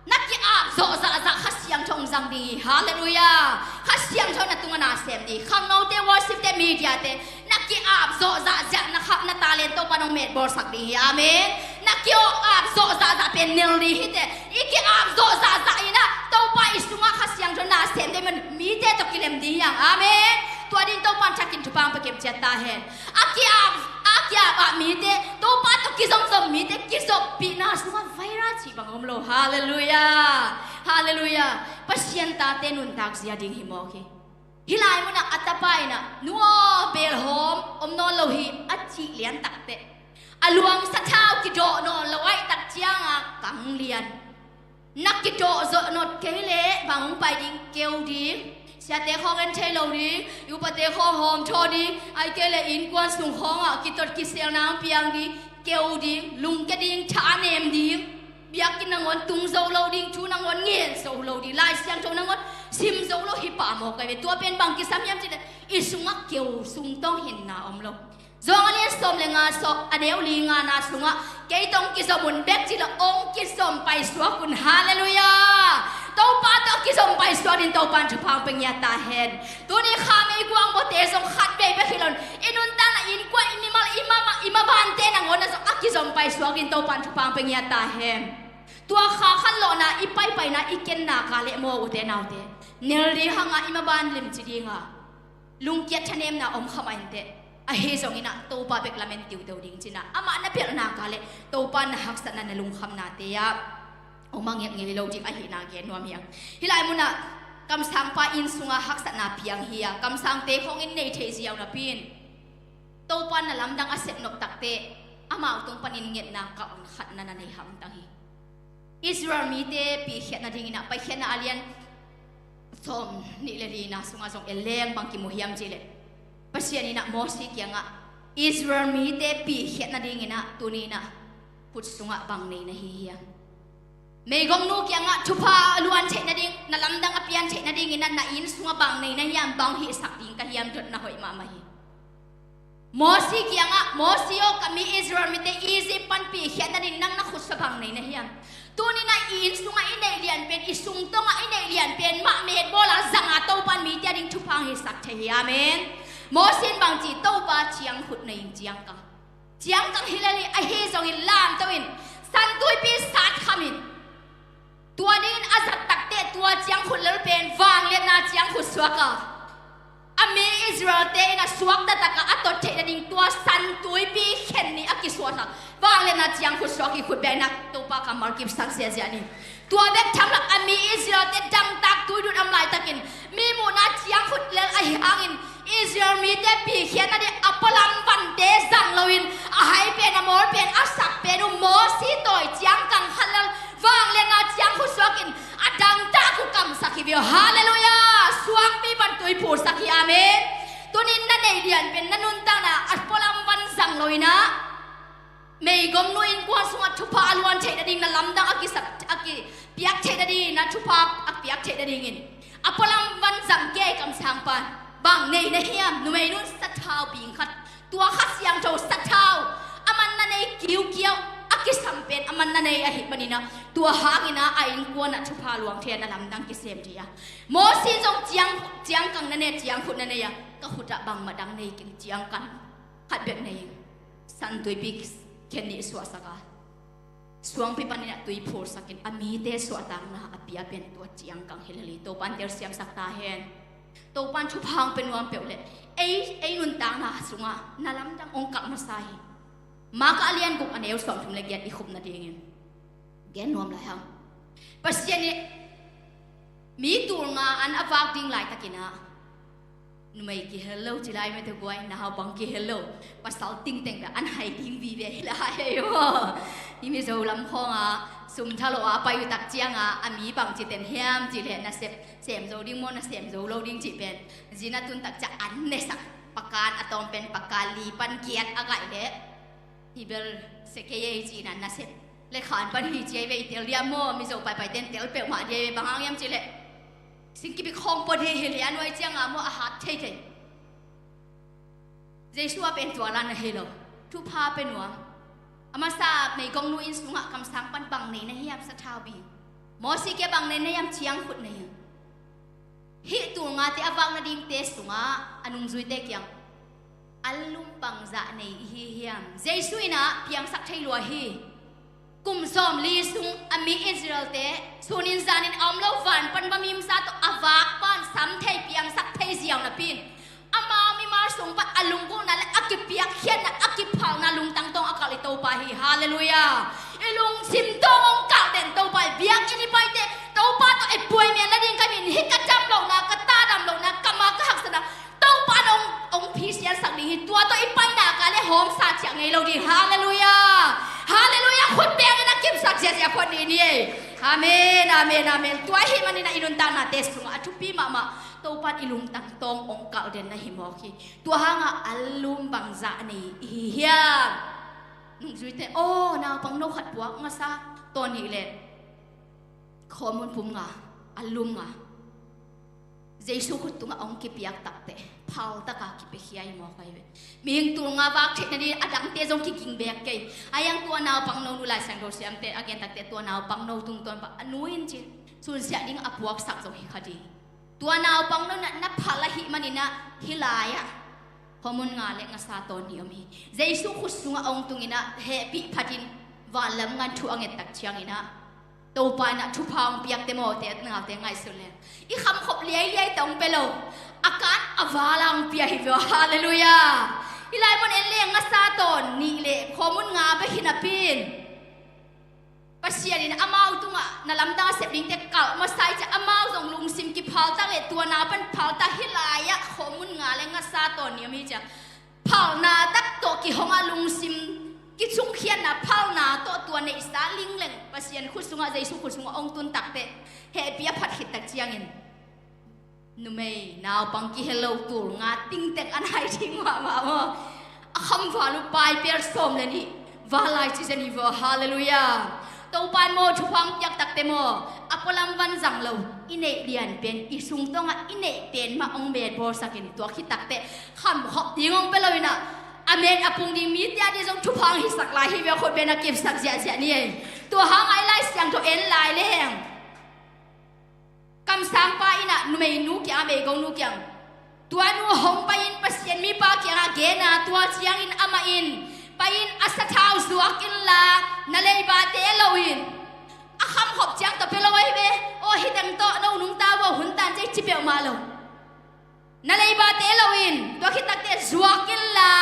na ki-ap zawh zahzah Kha Siangtho hong zang ding hi. Halleluiah. Kha Siangtho na tungah na sem ding hi. Khangnote, worshipte, mediate na ki-ap zawh zahzah na khapna talent Topa in hong metbawlsak ding hi. Amen. Na ki-ap zawh zahzah pen nel ding hi teh. I ki-ap zawh zahzah inah Topa i sungah Kha Siangtho na sem ding man mite tawh kilem ding hi hang. Amen. Tua ding Topa in thakin thupha hong pia kimciat ta hen. A ki-ap, a ki-ap ah mite, Topa tawh kizomzom mite, kizoppihna sungah vaira cih bang om lo. Halleluiah. Halleluiah. Pasian tate nuntak zia ding hi mawk hi. Hih lai munah a tapa inah nu aw, bel hawm om nawn lo hi a cih lian takteh a luang sathau kidawh nawn lo ahih tak ciangah kang lian. Na kidawh zawh nawt kei leh bang hong pai ding? Keu ding. Siate khawng en thei lo ding. Upate khawng hawm thaw ding. Ahih kei leh innkuan sung khawngah kitot kiselna hong piang ding. Keu ding. Lungkia ding. Tha nem ding. Biakinn nangawn tung zo lo ding. Thu nangawn ngen zo lo ding. Lai Siangtho nangawn sim zo lo hi pah mawk ahi ve. Tua pen bang kisam hiam cih leh i sungah keu sung tawh hinna om lo. Johan a lian sawm le nga, sawm, a neu li ngana sungah kei tawh hong kizom un bek ci lo, hong kizom paisuak un. Halleluiah. Topa tawh kizom paisuak ding Topa in thupha hong pia ngiat ta hen. Tuni kha meikuang bawte zong khat vei bek hi lo in i nuntakna, innkuan, i mimal, i mama, i mabante nangawn ah zong a kizom paisuak ding Topa in thupha hong pia ngiat ta hen. Tua kha khanlawhna i paipaina i kenna ka leh maw, ute naute, nel ding hanga i maban limci dinga lungkiat thanemna om kha mah inteh. Ahi zongin ah Topa bek lamen tiuteu ding cihna, amah na belhna ka leh Topa na haksatna na lungkhamnate ah om a ngiat ngei lo ding ahihna gen nuam hi hang. Hih lai munah kamsangpa inn sungah haksatna piang hi a, kamsangte khawng in nei thei ziau napi in Topa na lamdang a sep nop takteh amau tung panin ngetna ka on khatna na nei hamtang hi. Israel mite pikhiat nadingin ah Paikhiatna a lian sawm nih le lina sungah zong en leng bang kimu hiam cih leh Pasian in ah Mosi kiangah Israel mite pikhiat nadingin ah tuni in ah khut sungah bang nei na hi hiam? Meigongnu kiangah thupha a luan theih nading, na lamdang a pian theih nadingin ah na inn sungah bang nei na hiam, bang hihsak ding ka hiam, dotna hoih mahmah hi. Mosi kiangah, Mosi aw, ka mi Israel mite Egypt pan pikhiat nading nang na khut sungah bang nei na hiam? Tuni in ah i inn sungah i neih lianpen, i sungtawngah i neih lianpen mah metbawl a zang a Topa in mite ading thupha hong hisak thei hi. Amen. Mosi in bang ci? Topa, ciangkhut nei in, ciangkang. Ciangkang hi lel hi, ahi zongin lamto in, San Tuipi satkham in. Tua dingin a zat takteh tua ciangkhut lel pen vangliatna ciangkhut suak a, a mi Israel-te in a suakta takah a tot theih nading tua San Tuipi khen nih a kisuahsak vangliatna ciangkhut suak hi. Khut beng in ah Topa kammal kipsak ziahziah ni. Tua bek tham lo, a mi Israel-te dangtak tuidut a om laitakin mi muhna ciangkhut lel ahih hangin Israel mite pikhiat nading a pualam vante zang loin a hai pen, a mawl pen, a sak pen uh Mosi tawi ciangkang khat lel vangliatna ciangkhut suakin a dangtak uh kamsak hi ve aw. Halleluiah. Suangpi pan tui phutsak hi. Amen. Tuni in na neih lianpen, na nuntakna a pualam van zang loin ah meigongnu innkuan sungah thupha a luan theih nading, na lamdang a kisak, a kipiak theih nadingin ah thupha a piak theih nadingin a pualam van zang kei, kamsangpa in Bang nei na hiam? Numeinu in sathau bing khat, tua Kha Siangtho sathau, a man na nei kiukiau, a kisam pen a man na nei ahih manin ah, tua hangin ah a innkuan ah thupha luang thei a, na lamdang kisem ding a. Mosi zong ciang, ciangkang na nei, ciangkhut na nei a, ka khut ah bangmah dang nei keng, ciangkan khat bek nei ing. San Tuipi khen nih suahsak a, suangpi panin ah tui phulsakin a mite suahtakna a pia pen tua ciangkang hi lel hi. Topan telsiamsak ta hen. Topan thupha hong pia nuam peuh leh ei, ei nuntakna sungah na lamdang hong kalh masa hi. Marka a lian guk, a neu sawmthum le giat i khupna dingin gen nuam lai hang. Pasian in mi tul nga an a vak ding laitakin ah, numei kihel lo ci lai mete guai, naupang kihel lo, pasal tingteng bek an hai ding vive hi lai ei maw. I Mizo lam khawngah sum tha lo a pai uh tak ciangah a mi bang ci ten hiam cih leh nasep sem zo ding maw, na sem zo lo ding cih pen zin a tun tak ciang an nesak, pakan a tawm pen pakan li pan giat a gaih leh hi bel se kei ei ci-in ah nasep le khan pan hi ci ei ve, i tel diam maw, Mizo paipai ten tel peuhmah di ei ve, bang hang hiam cih leh singkibik khawng pawt hi hi leh a nuai ciangah maw a hat theithei. Jesu a pen tua la na hi lo. Thupha pia nuam. A masa meigongnu inn sungah kamsang pan bang nei na hiam? Sathau bing. Mosi kiang bang nei na hiam? Ciangkhut nei ing. Hih tul ngate a vak nadingte sungah a nungzuite kiang a lum bangzah nei i hi hiam? Jesu in ah piangsak thei lua hi. Kum sawmli sung a mi Israelte sunin zanin a om lo, van pan bamimsa tawh a vak pan sam thei, piangsak thei ziau napi in, amau mimal sung pan a lunggulhna le a kipiakkhiatna, a kiphalna lungtang tawng a kalh i Topa hi. Halleluiah. I lungsim tawng hong kalh den Topa hi. Biakinn i paite Topa tawh i puai men la ding ka min hi, ka dam lohna, ka ta dam lohna, ka ma ka haksatna Topa in hong, hong phisiansak ding hi. Tua tawh i paina ka le hawmsa ciah ngei lo ding. Halleluiah. Halleluiah. Khut bengin a kipsak ziahziah phot ni ni ei. Amen, amen, amen. Tua ahih manin ah i nuntaknate sungah a thupi mahmah Topa in i lungtang tawng hong kalh den na hi mawk hi. Tua hangah a lum bangzah nei i hi hiam? Nungzuite, aw, naupang no khat puak ngasa tawn hi leh khawmun pum nga, a lum nga. Jesu khut tungah hong kipiak takteh phaltaka kipiakhia hi mawk ahi ve. Mihing tul nga vak theih nading a dangte zong kiging beek kei. A hiang tua naupang no nu, Lai Siangtho siamte a gen takteh tua naupang no tungtawn pan a nu in cin sunsiah ding a puaksak zong hi kha ding. Tua naupang no na, na phal ahih manin ah hih lai-ah khawmun nga le ngasa tawn nih om hi. Jesu khut sungah hong tungin ah hehpih phatin vanlam ngan thu a nget tak ciangin ah Topa in ah thupha hong piakte mawte naute ngaihsun leng i khamkhop liailiai tawh hong pia lo, a kan a val a hong pia hi vua. Halleluiah. Hih lai mun en leng ngasa tawn nih le khawmun nga bek hi napi in Pasian in amau tungah na lamdang a sep dingte kalh masa hi ciah, amau zong lungsim kiphaltak le tua na pan phaltak hih lai-ah khawmun nga le ngasa tawn nih om hi ciah, phalna tak tawh kihong a lungsim kicungkhiatna phalna tawh tua neihsa lingleng Pasian khut sungah, Jesu khut sungah hong tun takteh hehpih a phat khit tak ciangin numei naupang kihel lo tul nga tingteng an hai ding mahmah maw. A khamval uh paipel sawm le nih val lai ci zen hi vua. Halleluiah. Topa in maw thupha hong piak takteh maw a pualam van zang lo, i neih lian pen, i sungtawngah i neih pen mah hong metbawlsakin, tua khit takteh khamkhop ding hong pia lo in ah a met a pung ding mite a ding zong thupha hong hisak lai hi ve. Khut bengin a kipsak ziahziah ni ei. Tua hangah i Lai Siangtho en lai leng Kamsangpa in ah numeinu kiang, a meigongnu kiang, tua nu hong pai-in Pasian mipa kiangah gen a, tua ciangin amah in pai-in a sathau zuak inla, na leibate lo in, a khamkhop ciang tawh pia lo ahi ve. Aw, hih teng tawh no nungta uh a, hun tan ci ei ci peuhmah lo. Na leibate lo in, tua khit takteh zuak inla,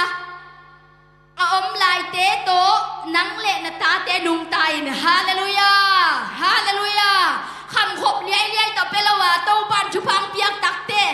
a om laite tawh nang le na tate nungta in. Halleluiah. Halleluiah. Khamkhop liailiai tawh pia lo a, Topa in thupha hong piak takteh,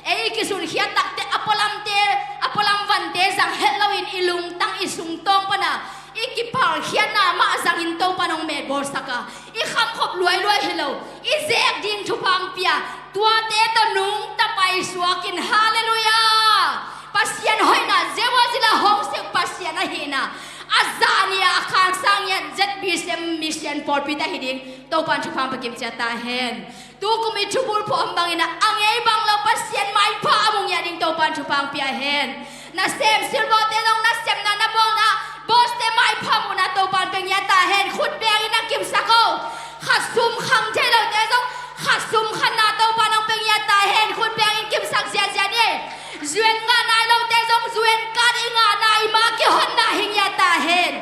ei kisunkhiat takteh a pualamte, a pualam vante zang het loin i lungtang, i sungtawng pana i kiphalkhiatna mah zangin Topa in hong metbawlsak a, i khamkhop luailuai hi lo, i zek ding thupha hong pia, tuate tawh nungta paisuak in. Halleluiah. Pasian hoihna, Jehovah Jireh, hong sep Pasian ahihna a zah ni-a a khang sang ngiat Z B C M mission pawlpite ahi ding Topa in thupha hong pia kim ciat ta hen. Tukum i thubul phuah om bangin ah a ngei bang lo Pasian maipha a mu ngiat ding hong pia hen. Na sem silbawte zong na sepna na bawlna, bawlte maipha muhna Topan pia ngiat ta hen. Khut bengin na kimsak o. Khat sum khang thei lote zong khat sum khanna Topan hong pia ngiat ta hen. Khut bengin kimsak ziazia ni. Zuan ngah nai lote zong zuan kat i ngahna i ma kihonna hi ngiat ta hen.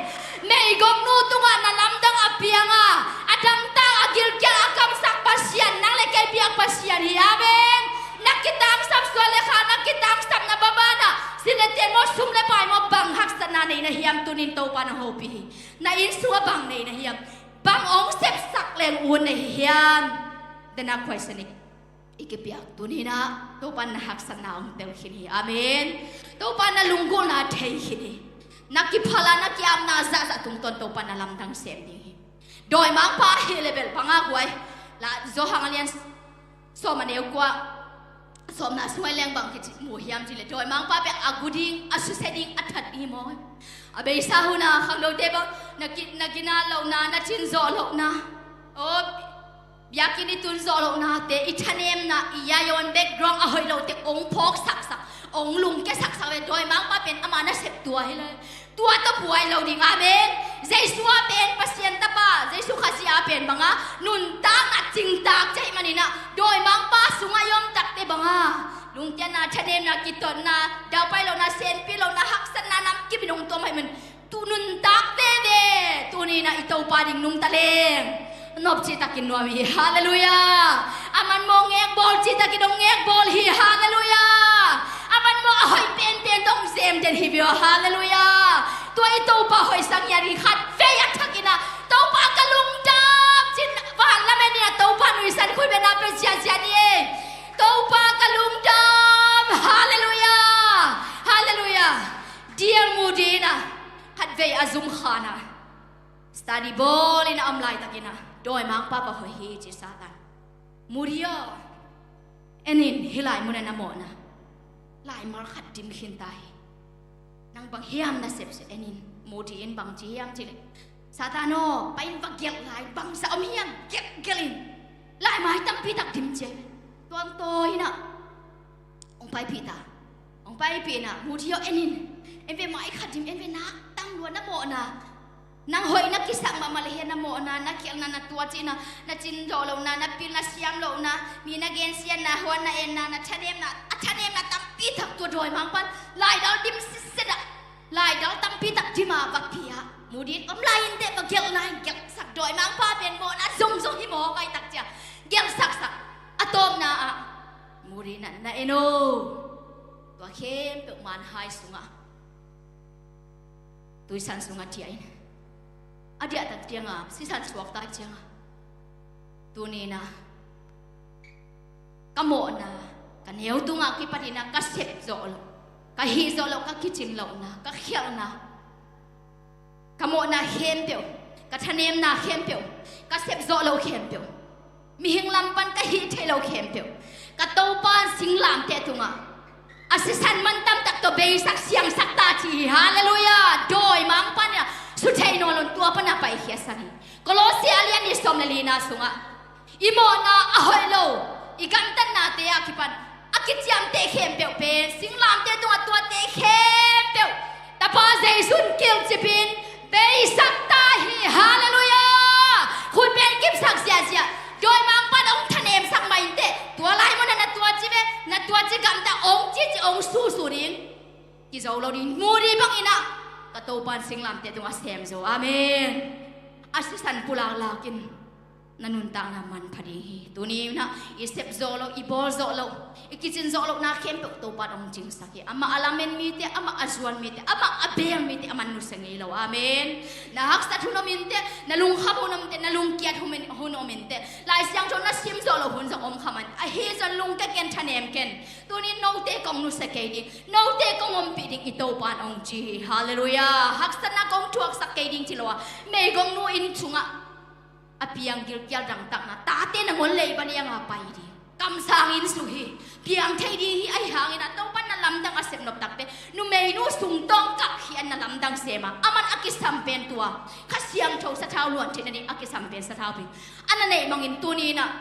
Meigongnu tungah na lamdang a pianga, a dangtak a gilkial a kamsak Pasian, nang le kei biak Pasian hi. Amen. Na kitangsap suan le kha, na kitangsapna babanah, sin le tian maw, sum le pai maw, bang haksatna nei na hiam? Tunin Topa na hopih hi. Na inn sungah bang nei na hiam? Bang hong sepsak leng ut na hi hiam? The next question is, i kipiak tuninah Topan na haksatna hong tel khin hi. Amen. Topan na lunggulhna thei khin hi. Na kiphala, na kiapna zahzah tungtawn Topan na lamdang sem ding hi. Dawimangpa hi le bel banga guai la Johan a lian sawm a neu kua, sawmna sungah leng bang kici mu hiam cih le, dawimangpa pia a gu ding, a susia ding, a that ding hi maw. A beisa huna khangnote bang na ki, na gina lohna, na cin zawh lohna, aw, biakinn i tun zawh lohnate, i thanemna, i yayawn background a hoih lote hong phawk saksak, hong lungkia saksak ve. Dawimangpa pen ama nasep tua hi lai. Tua tawh buai lo ding. Amen. Jesu a pen Pasian tapa, Jesu Khazih a pen banga nuntakna cingtak cih maninah dawimangpa sungah i om takte banga lungkiatna, thanemna, kitotna, daupai lohna, senpi lohna, haksatna namkim in hong tuam ahih man tu nuntak veve. Tuninah i Topa ding nungta leng nop cihtakin nuam hi. Halleluiah. A man maw ngekbawl cihtakin hong ngekbawl hi. Halleluiah. A man maw a hoih penpen tawh hong zem den hi vio. Halleluiah. Tua i Topa hoihsak ngiat hi. Khat vei a thakinah Topa ka lungdam cin van lamen inah Topa nuihsan khuibena pe ziazia ni ei. Topa ka lungdam. Halleluiah. Halleluiah. Dial mu dinah khat vei a zum khanah study bawl in a om laitakinah dawimangpa va hoih hi ci Satan. Mu di aw. En in, hih lai munah na mawhna laimal khat dim khin ta hi. Nang bang hiam na sepsep en in, mu di in bang ci hiam cih leh, Satan aw, pai in va gelh lai, bangzah om hiam, gelh gelh in. Laimai tampi tak dim ci a hi. Tuang tawi inah hong paipih ta. Hong paipih inah mu di aw, en in. En ve, mai khat dim, en ve, nak tam lua na mawhna. Nang hoih na kisak mahmah le hia na mawhna, na khialhna, na tuacihna, na cin zawh lohna, na pil na siam lohna, mi na gensiatna, huan na enna, na thanemna, a thanemna tampi tak tua dawimangpan laidal dim sitset ah, laidal tampi tak dim a va pia. Mu din om lai inteh va gelh lai, gelhsak. Dawimangpa pen mawhna zongzong hi mawk ai tak cia gelhsaksak. A tawpna ah mu din ah na en o. Tua khempeuh manhai sungah, tuisan sungah tiah in, a diahtak cianga sisan suakta cianga, tuninah ka mawhna, ka neu tungah kipatinah ka sep zawh loh, ka hih zawh loh, ka kicin lohna, ka khialhna, ka mawhna khempeuh, ka thanemna khempeuh, ka sep zawh loh khempeuh, mihing lam pan ka hih theih loh khempeuh, ka Topa singlamteh tungah a sisan mantam tak tawh beisak siangsak ta ci hi. Halleluiah. Dawimangpa in a sutheih nawn lo in tua pan a paikhiasak hi. Kolose a lian nih sawm le lina sungah i mawhna a hoih lo, i gamtatnate a kipan a kiciamteh khempeuh pen singlamteh tungah tuate khempeuh Tapa Jesu in kilcip in beisak ta hi. Halleluiah. Khut beng kipsak ziahziah. Dawimangpa in hong thanemsak mah inteh, tua lai munah na tuaci ve, na tuaci gamta, hong cici hong susu ding. Kizo lo ding, mu di banginah ka Topa in singlamteh tungah sem zo. Amen. A sisan pulaklak in na nuntakna manpha ding hi. Tuni inah i sep zawh loh, i bawl zawh loh, i kicin zawh lohna khempeuh Topa in hong cingsak hi. Amah a lamen mite, amah a zuan mite, amah a beng mite, amah nusia ngei lo. Amen. Na haksat hun om inteh, na lungkham hun om inteh, na lungkiat hun om inteh, Lai Siangtho na sim zawh loh hun zong om kha man, ahi zong lungkia ken, thanem ken. Tuni note kong nusia kei ding, note kong ompih ding i Topa in hong ci hi. Halleluiah. Haksatna kong thuaksak kei ding ci lo a, meigongnu inn sungah a piang gilkial dangtakna, tate nangawn leiba nianga pai ding, kamsang inn sung hi, piang thei ding hi. Ahi hangin a Topa in na lamdang a sep nop takte, numeinu sungtawng kah hi an na lamdang sem a, aman a kisam pen tua Kha Siangtho sathau luan theih nading a kisam pen sathau pi a na neih mangin tuni inah,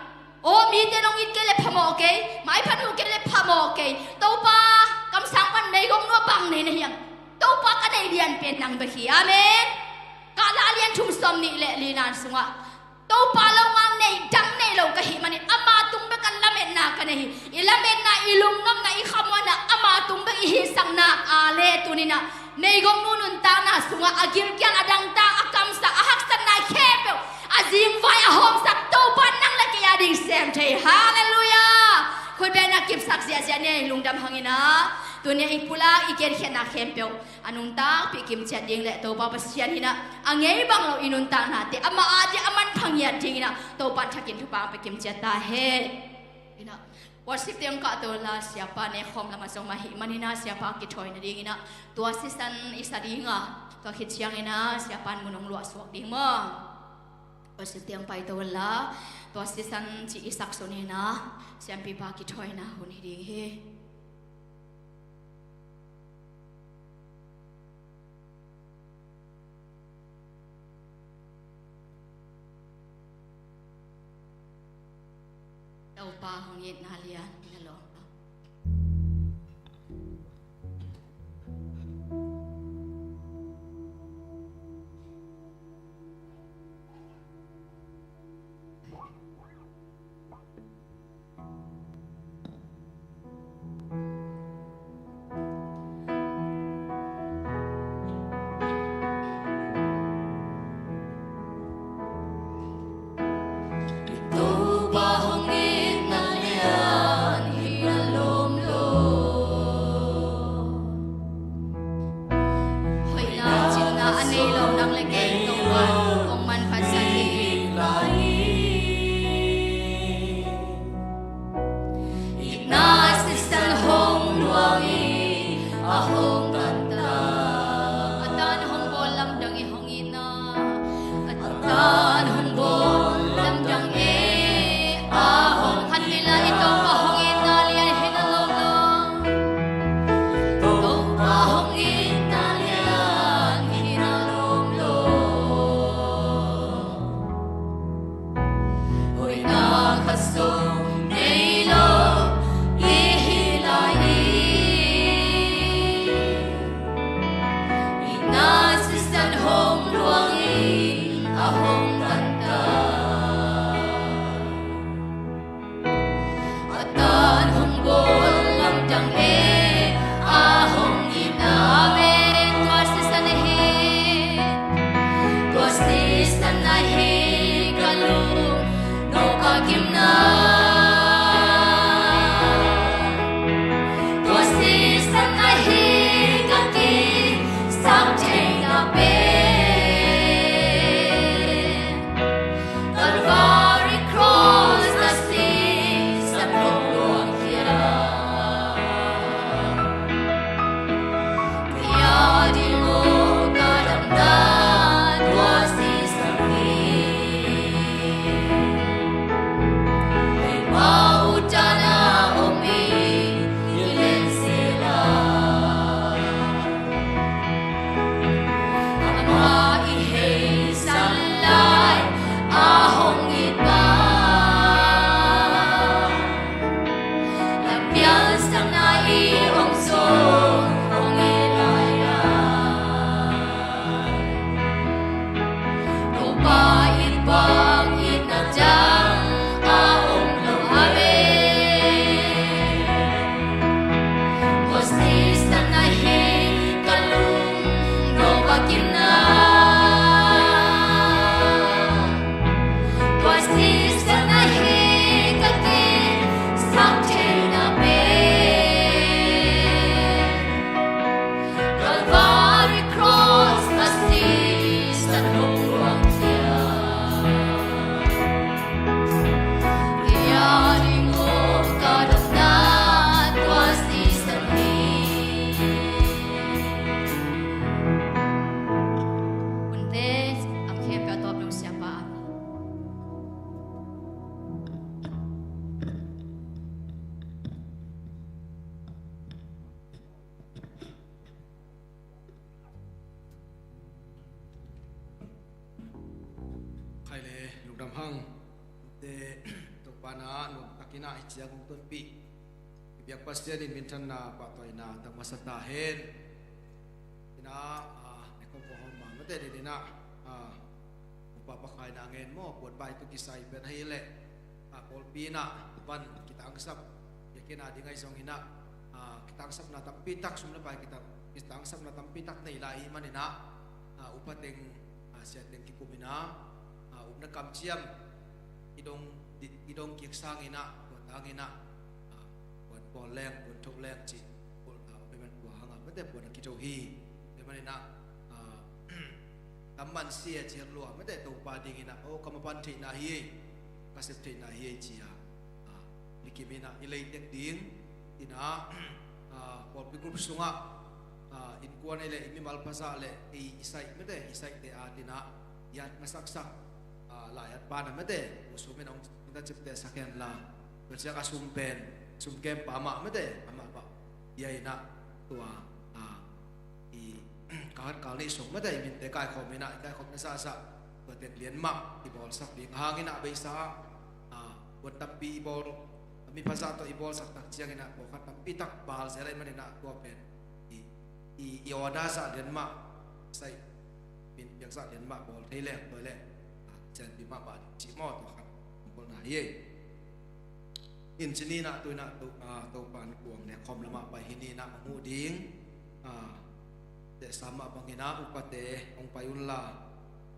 aw, mite nong it kei le phamawh kei, maipha nuh kei le phamawh kei, Topa kamsang Neigong nu ah bang nei na hiam? Topa ka nei lianpen nang bek hi. Amen. Kahla a lian thum sawm nih le lina sungah Topa lo ngal nei dang nei lo ka hih manin ama tung bek a lametna ka nei hi. I lametna, i lungnuamna, i khamuanna ama tung bek i hihsak nak a le tuninah neigong nu nuntakna sungah a gilkial, a dangtak, a kamsak, a haksatna khempeuh a zingvai a hawmsak Topa nang le kei a ding sem thei. Halleluiah. Khutbetna kipsak ziahziah ni a i lungdam hanginah tuni a i pulak i genkhiatna khempeuh a nungtakpih kimciat ding le Topa Pasian hinah a ngei bang lo i nuntaknate amah a dia a manpha ngiat dinginah Topa thakin thupha pia kimciat ta hen. Inah worship te hong kahto la siapa ne khawm lamah zong mah hih maninah siapa kithawi nadinginah tua sisan i sa dinga tua khit cianginah siapa in mun hong luahsuak ding maw? Worship te hong paito la tua sisan ci i sak suninah siampipa kithawina hun hi ding hi. Topa hong itna lian na lawm. Hoihna cinna a nei lo nang le kei Topa hong manphatsak hi. Itna sisan hong luang i a hong kanta. A tan hong bawl lamdang i hong itna. A tan hong bawl lamdang i a hong khan mila i Topa hong itna lian hi na lawm lo. Topa hong itna lian hi na lawm lo. Hoihna khat zong nei lo i hi lai hi. Itna sisan hong luang i a hong kanta. A tan hong bawl lamdang e a hong itna. Amen. Tua sisan ahi. Tua sisan ahi ka lung nop a kimna. Tua sisan ahi ka kisak theihna pen. Calvary Cross a sisan hong luang khia. Kei a ding aw ka damna tua sisan hi. Keimah utana om i hi len sela. Amah i heisan lai a hong it pa. Lampiansakna i om sung hong it lai a. Topa it bang itna dang a om lo a ve. Tua sisan ahi ka lung nop a kimna. Tua sisan ahi ka kisak theihna pen. Calvary Cross a sisan hong luang khia. Kei a ding aw ka damna tua sisan hi. Hunte, a khempeuh a tawp dong siapa. Khai le lungdam hang. Te Topa na nuam takin ah i ciang hong tonpih. Biak Pasian in minthanna pahtawina tang masa ta hen. Ina, ah, nekhawm pawhawm ma mate ding ina, ah, upa pakhat ina ngen maw, puan bai tu kisai pen ahi leh, ah, pawlpi ina van kitangsap, biakinn a ding ahi zong ina, ah, kitangsapna tampi tak, sum le pai kita-, kitangsapna tampi tak nei lai i man ina, ah, upa teng, ah, sia teng kikum ina, ah, upna kamciam i dong, i dong kik sang ina, tua tang ina, ah, puan pawl leng, puan tho leng ci, pawl, ah, pen man tua hanga mate puan a kitho hi. Pen man ina, ah, tam man sia ci lua mate Topa ding ina, oh, ka mapan theihna hi ei, ka sep theihna hi ei ci a, ah, i kim ina i lei tek ding ina, ah, pawlpi group sunga, ah, innkuan ei le i mimal pasa le i, i sai mate, i saite a tina i at masaksak, ah, lai at pana mate, u sum in ong ta cipte sak hen la, tua ciang a sum pen, sum kem pa mah mate, amah mah, ia ina, tua, ah, i, kal khat kal nih sung mate, i minte kaikhawm ina, i kaikhawm na sasa, tua ten lian mah i bawlsak ding hang ina, beisa, ah, puan tampi i bawl, mi pasa tawh i bawlsak tak ciang ina, pawlkhat tampi tak bal zel ai man ina, tua pen i, i, i order sa lian mah, sai, min piak sa lian mah bawl thei leng tua leh, ah, cianpi mah bah ding ci maw, tua khat bawlna hi ei. In ci ni ina tu ina, to, ah, Topa in kuang nekhawm lamah pai hi ni ina, a mu ding, ah, tehsa mah bang ina upate ong pai un la.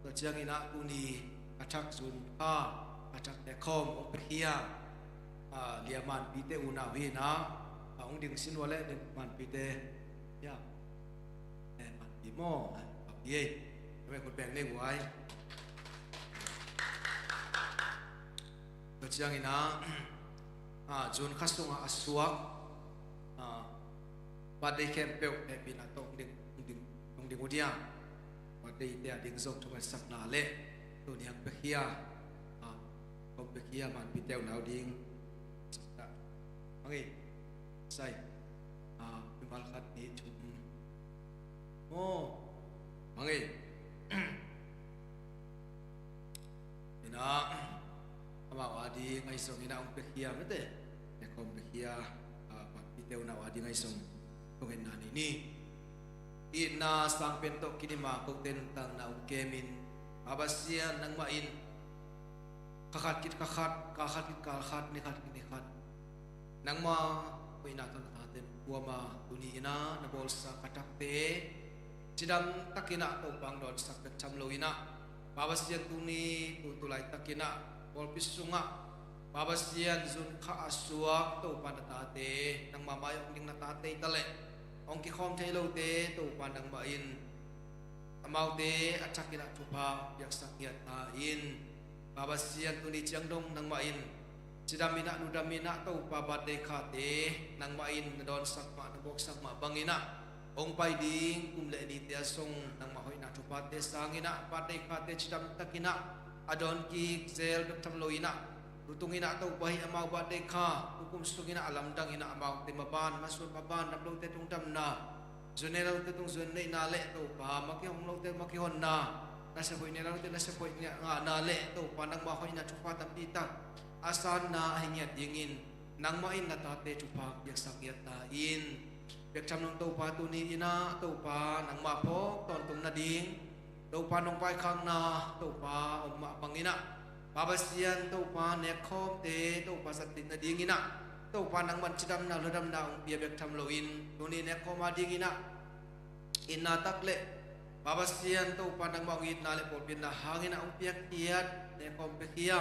Tua ciang ina tuni a thak zun kha, a thak nekhawm ong pia khia, ah, Lia Manpite unau hi ina, ah, ong ding sin ua le ding Manpite. Ya. Eh, Manpi maw, eh, Manpi ei. Kami kut beng nei uai. Tua ciang ina, ah, zun kha sunga a suak, ah, birthday khempeuh hehpihna tawh ong ding, ong ding, ong ding uh dia. Birthday te a ding zong thungaisakna le tuni hang pia khia, ah, kong pia khia Manpite unau ding. Hang ei, sai, ah, mimal khat nih thum. Maw, hang ei. Ina, amau a ding ahi zong ina ong pia khia mate. Nekhawm pia khia, ah, Manpite unau a ding ahi zong, kong en na ni ni. Itna sangpen tawh kinima kote nuntakna ong kemin, Pa Pasian nangmah in kha khat khit kha khat, kal khat khit kal khat, ni khat khit ni khat, nangmah hoihna tawh na tate kuama tuni ina na bawlsa ka thakte cidam tak ina Topa ong dawnsak bek tham lo ina, Pa Pasian tuni tu, tu laitak ina pawlpi sungah, Pa Pasian zun kha a suak Topa na tate, nangmah mai ong ding na tate hi ta leh, ong kikhawm thei lote Topa nangmah in amaute a thak ina thupha piaksak ngiat ta in. Pa Pasian tuni ciang dong nangmah in cidam ina, ludam ina Topa birthday khate nangmah in na dawnsak mah, na bawlsak mah bang ina ong pai ding kum le nite a sung nangmah hoihna thuphate sang ina birthday khate cidam tak ina a dawn kik zel bek tham lo ina, tu tung ina Topa hi amau birthday kha, tu kum sung ina a lamdang ina amaute maban, masuan maban, dam lote tung damna, zuan nei lote tung zuan neihna le Topa, ma kihong lote ma kihonna, nasep hoih nei lote nasep hoih ngahna le Topa nangmah hoihna thupha tampi tak a sanna ahi ngiat dingin nangmah in na tate thupha piaksak ngiat ta in. Bek tham lo Topa tuni ina Topa nangmah phawk tawntung nading, Topa nong vaikhakna Topa om mah bang ina, Pa Pasian Topa nekkhawmte Topa zattih nading ina, Topa nangmah in cidamna ludamna ong pia bek tham lo in, tuni nekkhawm a ding ina itna tak le Pa Pasian Topa nangmah ong itna le pawlpi itna hang ina ong piakkhiat nekkhawm pia khia,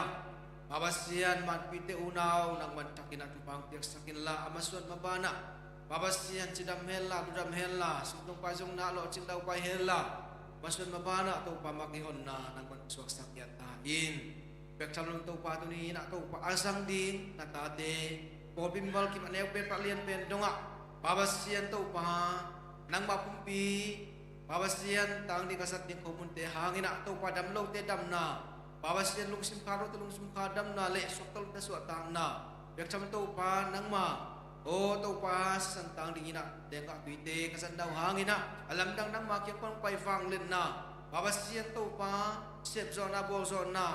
Pa Pasian Manpite unau nangmah in thak ina thupha ong piaksak inla, a masuan maban ah Pa Pasian cidam henla, ludam henla, sumzong paizong na lawhcing daupai henla, masuan maban ah Topa ma kihonna nangmah in suaksak ngiat ta in. Bek tham lo Topa tuni ina Topa a zang ding na tate, pawlpi mimal kim a neu pen, a lian pen dongah Pa Pasian Topa nangmah pumpi, Pa Pasian tang ding ka zat ding khomunte hang ina Topa dam lote damna, Pa Pasian lungsim kha lote lungsim kha damna le suakta lote suahtakna, bek tham Topa nangmah, aw Topa sisan tang ding ina dengah tuite ka zatna uh hang ina a lamdang nangmah kiang pan pai vangliatna, Pa Pasian Topa sepzawhna bawlzawhna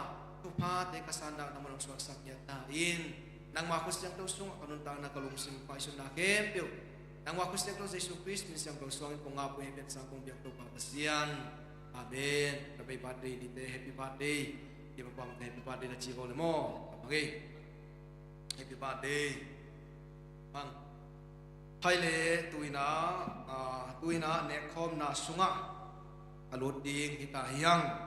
thuphate ka sanna nangmah in ong suaksak ngiat ta in. Nangma khut siangtho sungah ka nuntakna, ka lungsim, ka ngaihsutna khempeuh nangma khut siangtho Jesu Khrist min siangtho suangin kong ap uh hi. Piansang kong biak Topa Pasian. Amen. Ka bei birthday nite, happy birthday. Kei mapang te happy birthday na ci ko le maw? Ka bang ei. Happy birthday. Bang. Hai le, tu inah, ah, tu inah nekkhawmna sungah a lut ding hi ta hiang.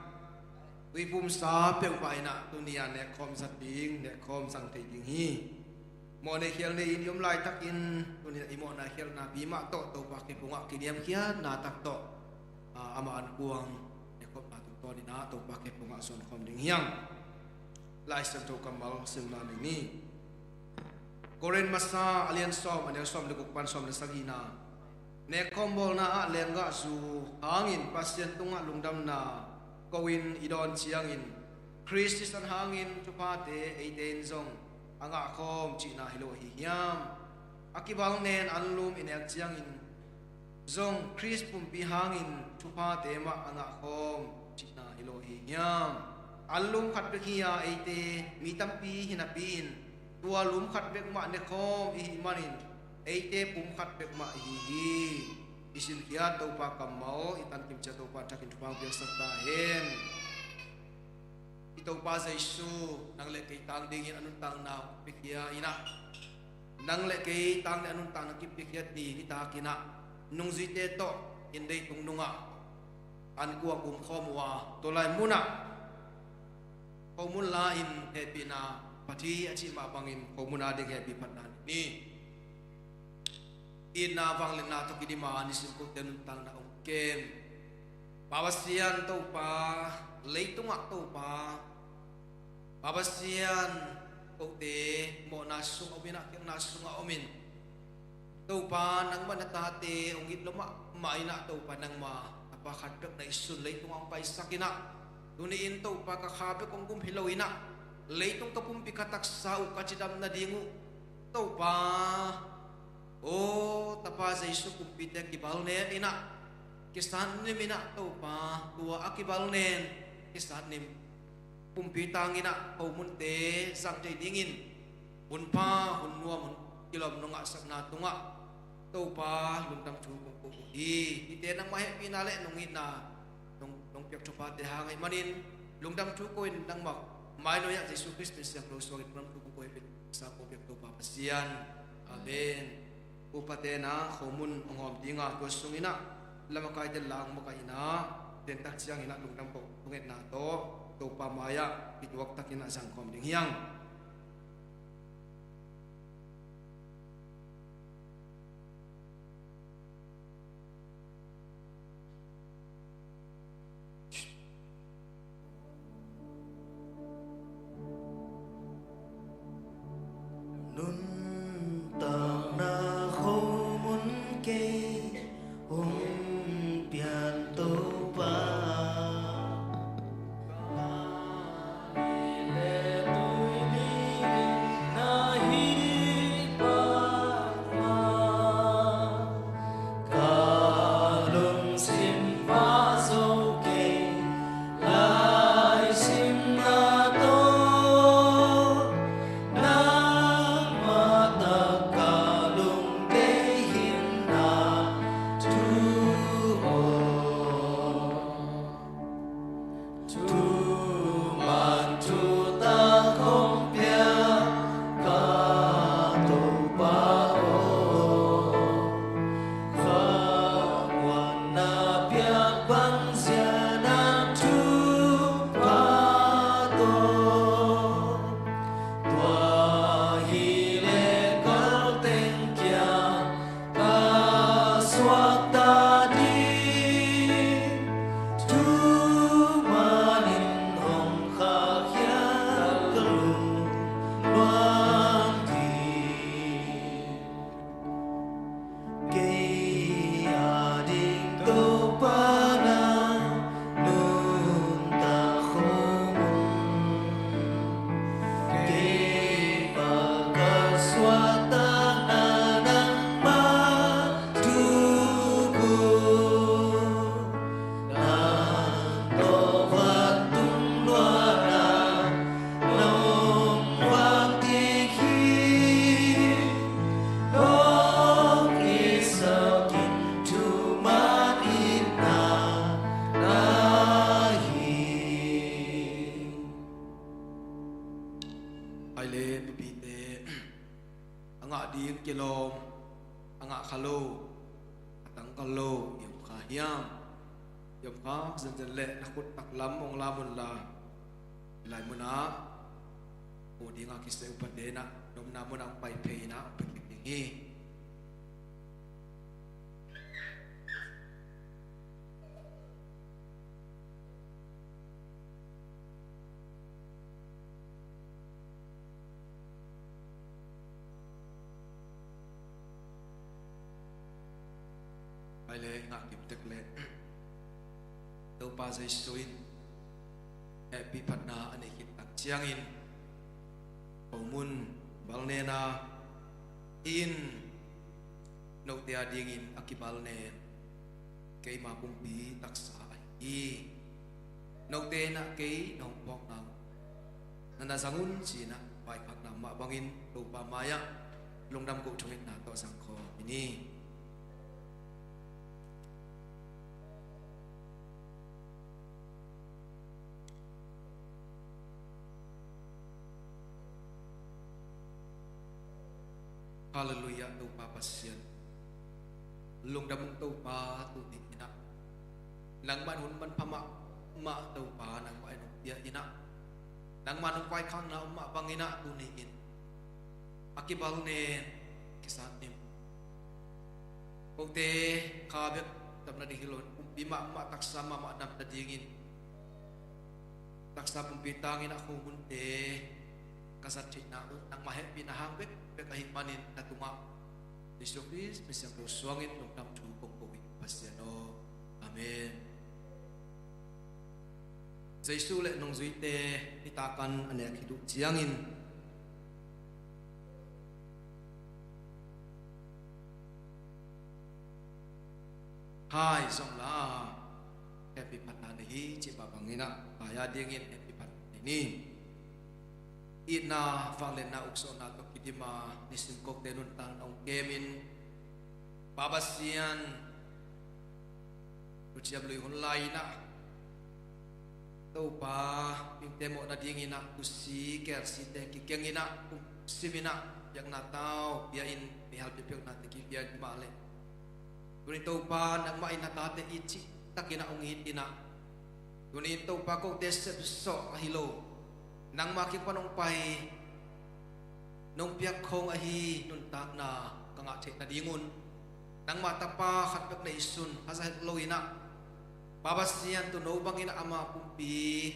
Tuiphumsa peuhmah inah tuni a nekkhawm zat ding, nekkhawm zang thei ding hi. Mawhnei khial nei in i om laitakin tuni inah i mawhna khialhna pi mah tawh Topa kiangah kiniamkhiatna tak tawh, ah, amah ankuang nekkhawmna tungtawn inah Topa kiangah sawnkhawm ding hiang. Lai Siangtho kammal simna ni. Korin masa a lian sawm, a neu sawm le guk pan sawm le sagihna. Nekkhawm bawlna ah lenggahzu hangin Pasian tungah lungdamna ko-in i dawn ciangin, Khrist sisan hangin thuphate eite in zong a ngahkhawm cihna hi lo ahi hiam? A kibalnen anlum i nek ciangin zong Khrist pumpi hangin thuphate mah a ngahkhawm cihna hi lo ahi hiam? Anlum khat bek hi-a eite mi tampi hi napi-in, tua lum khat bek mah nekhawm i hih manin eite pum khat bek mah ihi hi. I sinkhiat Topa kammal, i tankim ciat Topa thakin thupha piaksak ta hen. I Topa Jesu, nang le kei tang dingin a nuntakna hong piakhia inah, nang le kei tang le a nuntakna kipiakhia ding hi takinah, nungzuite tawh in deitung nungah ankuang umkhawm uh a, tua lai munah khomun la-in hehpihna phat hi a cih mah bangin khomun a ding hehpih phatna ni. Itna vangliatna tawh kidima nisim kote nuntakna hong kem Pa Pasian Topa, leitungah Topa, Pa Pasian kote mawhna sungah om inah, kiangna sungah om in, Topa, nangmah na tate hong it lua mahmah inah, Topa, nangma Tapa khat bek na i sun leitungah hong paisak inah, tuni-in Topa, ka kha bek hong gum hi lo inah, leitung ka pumpi ka taksa uh ka cidam nading uh, Topa, aw Tapa Jesu, kumpite kibalnen inah, kisatnim inah Topa, tua a kibalnen kisatnim pumpi tang inah khomunte zang thei dingin, hun pha, hun nuam, hun kilawm nong ngahsakna tungah Topa, lungdam thu kong ko uh hi. Hihte nangmah hehpihna le nong itna, nong, nong piak thuphate hang ahih manin, lungdam thu ko-in nangmah mai nuai-ah Jesu Khrist min siangtho suangin lungdam thu kong ko hi. Piansang kong biak Topa Pasian. Amen. Upate na khomun hong hawm dinga, tua sung inah lamakaite lang makaihna, tentak ciang inah lungdam ko thungetna tawh Topa mai-ah kituak tak inah zangkhawm ding hiang. Nuntakna khomun kei hong pian Topa. a ngah kha lo, a tangkal lo i om kha hiam? I om kha zenzen leh na khut taklam hong lam unla, lai munah pu dinga kiseh upate inah na omna munah hong pai phei inah hong pia kik ding hi. Pai le ngah kim tek leh Topa Jesu in hehpih phatna a nei khit tak ciangin khomun balnena in note a dingin a kibalnen keima pumpi taksa ahi hi. Note inah kei na hong phawkna uh na na zang un ci-inah vaikhakna mah bangin Topa mai-ah lungdam koh thungetna tawh zang khawm hi ni. Halleluiah, Topa Pasian. Lungdam ung Topa, tuni inah nangmah in hun manpha mahmah Topa, nangmah in hong pia inah, nangmah in hong vaikhakna om mah bang inah tuni in a kibalnen kisat nim kote kha bek dam nading hi lo, pumpi mahmah taksa mahmah dam nadingin taksa pumpi tangin a khomunte ka zat theihna uh nangmah hehpihna hang bekbek ahih manin na tungah Jesu Khrist min siangtho suangin lungdam thu kong ko hi Pasian aw. Amen. Jesu le nungzuite i takan a nek khit uh ciangin hai zong la hehpih phatna nei hi cih mah bang inah hai a dingin hehpih phatna nei ni. Itna, vangliatna, uksuahna tawh kidim a nisim kote nuntakna hong kemin Pa Pasian, Thuciam Lui hun lai inah Topa mite mawh nading inah tusi kelsite kikeng inah kum sim inah biakna tau bia in, mihal biakpiaknate kibia in mah leh tuni Topa nangmah in na tate it cihtak inah hong it inah tuni in Topa kote sepsawh ahi lo, nangmah kiang pan hong pai nong piak khong ahi nuntakna ka ngah theih nadingun nangmah tapa khat bek neihsun haza het lo inah Pa Pasian, tuuno bang inah ama pumpi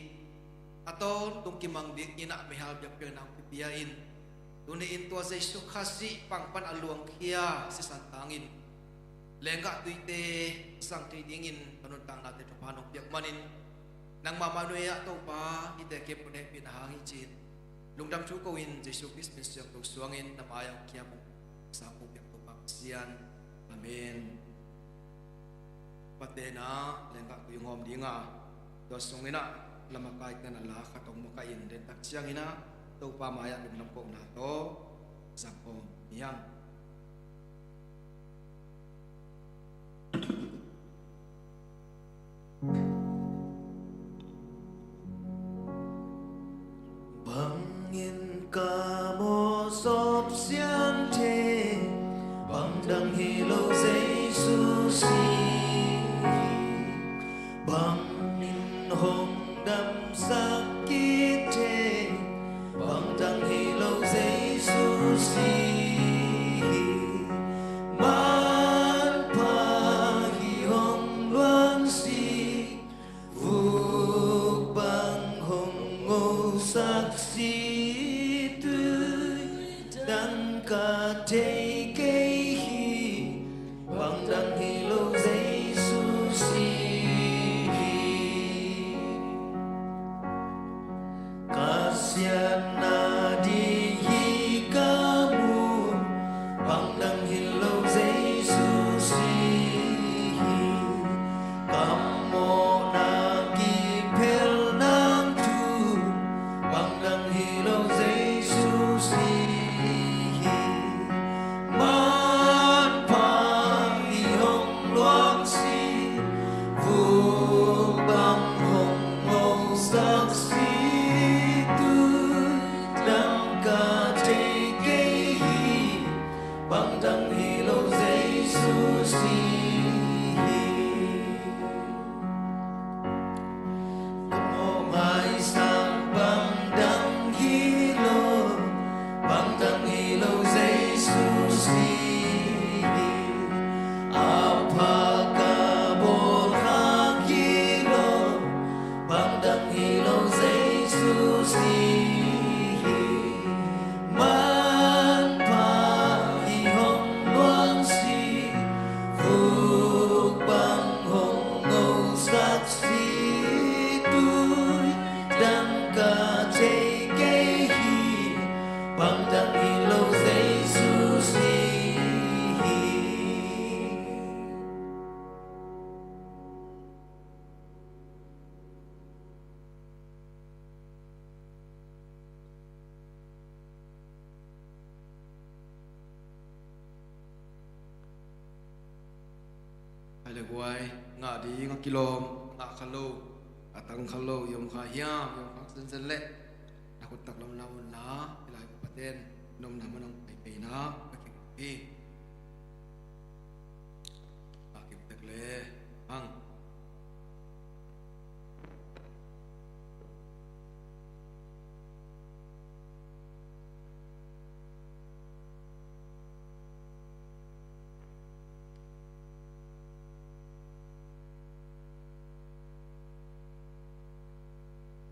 a tawntung kimang ding inah mihal biakpiakna hong kipia in tuni in tua Jesu Khazih pang pan a luangkhia sisan tangin lenggah tuite sang thei dingin ka nuntaknate thupha nong piak manin nangmah mah nuai-ah Topa hihte kep hun hehpihna hang hi ci-in lungdam thu ko in Jesu Khrist min siangtho suangin na mai-ah hong kiam ung. Sang ko piak Topa Pasian. Amen. Patena lenggah tui hong hawm dinga tua sung inah lamakai ten a la khat hong makaih in den tak ciang inah Topa mai-ah lungdam kohna tawh zang hawm ni hang. Bangin ka mawh sawp sian thei, bang dang hi lo Jesu si. Bangin hong damsak kik thei, bang dang hi lo Jesu si. Manpha hi hong luang si, vuk bang hong ngosak si, tui dang ka thei kei hi, bang dang hi lo Jesu hi. Ka mawhmaisak bang dang hi lo, bang dang hi lo, Jesu si hi. A pha ka bawl hang hi lo, bang dang hi lo, Jesu si hi. Manpha hi hong luang si, vuk bang hong ngosak si, tui dang ka thei kei hi, bang dang hi lo, Jesu si hi. Hai le guai, ngah ding a kilawm, ngah kha lo, a tang kha lo, i om kha hiam, i om kha zenzen leh na khut tak lam na unla, i lai upa ten, nomna manang paipeina, a kim hi. A kim tek le, hang.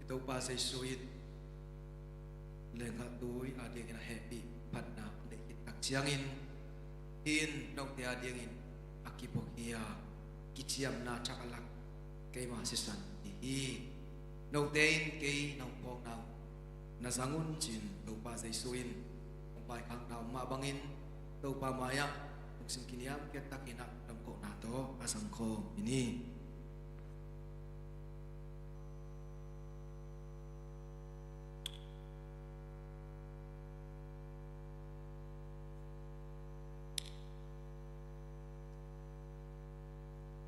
I Topa Jesu in lenggah tui a dingin a hehpih phatna a deih khit tak ciangin, hih in note a dingin a kibuakhia kiciamna thak a lak keima sisan hi hi. Note in kei na hong phawkna uh na zang un, ci-in Topa Jesu in hong vaikhakna om mah bangin, Topa mai-ah lungsim kiniamkhiat takin a damkohna tawh a zangkhawm hi ni.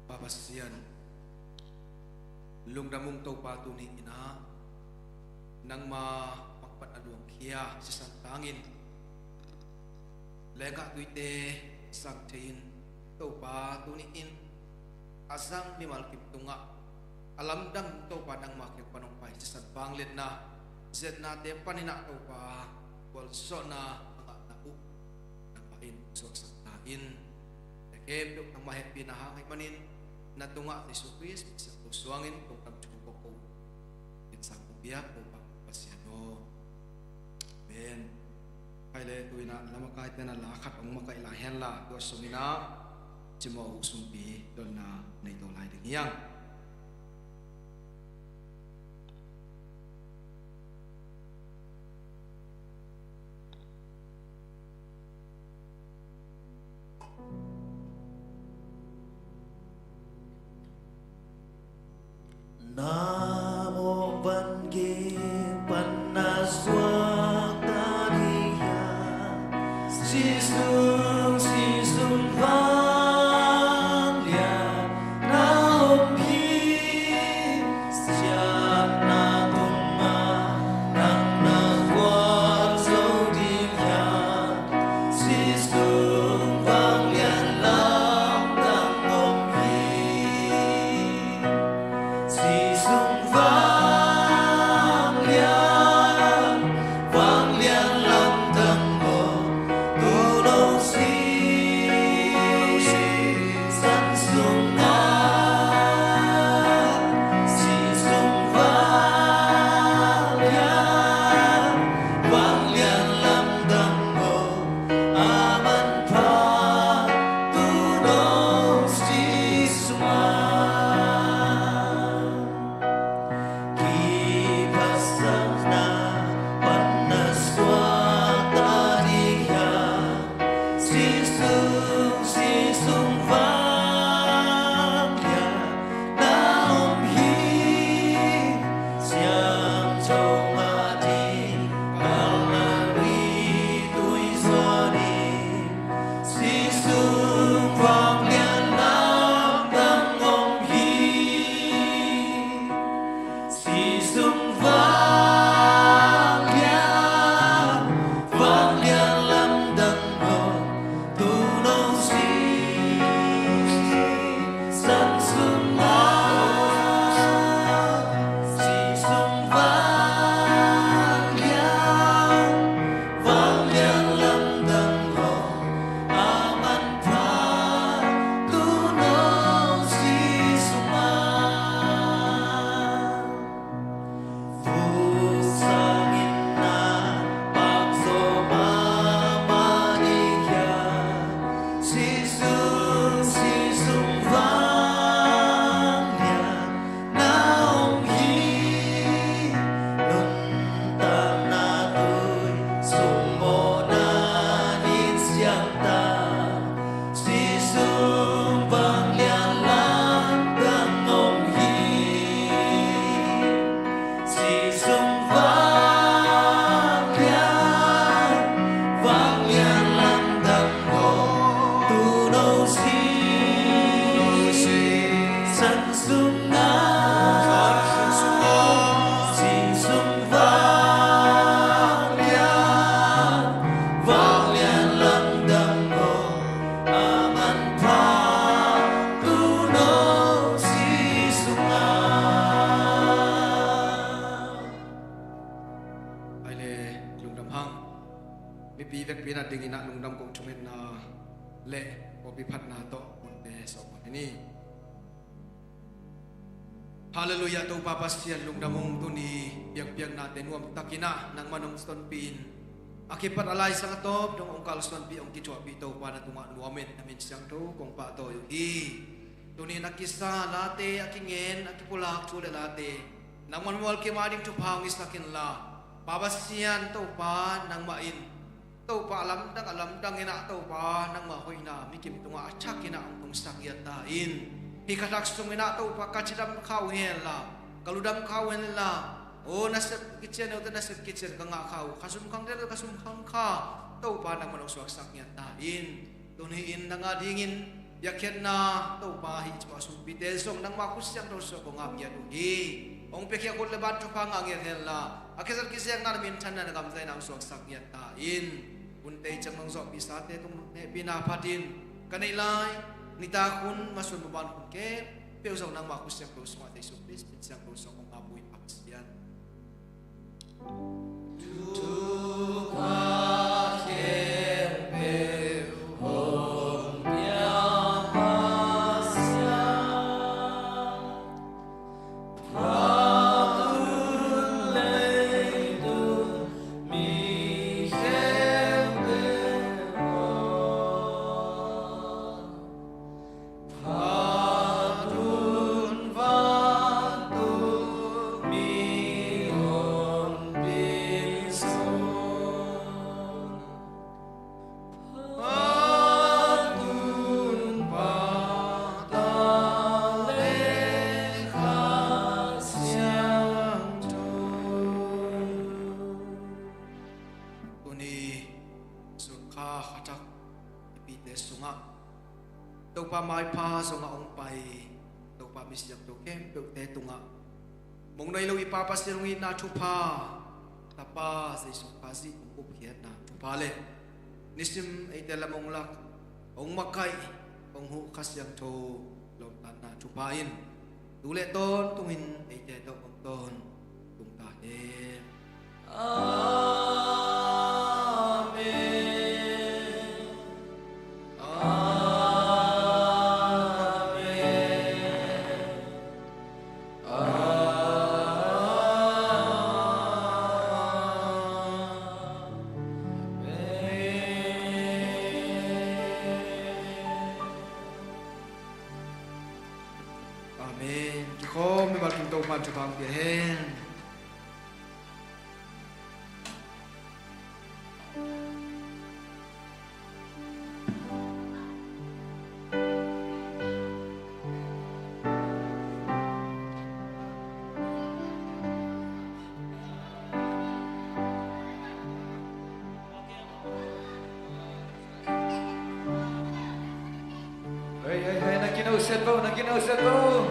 Pa Pasian, lungdam ung Topa, tuni in ah nangma mangphatna luangkhia sisan tangin lenggah tuite sang thei-in, Topa, tuni in a zang mimal kim tungah a lamdang Topa nangma kiang pan hong pai sisan vangliatna, zetnate panin ah Topa gualzawhna a ngahna uh nangmah in suaksak ta in. Tua khempeuh nangma hehpihna hang ahih manin na tungah Jesu Khrist misiangtho suangin lungdam thu ka ko. Inn sang kong biak Topa Pasian aw. Amen. Khai le, tu-in ah lamakaite na la khat hong makaih lai henla, tua sungin ah cimawh uh sumpi donna nei to lai ding hi hang. Na mawh van gik pan na suakta ding hiam? Sisun, sisun vanglian na om hi. Siatna tungah nang na guan zo ding hiam? Sisun vanglian lamdang om hi. Sisun Sizung, sizung vanglian na om hi, nuntakna tui sung mawhna in siangtha. Sizung vanglian lamdang om hi. Sizung vanglian, vanglian lamdang om, tu no si, san sung a, sizung vanglian, vanglian lamdang om, a manpha tu no si sungah. Ai le, lungdam hang. Mipi vekpi na dingin ah lungdam ko thungetna le pawlpi phatna tawh munte sawm ni. Halleluiah, Topa Pasian lungdam ung, tuni biakpiaknate nuamtakin ah nangman hong sawmpi in, a kipat a laisang a tawp dong hong kalsuanpih, hong kithuahpih Topa na tungah nuamin na min siangtho kong pahtawi uh hi. Tuni in a kisa late, a kingen, a kipulak thu le late nangman mual kim a ding thupha hong hisak inla, Pa Pasian Topa nangmah in Topa a lamdang a lamdang in ah Topa nangmah hoihna mikim tungah a thakin ah hong tungsak ngiat ta in. Hih khathak sungin ah Topa ka cidam kha uh henla, ka ludam kha uh henla, aw nasep kician, aw nasep kician ka ngah kha uh, ka sumkhangte ka sumkhang kha, Topa nangman hong suaksak ngiat ta in. Tuni in nang a dingin biakhiatna Topa hih cimah sumpite zong nangmah khut siangtho suah kong ap ngiat uh hi. Hong piakhia khut le ban thupha ngah ngiat henla, a kizat kizekna na minthanna na gamtatna hong suaksak ngiat ta in. Hunte ciang nong zawhpihsate tung hehpihna phatin ka neih lai nitak hun, masuan maban hun khempeuh zong nangmah khut siangtho sungah Jesu Khrist min siangtho sungah kong ap uh hi, Pa Pasian. Tuni sun kha khathak i pite sungah Topa maipha zongah hong pai Topa misiangtho khempeuhte tungah mong nai lo i Pa Pasian hong itna thupha, Tapa Jesu Khazih hong gupkhiatna thupha le nisim eite lam hong lak, hong makaih, hong huh Kha Siangtho lawmtatna thupha in tu le tawntungin eite tawh hong tawntung ta hen. Amen. Amen. Amen. Amen. Kikhawm, mimal kim Topa'n thupha hong pia hen. Hei, hei, hei, na kino set bo, na kino set bo.